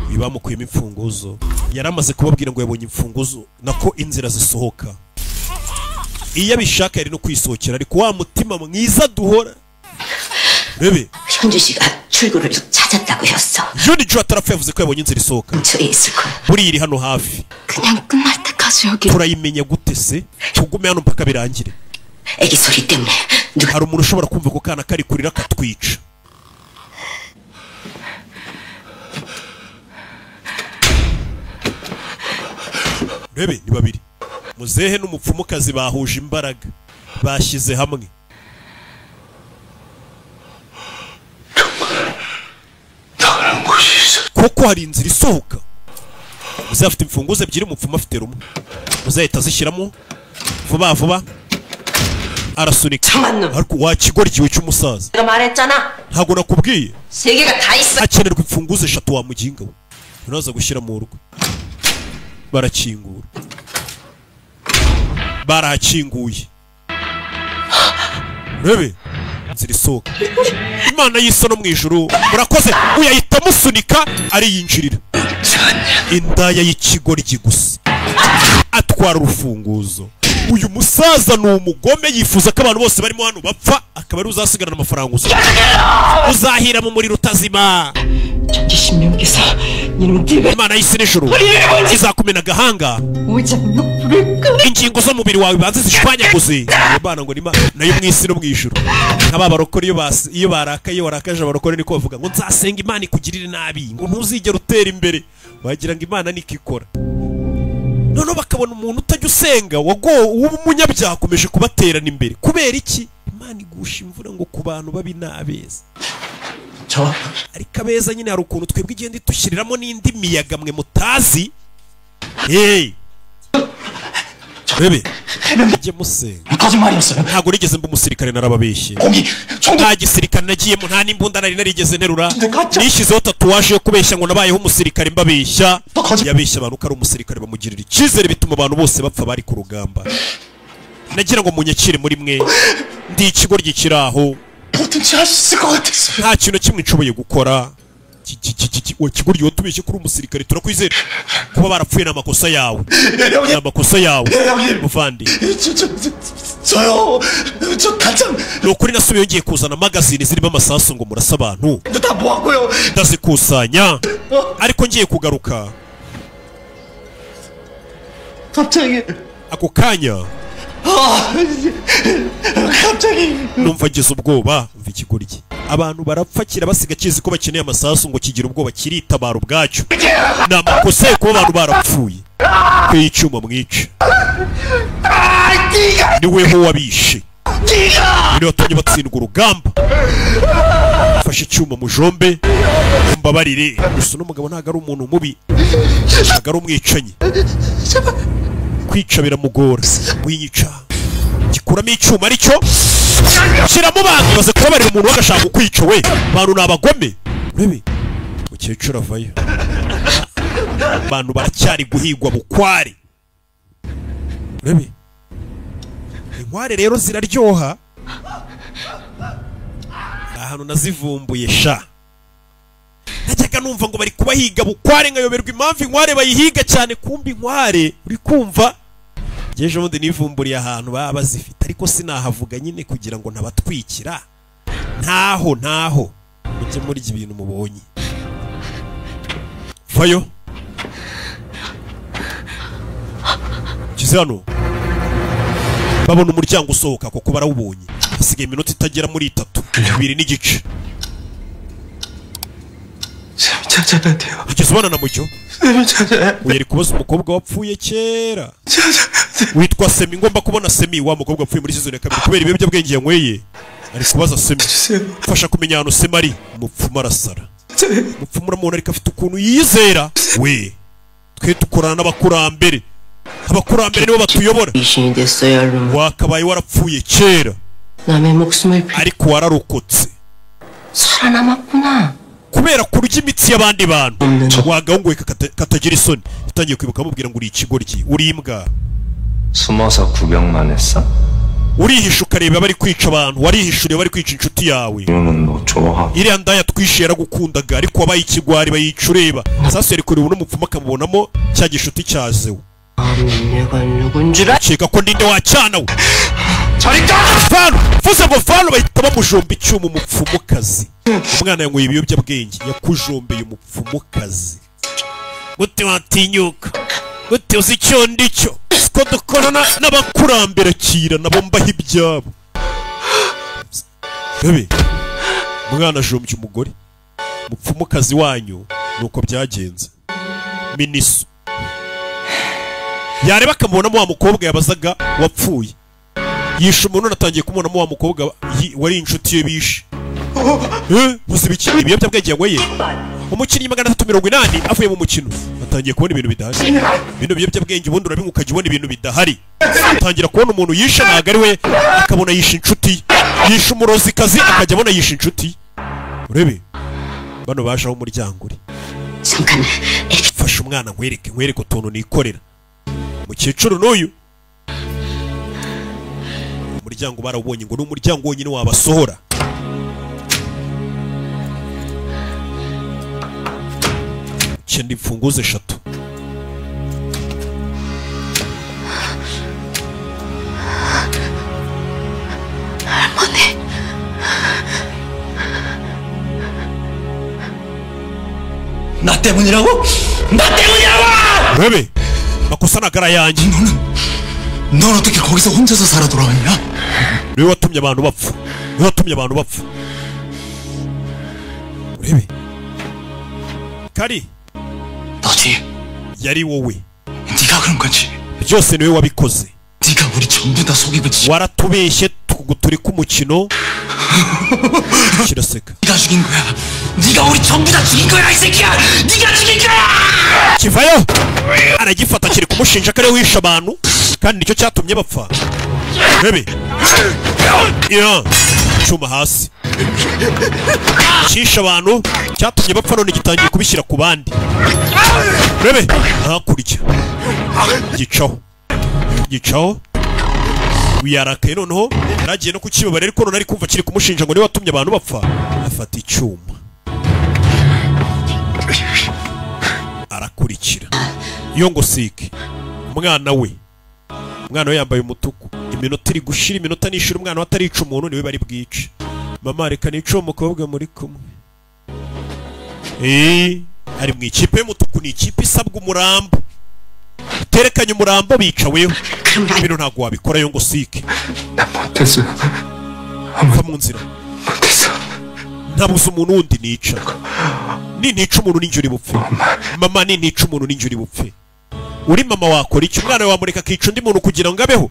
[SPEAKER 1] Uyu bamukuyemo imfunguzo, yaramaze kubabwira ngo yabonye imfunguzo nako inzira zisohoka. Iyo abishaka yari no kwisohokera, ariko wa mutima mwiza duhora. Rebe
[SPEAKER 10] 현주 씨가 출구를 찾았다고 했어.
[SPEAKER 1] Juni atarapfa yavuze ko yabonye inzira isohoka. Buriya iri hano hafi.
[SPEAKER 14] 그냥 끝날 때까지 여기.
[SPEAKER 1] Turayimenya gute se? Tugume hano mpaka birangire.
[SPEAKER 10] 애기 소리 때문에
[SPEAKER 1] Hari umuntu ushobora kumva ko kana kari kurira akatwica. Rebe ni babiri, muzehe n'umupfumukazi bahuje imbaraga, bashyize hamwe. Koko hari inzira isohoka. Muzehe afite imfunguzo ebyiri, umupfumu afite rumwe. Muzehe ahita azishyiramo vuba vuba, arasunika. Ariko wakigoryiwe cy'umusaza,
[SPEAKER 13] 내가 말했잖아.
[SPEAKER 1] ntabwo nakubwiye
[SPEAKER 13] 세 개가 다 있어.
[SPEAKER 1] hakenerwa imfunguzo 3 wa muginga we. Uraza gushyira mu rwe. Barakingura, barakinguye. Rebe inzira isohoka. Imana y'isi no mu ijuru murakoze. Uyahita amusunika ariyinjirira. Indaya y'ikigoryi gusa atwara urufunguzo. Uyu musaza ni umugome, yifuza ko abantu bose barimo hano bapfa, akaba ari uzasigarana amafaranga gusa. Uzahira mu muriro utazima. Imana y'isi n'ijuru izakumena agahanga, ingingo z'umubiri wawe banze zishwanyaguze. Imana ngo nima nayo mu isi no mu ijuru. Nk'aba barokore iyo barakaye, warakaje abarokore niko bavuga ngo nzasenga Imana ikugirire nabi, ngo ntuzigere utera imbere. Wagira ngo Imana niko ikora. Noneho bakabona umuntu utajya usenga w'umunyabyaha akomeje kubaterana imbere. Kubera iki? Imana igusha imvura ngo ku bantu babi n'abeza. Ariko abeza nyine hari ukuntu twebwe igenda itushyiriramo n'indi miyaga mwe mutazi. Hey Bebe mujye musenga. Ntabwo nigeze mba umusirikare, narababeshye. Nta gisirikare nagiyemo, nta n'imbunda nari narigeze nterura. Nishyizeho tatuwaje yo kubeshya ngo nabayeho umusirikare, mbabeshya. Yabeshya abantu ko ari umusirikare, bamugirira icyizere, bituma abantu bose bapfa bari ku rugamba. Nagira ngo munyakire muri mwe, ndi ikigoryi kiri aho, nta kintu kimwe nshoboye gukora. Ikigoryi watubeshye kuri umusirikare, turakwizera. Kuba barapfuye ni amakosa yawe, ni amakosa yawe muvandi. Ni ukuri nasubiye ngiye kuzana magazine zirimo amasasu ngo murase abantu, ndazikusanya, ariko ngiye kugaruka ako kanya. Numva agize ubwoba. Mva ikigoryi, abantu barapfa kirabasiga kizi ko bakeneye amasasu ngo kigira ubwoba kiritabara ubwacyo. Ni amakosa kuba abantu barapfuye. Kweye icyuma mwica ni weho wabishe, niwe watumye batsindwa urugamba. Fashe icyuma mujombe, mbabarire. Gusa uno mugabo ntabwo ari umuntu mubi, ntabwo ari umwicanyi. Kwica biramugora. Wiyica gikuramo icyuma aricyo kiramubanga. Baze kubabarira umuntu wagashaka kwica we. Abantu ni abagome. Urebe mukecuru avayo. Abantu baracyari guhigwa bukware. Urebe inkware rero ziraryoha. Ahantu nazivumbuye sha, najyaga numva ngo bari kubahiga bukware nkayoberwa impamvu inkware bayihiga cyane. Kumbi inkware uri kumva ejo bundi nivumburiye ahantu baba bazifite, ariko sinahavuga nyine kugira ngo ntabatwikira. Ntaho ntaho mujye muri ibintu mubonye. Fayo kize hano babona umuryango usohoka kuko barawubonye. Hasigaye iminota itagera muri 3, 2.5. Ugeze ubona na Mucyo? Uyu ari kubaza umukobwa wapfuye kera witwa Semi. Ngomba kubona Semi, wa mukobwa wapfuye muri season ya 2 kubera ibiyobyabwenge yanyweye. Ari kubaza Semi, fasha kumenya ahantu Semi ari. Umupfumu arasara. Umupfumu uramubona ariko afite ukuntu yizera we. Twe dukorana n'abakurambere, abakurambere nibo batuyobora. Wakabaye warapfuye kera ariko wararokotse kubera kurya imitsi y'abandi bantu. Wagahunguye katagira isoni. Yatangiye kwibuka amubwira ngo uri ikigoryi, uri imbwa.
[SPEAKER 2] 숨어서 구경만 했어?
[SPEAKER 1] Urihisha ukareba bari kwica abantu, warihisha ureba bari kwica inshuti yawe. Iriya ndaya twishe yaragukundaga ariko wabaye ikigwari bayica ureba. Sasa yari kureba uno mupfumu akamubonamo cya gishuti cyazewe. Ukeka ko ndinde wacana we. Fano, fuze ngo fano bahita bamujomba icyuma umupfumukazi. Umwana yanyweye ibiyobyabwenge yakujombeye umupfumukazi. Gute watinyuka? Gute uzi icyo ndicyo? Ko dukorana n'abakurambere kira nabo mbaha ibyabo. Bebe, umwana ajombye umugore. Umupfumukazi wanyu nuko byagenze. Miniso yareba akamubonamo wa mukobwa yabazaga wapfuye. Yishe umuntu natangiye kumubonamo wa mukobwa wari inshuti ye bishe. Muzi biki ibiyobyabwenge yanyweye. Umukinnyi 380 avuye mu mukino. Atangiye kubona ibintu bidahari. Bino biyobyabwenge ubundi urabinywa ukajya ubona ibintu bidahari. Atangira kubona umuntu yishe ntago ari we, akabona yishe inshuti. Yishe umurozikazi akajya abona yishe inshuti. Urebe bano baje aho umuryango uri. Fasha umwana nkwereke nkwereke utuntu nikorera. Mukecuru n'uyu umuryango barawubonye ngo ni umuryango wonyine wabasohora. Cyenda imfunguzo 3.
[SPEAKER 14] 할머니.
[SPEAKER 8] 나 때문이라고? 나 때문이라고!
[SPEAKER 1] Urebe makosa nagara yanjye.
[SPEAKER 12] 넌 어떻게 거기서 혼자서 살아 돌아왔냐?
[SPEAKER 1] niwe watumye abantu bapfa, niwe watumye abantu bapfa. Urebe kari
[SPEAKER 12] 너지.
[SPEAKER 1] Yari wowe.
[SPEAKER 12] 네가 그런 거지.
[SPEAKER 1] Byose niwe wabikoze.
[SPEAKER 12] 네가 우리 전부 다 속이고
[SPEAKER 1] waratubeshye turi ku mukino. kiraseka.
[SPEAKER 12] 네가 죽인 거야. 네가 우리 전부 다 죽인 거야, 이 새끼야. 네가 죽인 거야.
[SPEAKER 1] Kivayo aragifata kiri kumushinja ko ari we wishe abantu kandi nicyo cyatumye bapfa. Urebe ya cyuma hasi cyishe abantu cyatumye bapfa none gitangiye kubishyira ku bandi. Urebe hakurya gicaho gicaho uyarakaye noneho yaragiye no kukibabara ariko none ari kumva kiri kumushinja ngo niwe watumye abantu bapfa. Afata icyuma arakurikira Yongosike umwana we. Umwana we yambaye umutuku. Iminota iri gushira, iminota nishira, umwana we atarica umuntu niwe bari bwice. Mama reka nice uwo mukobwa muri kumwe. Ari mu ikipe y'umutuku, ni ikipe isabwa umurambo. Uterekanye umurambo bica weho. Bino ntabwo wabikora yo ngo sike.
[SPEAKER 11] 못했어요.
[SPEAKER 1] Va mu nzira. Ntabuze umuntu wundi nica. Nintica umuntu ninjye uri bupfe. Mama, nintica umuntu ninjye uri bupfe. Uri mama wakora iki? Umwana wawe wamureka akica undi muntu kugira ngo abeho?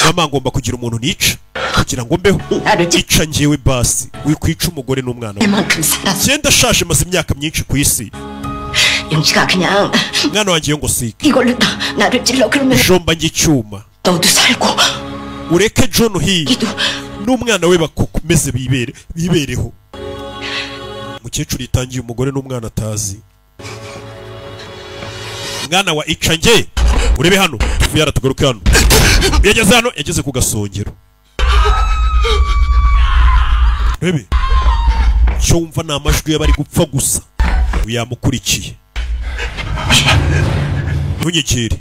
[SPEAKER 1] Mama, ngomba kugira umuntu nica kugira ngo mbeho. Ica njyewe basi, wikwica umugore n'umwana wawe.
[SPEAKER 10] 이만큼 살았어.
[SPEAKER 1] Njye ndashaje, maze imyaka myinshi ku isi.
[SPEAKER 10] 영식아 그냥
[SPEAKER 1] Mwana wanjye yo ngo sike.
[SPEAKER 10] 이걸로 나, 나를 찔러 그러면
[SPEAKER 1] Jomba njye icyuma.
[SPEAKER 10] 너도 살고
[SPEAKER 1] Ureke John Hill n'umwana we bakomeze bibere bibereho. Umukecuru yitangiye umugore n'umwana atazi. Mwana wa ica njye urebe hano tuvuye tugaruke hano. Yageze hano, yageze ku gasongero. Urebe icyo wumva ni amajwi y'abari gupfa gusa. Yamukurikiye. Ntunyikire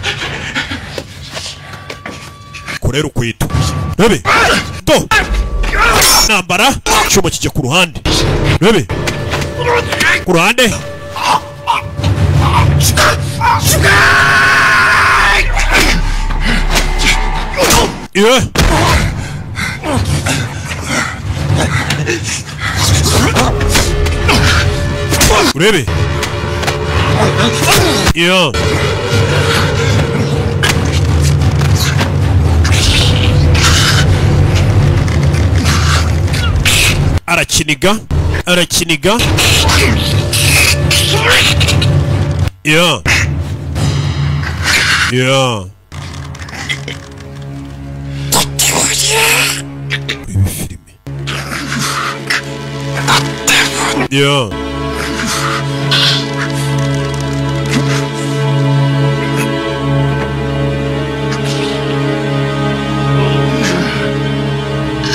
[SPEAKER 1] korera ukwito. Rebe do nambara icyuma kijya ku ruhande. Rebe ku ruhande. Ye urebe ye arakiniga arakiniga. Ya ya urebe filime. Ya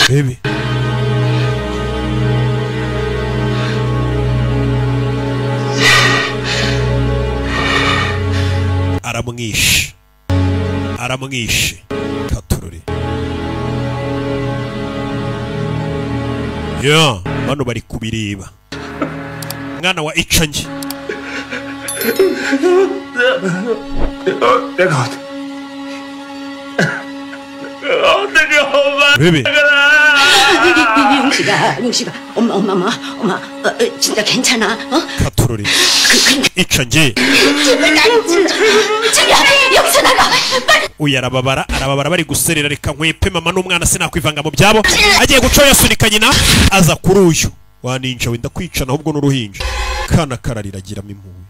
[SPEAKER 1] urebe. Aramwishe aramwishe katurore. Ya bano bari kubireba. Mwana wa ica njye.
[SPEAKER 11] 내가 어떻게 어떻게 엄마
[SPEAKER 1] urebe.
[SPEAKER 10] 영식아, 영식아, 엄마, 엄마, 엄마, 엄마, 어, 어, 진짜 괜찮아? 어?
[SPEAKER 1] Katurore ica njye.
[SPEAKER 10] 제발 나 진짜, 여기서 나가, 빨리.
[SPEAKER 1] Uyu arababara arababara bari guserera. Reka nkwepe mama n'umwana sinakwivanga mu byabo. Agiye guca yasunika nyina aza kuri uyu wa ninja wenda kwicana ahubwo n'uruhinja. Kana kararira agiramo impuhwe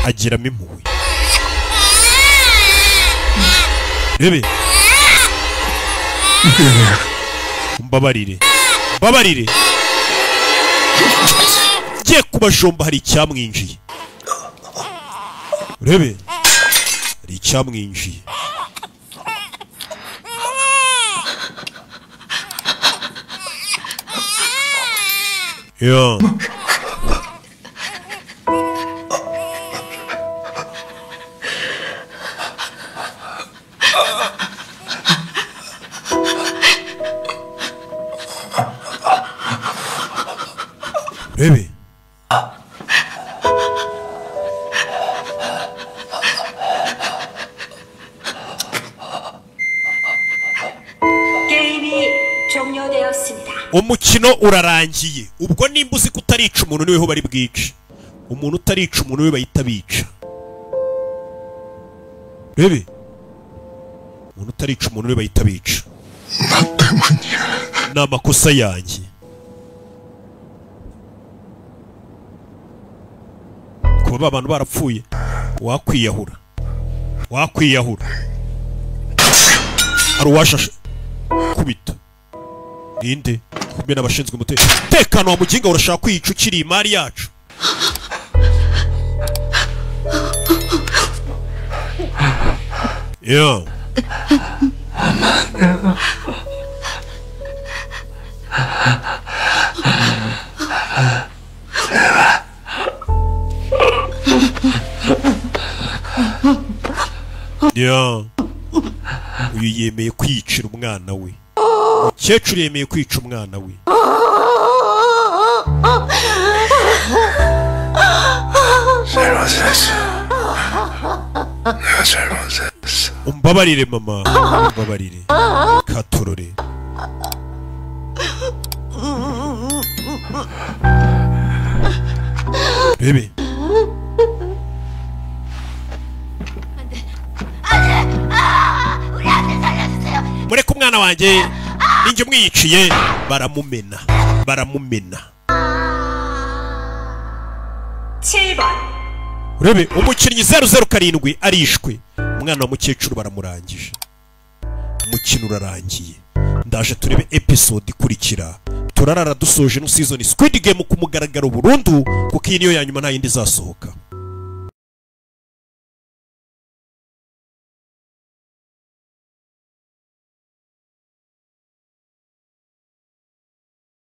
[SPEAKER 1] agiramo impuhwe. Rebe mbabarire mbabarire. Ngiye kubajomba hari icyamwinjiye. Urebe hari icyamwinjiye. Ya urebe.
[SPEAKER 3] 게임이 종료되었습니다.
[SPEAKER 1] Umukino urarangiye. Ubwo nimba uzi ko utarica umuntu niweho bari bwice. Umuntu utarica umuntu we bahita bica. Rebe umuntu utarica umuntu we bahita bica. Ni amakosa yanjye. Kuba abantu barapfuye wakwiyahura wakwiyahura. Hari uwashashe kubita ninde kumbe n'abashinzwe umutekano wa muginga urashaka kwica ukiri imari yacu. Ya ya uyu yemeye kwicira umwana we. Umukecuru yemeye kwica umwana we.
[SPEAKER 7] 잘못했어. 내가 잘못했어.
[SPEAKER 1] Umbabarire mama, umbabarire. Katurore. Bebe. Mureke umwana wanjye, ninjye umwiyiciye. Baramumena, baramumena.
[SPEAKER 3] 7번.
[SPEAKER 1] Urebe umukinnyi 007 arishwe, umwana wa mukecuru baramurangije. Umukino urarangiye. Ndaje turebe episode ikurikira. Turarara dusoje no season Squid Game ku mugaragaro burundu, kuko iyi niyo ya nyuma, nta yindi izasohoka.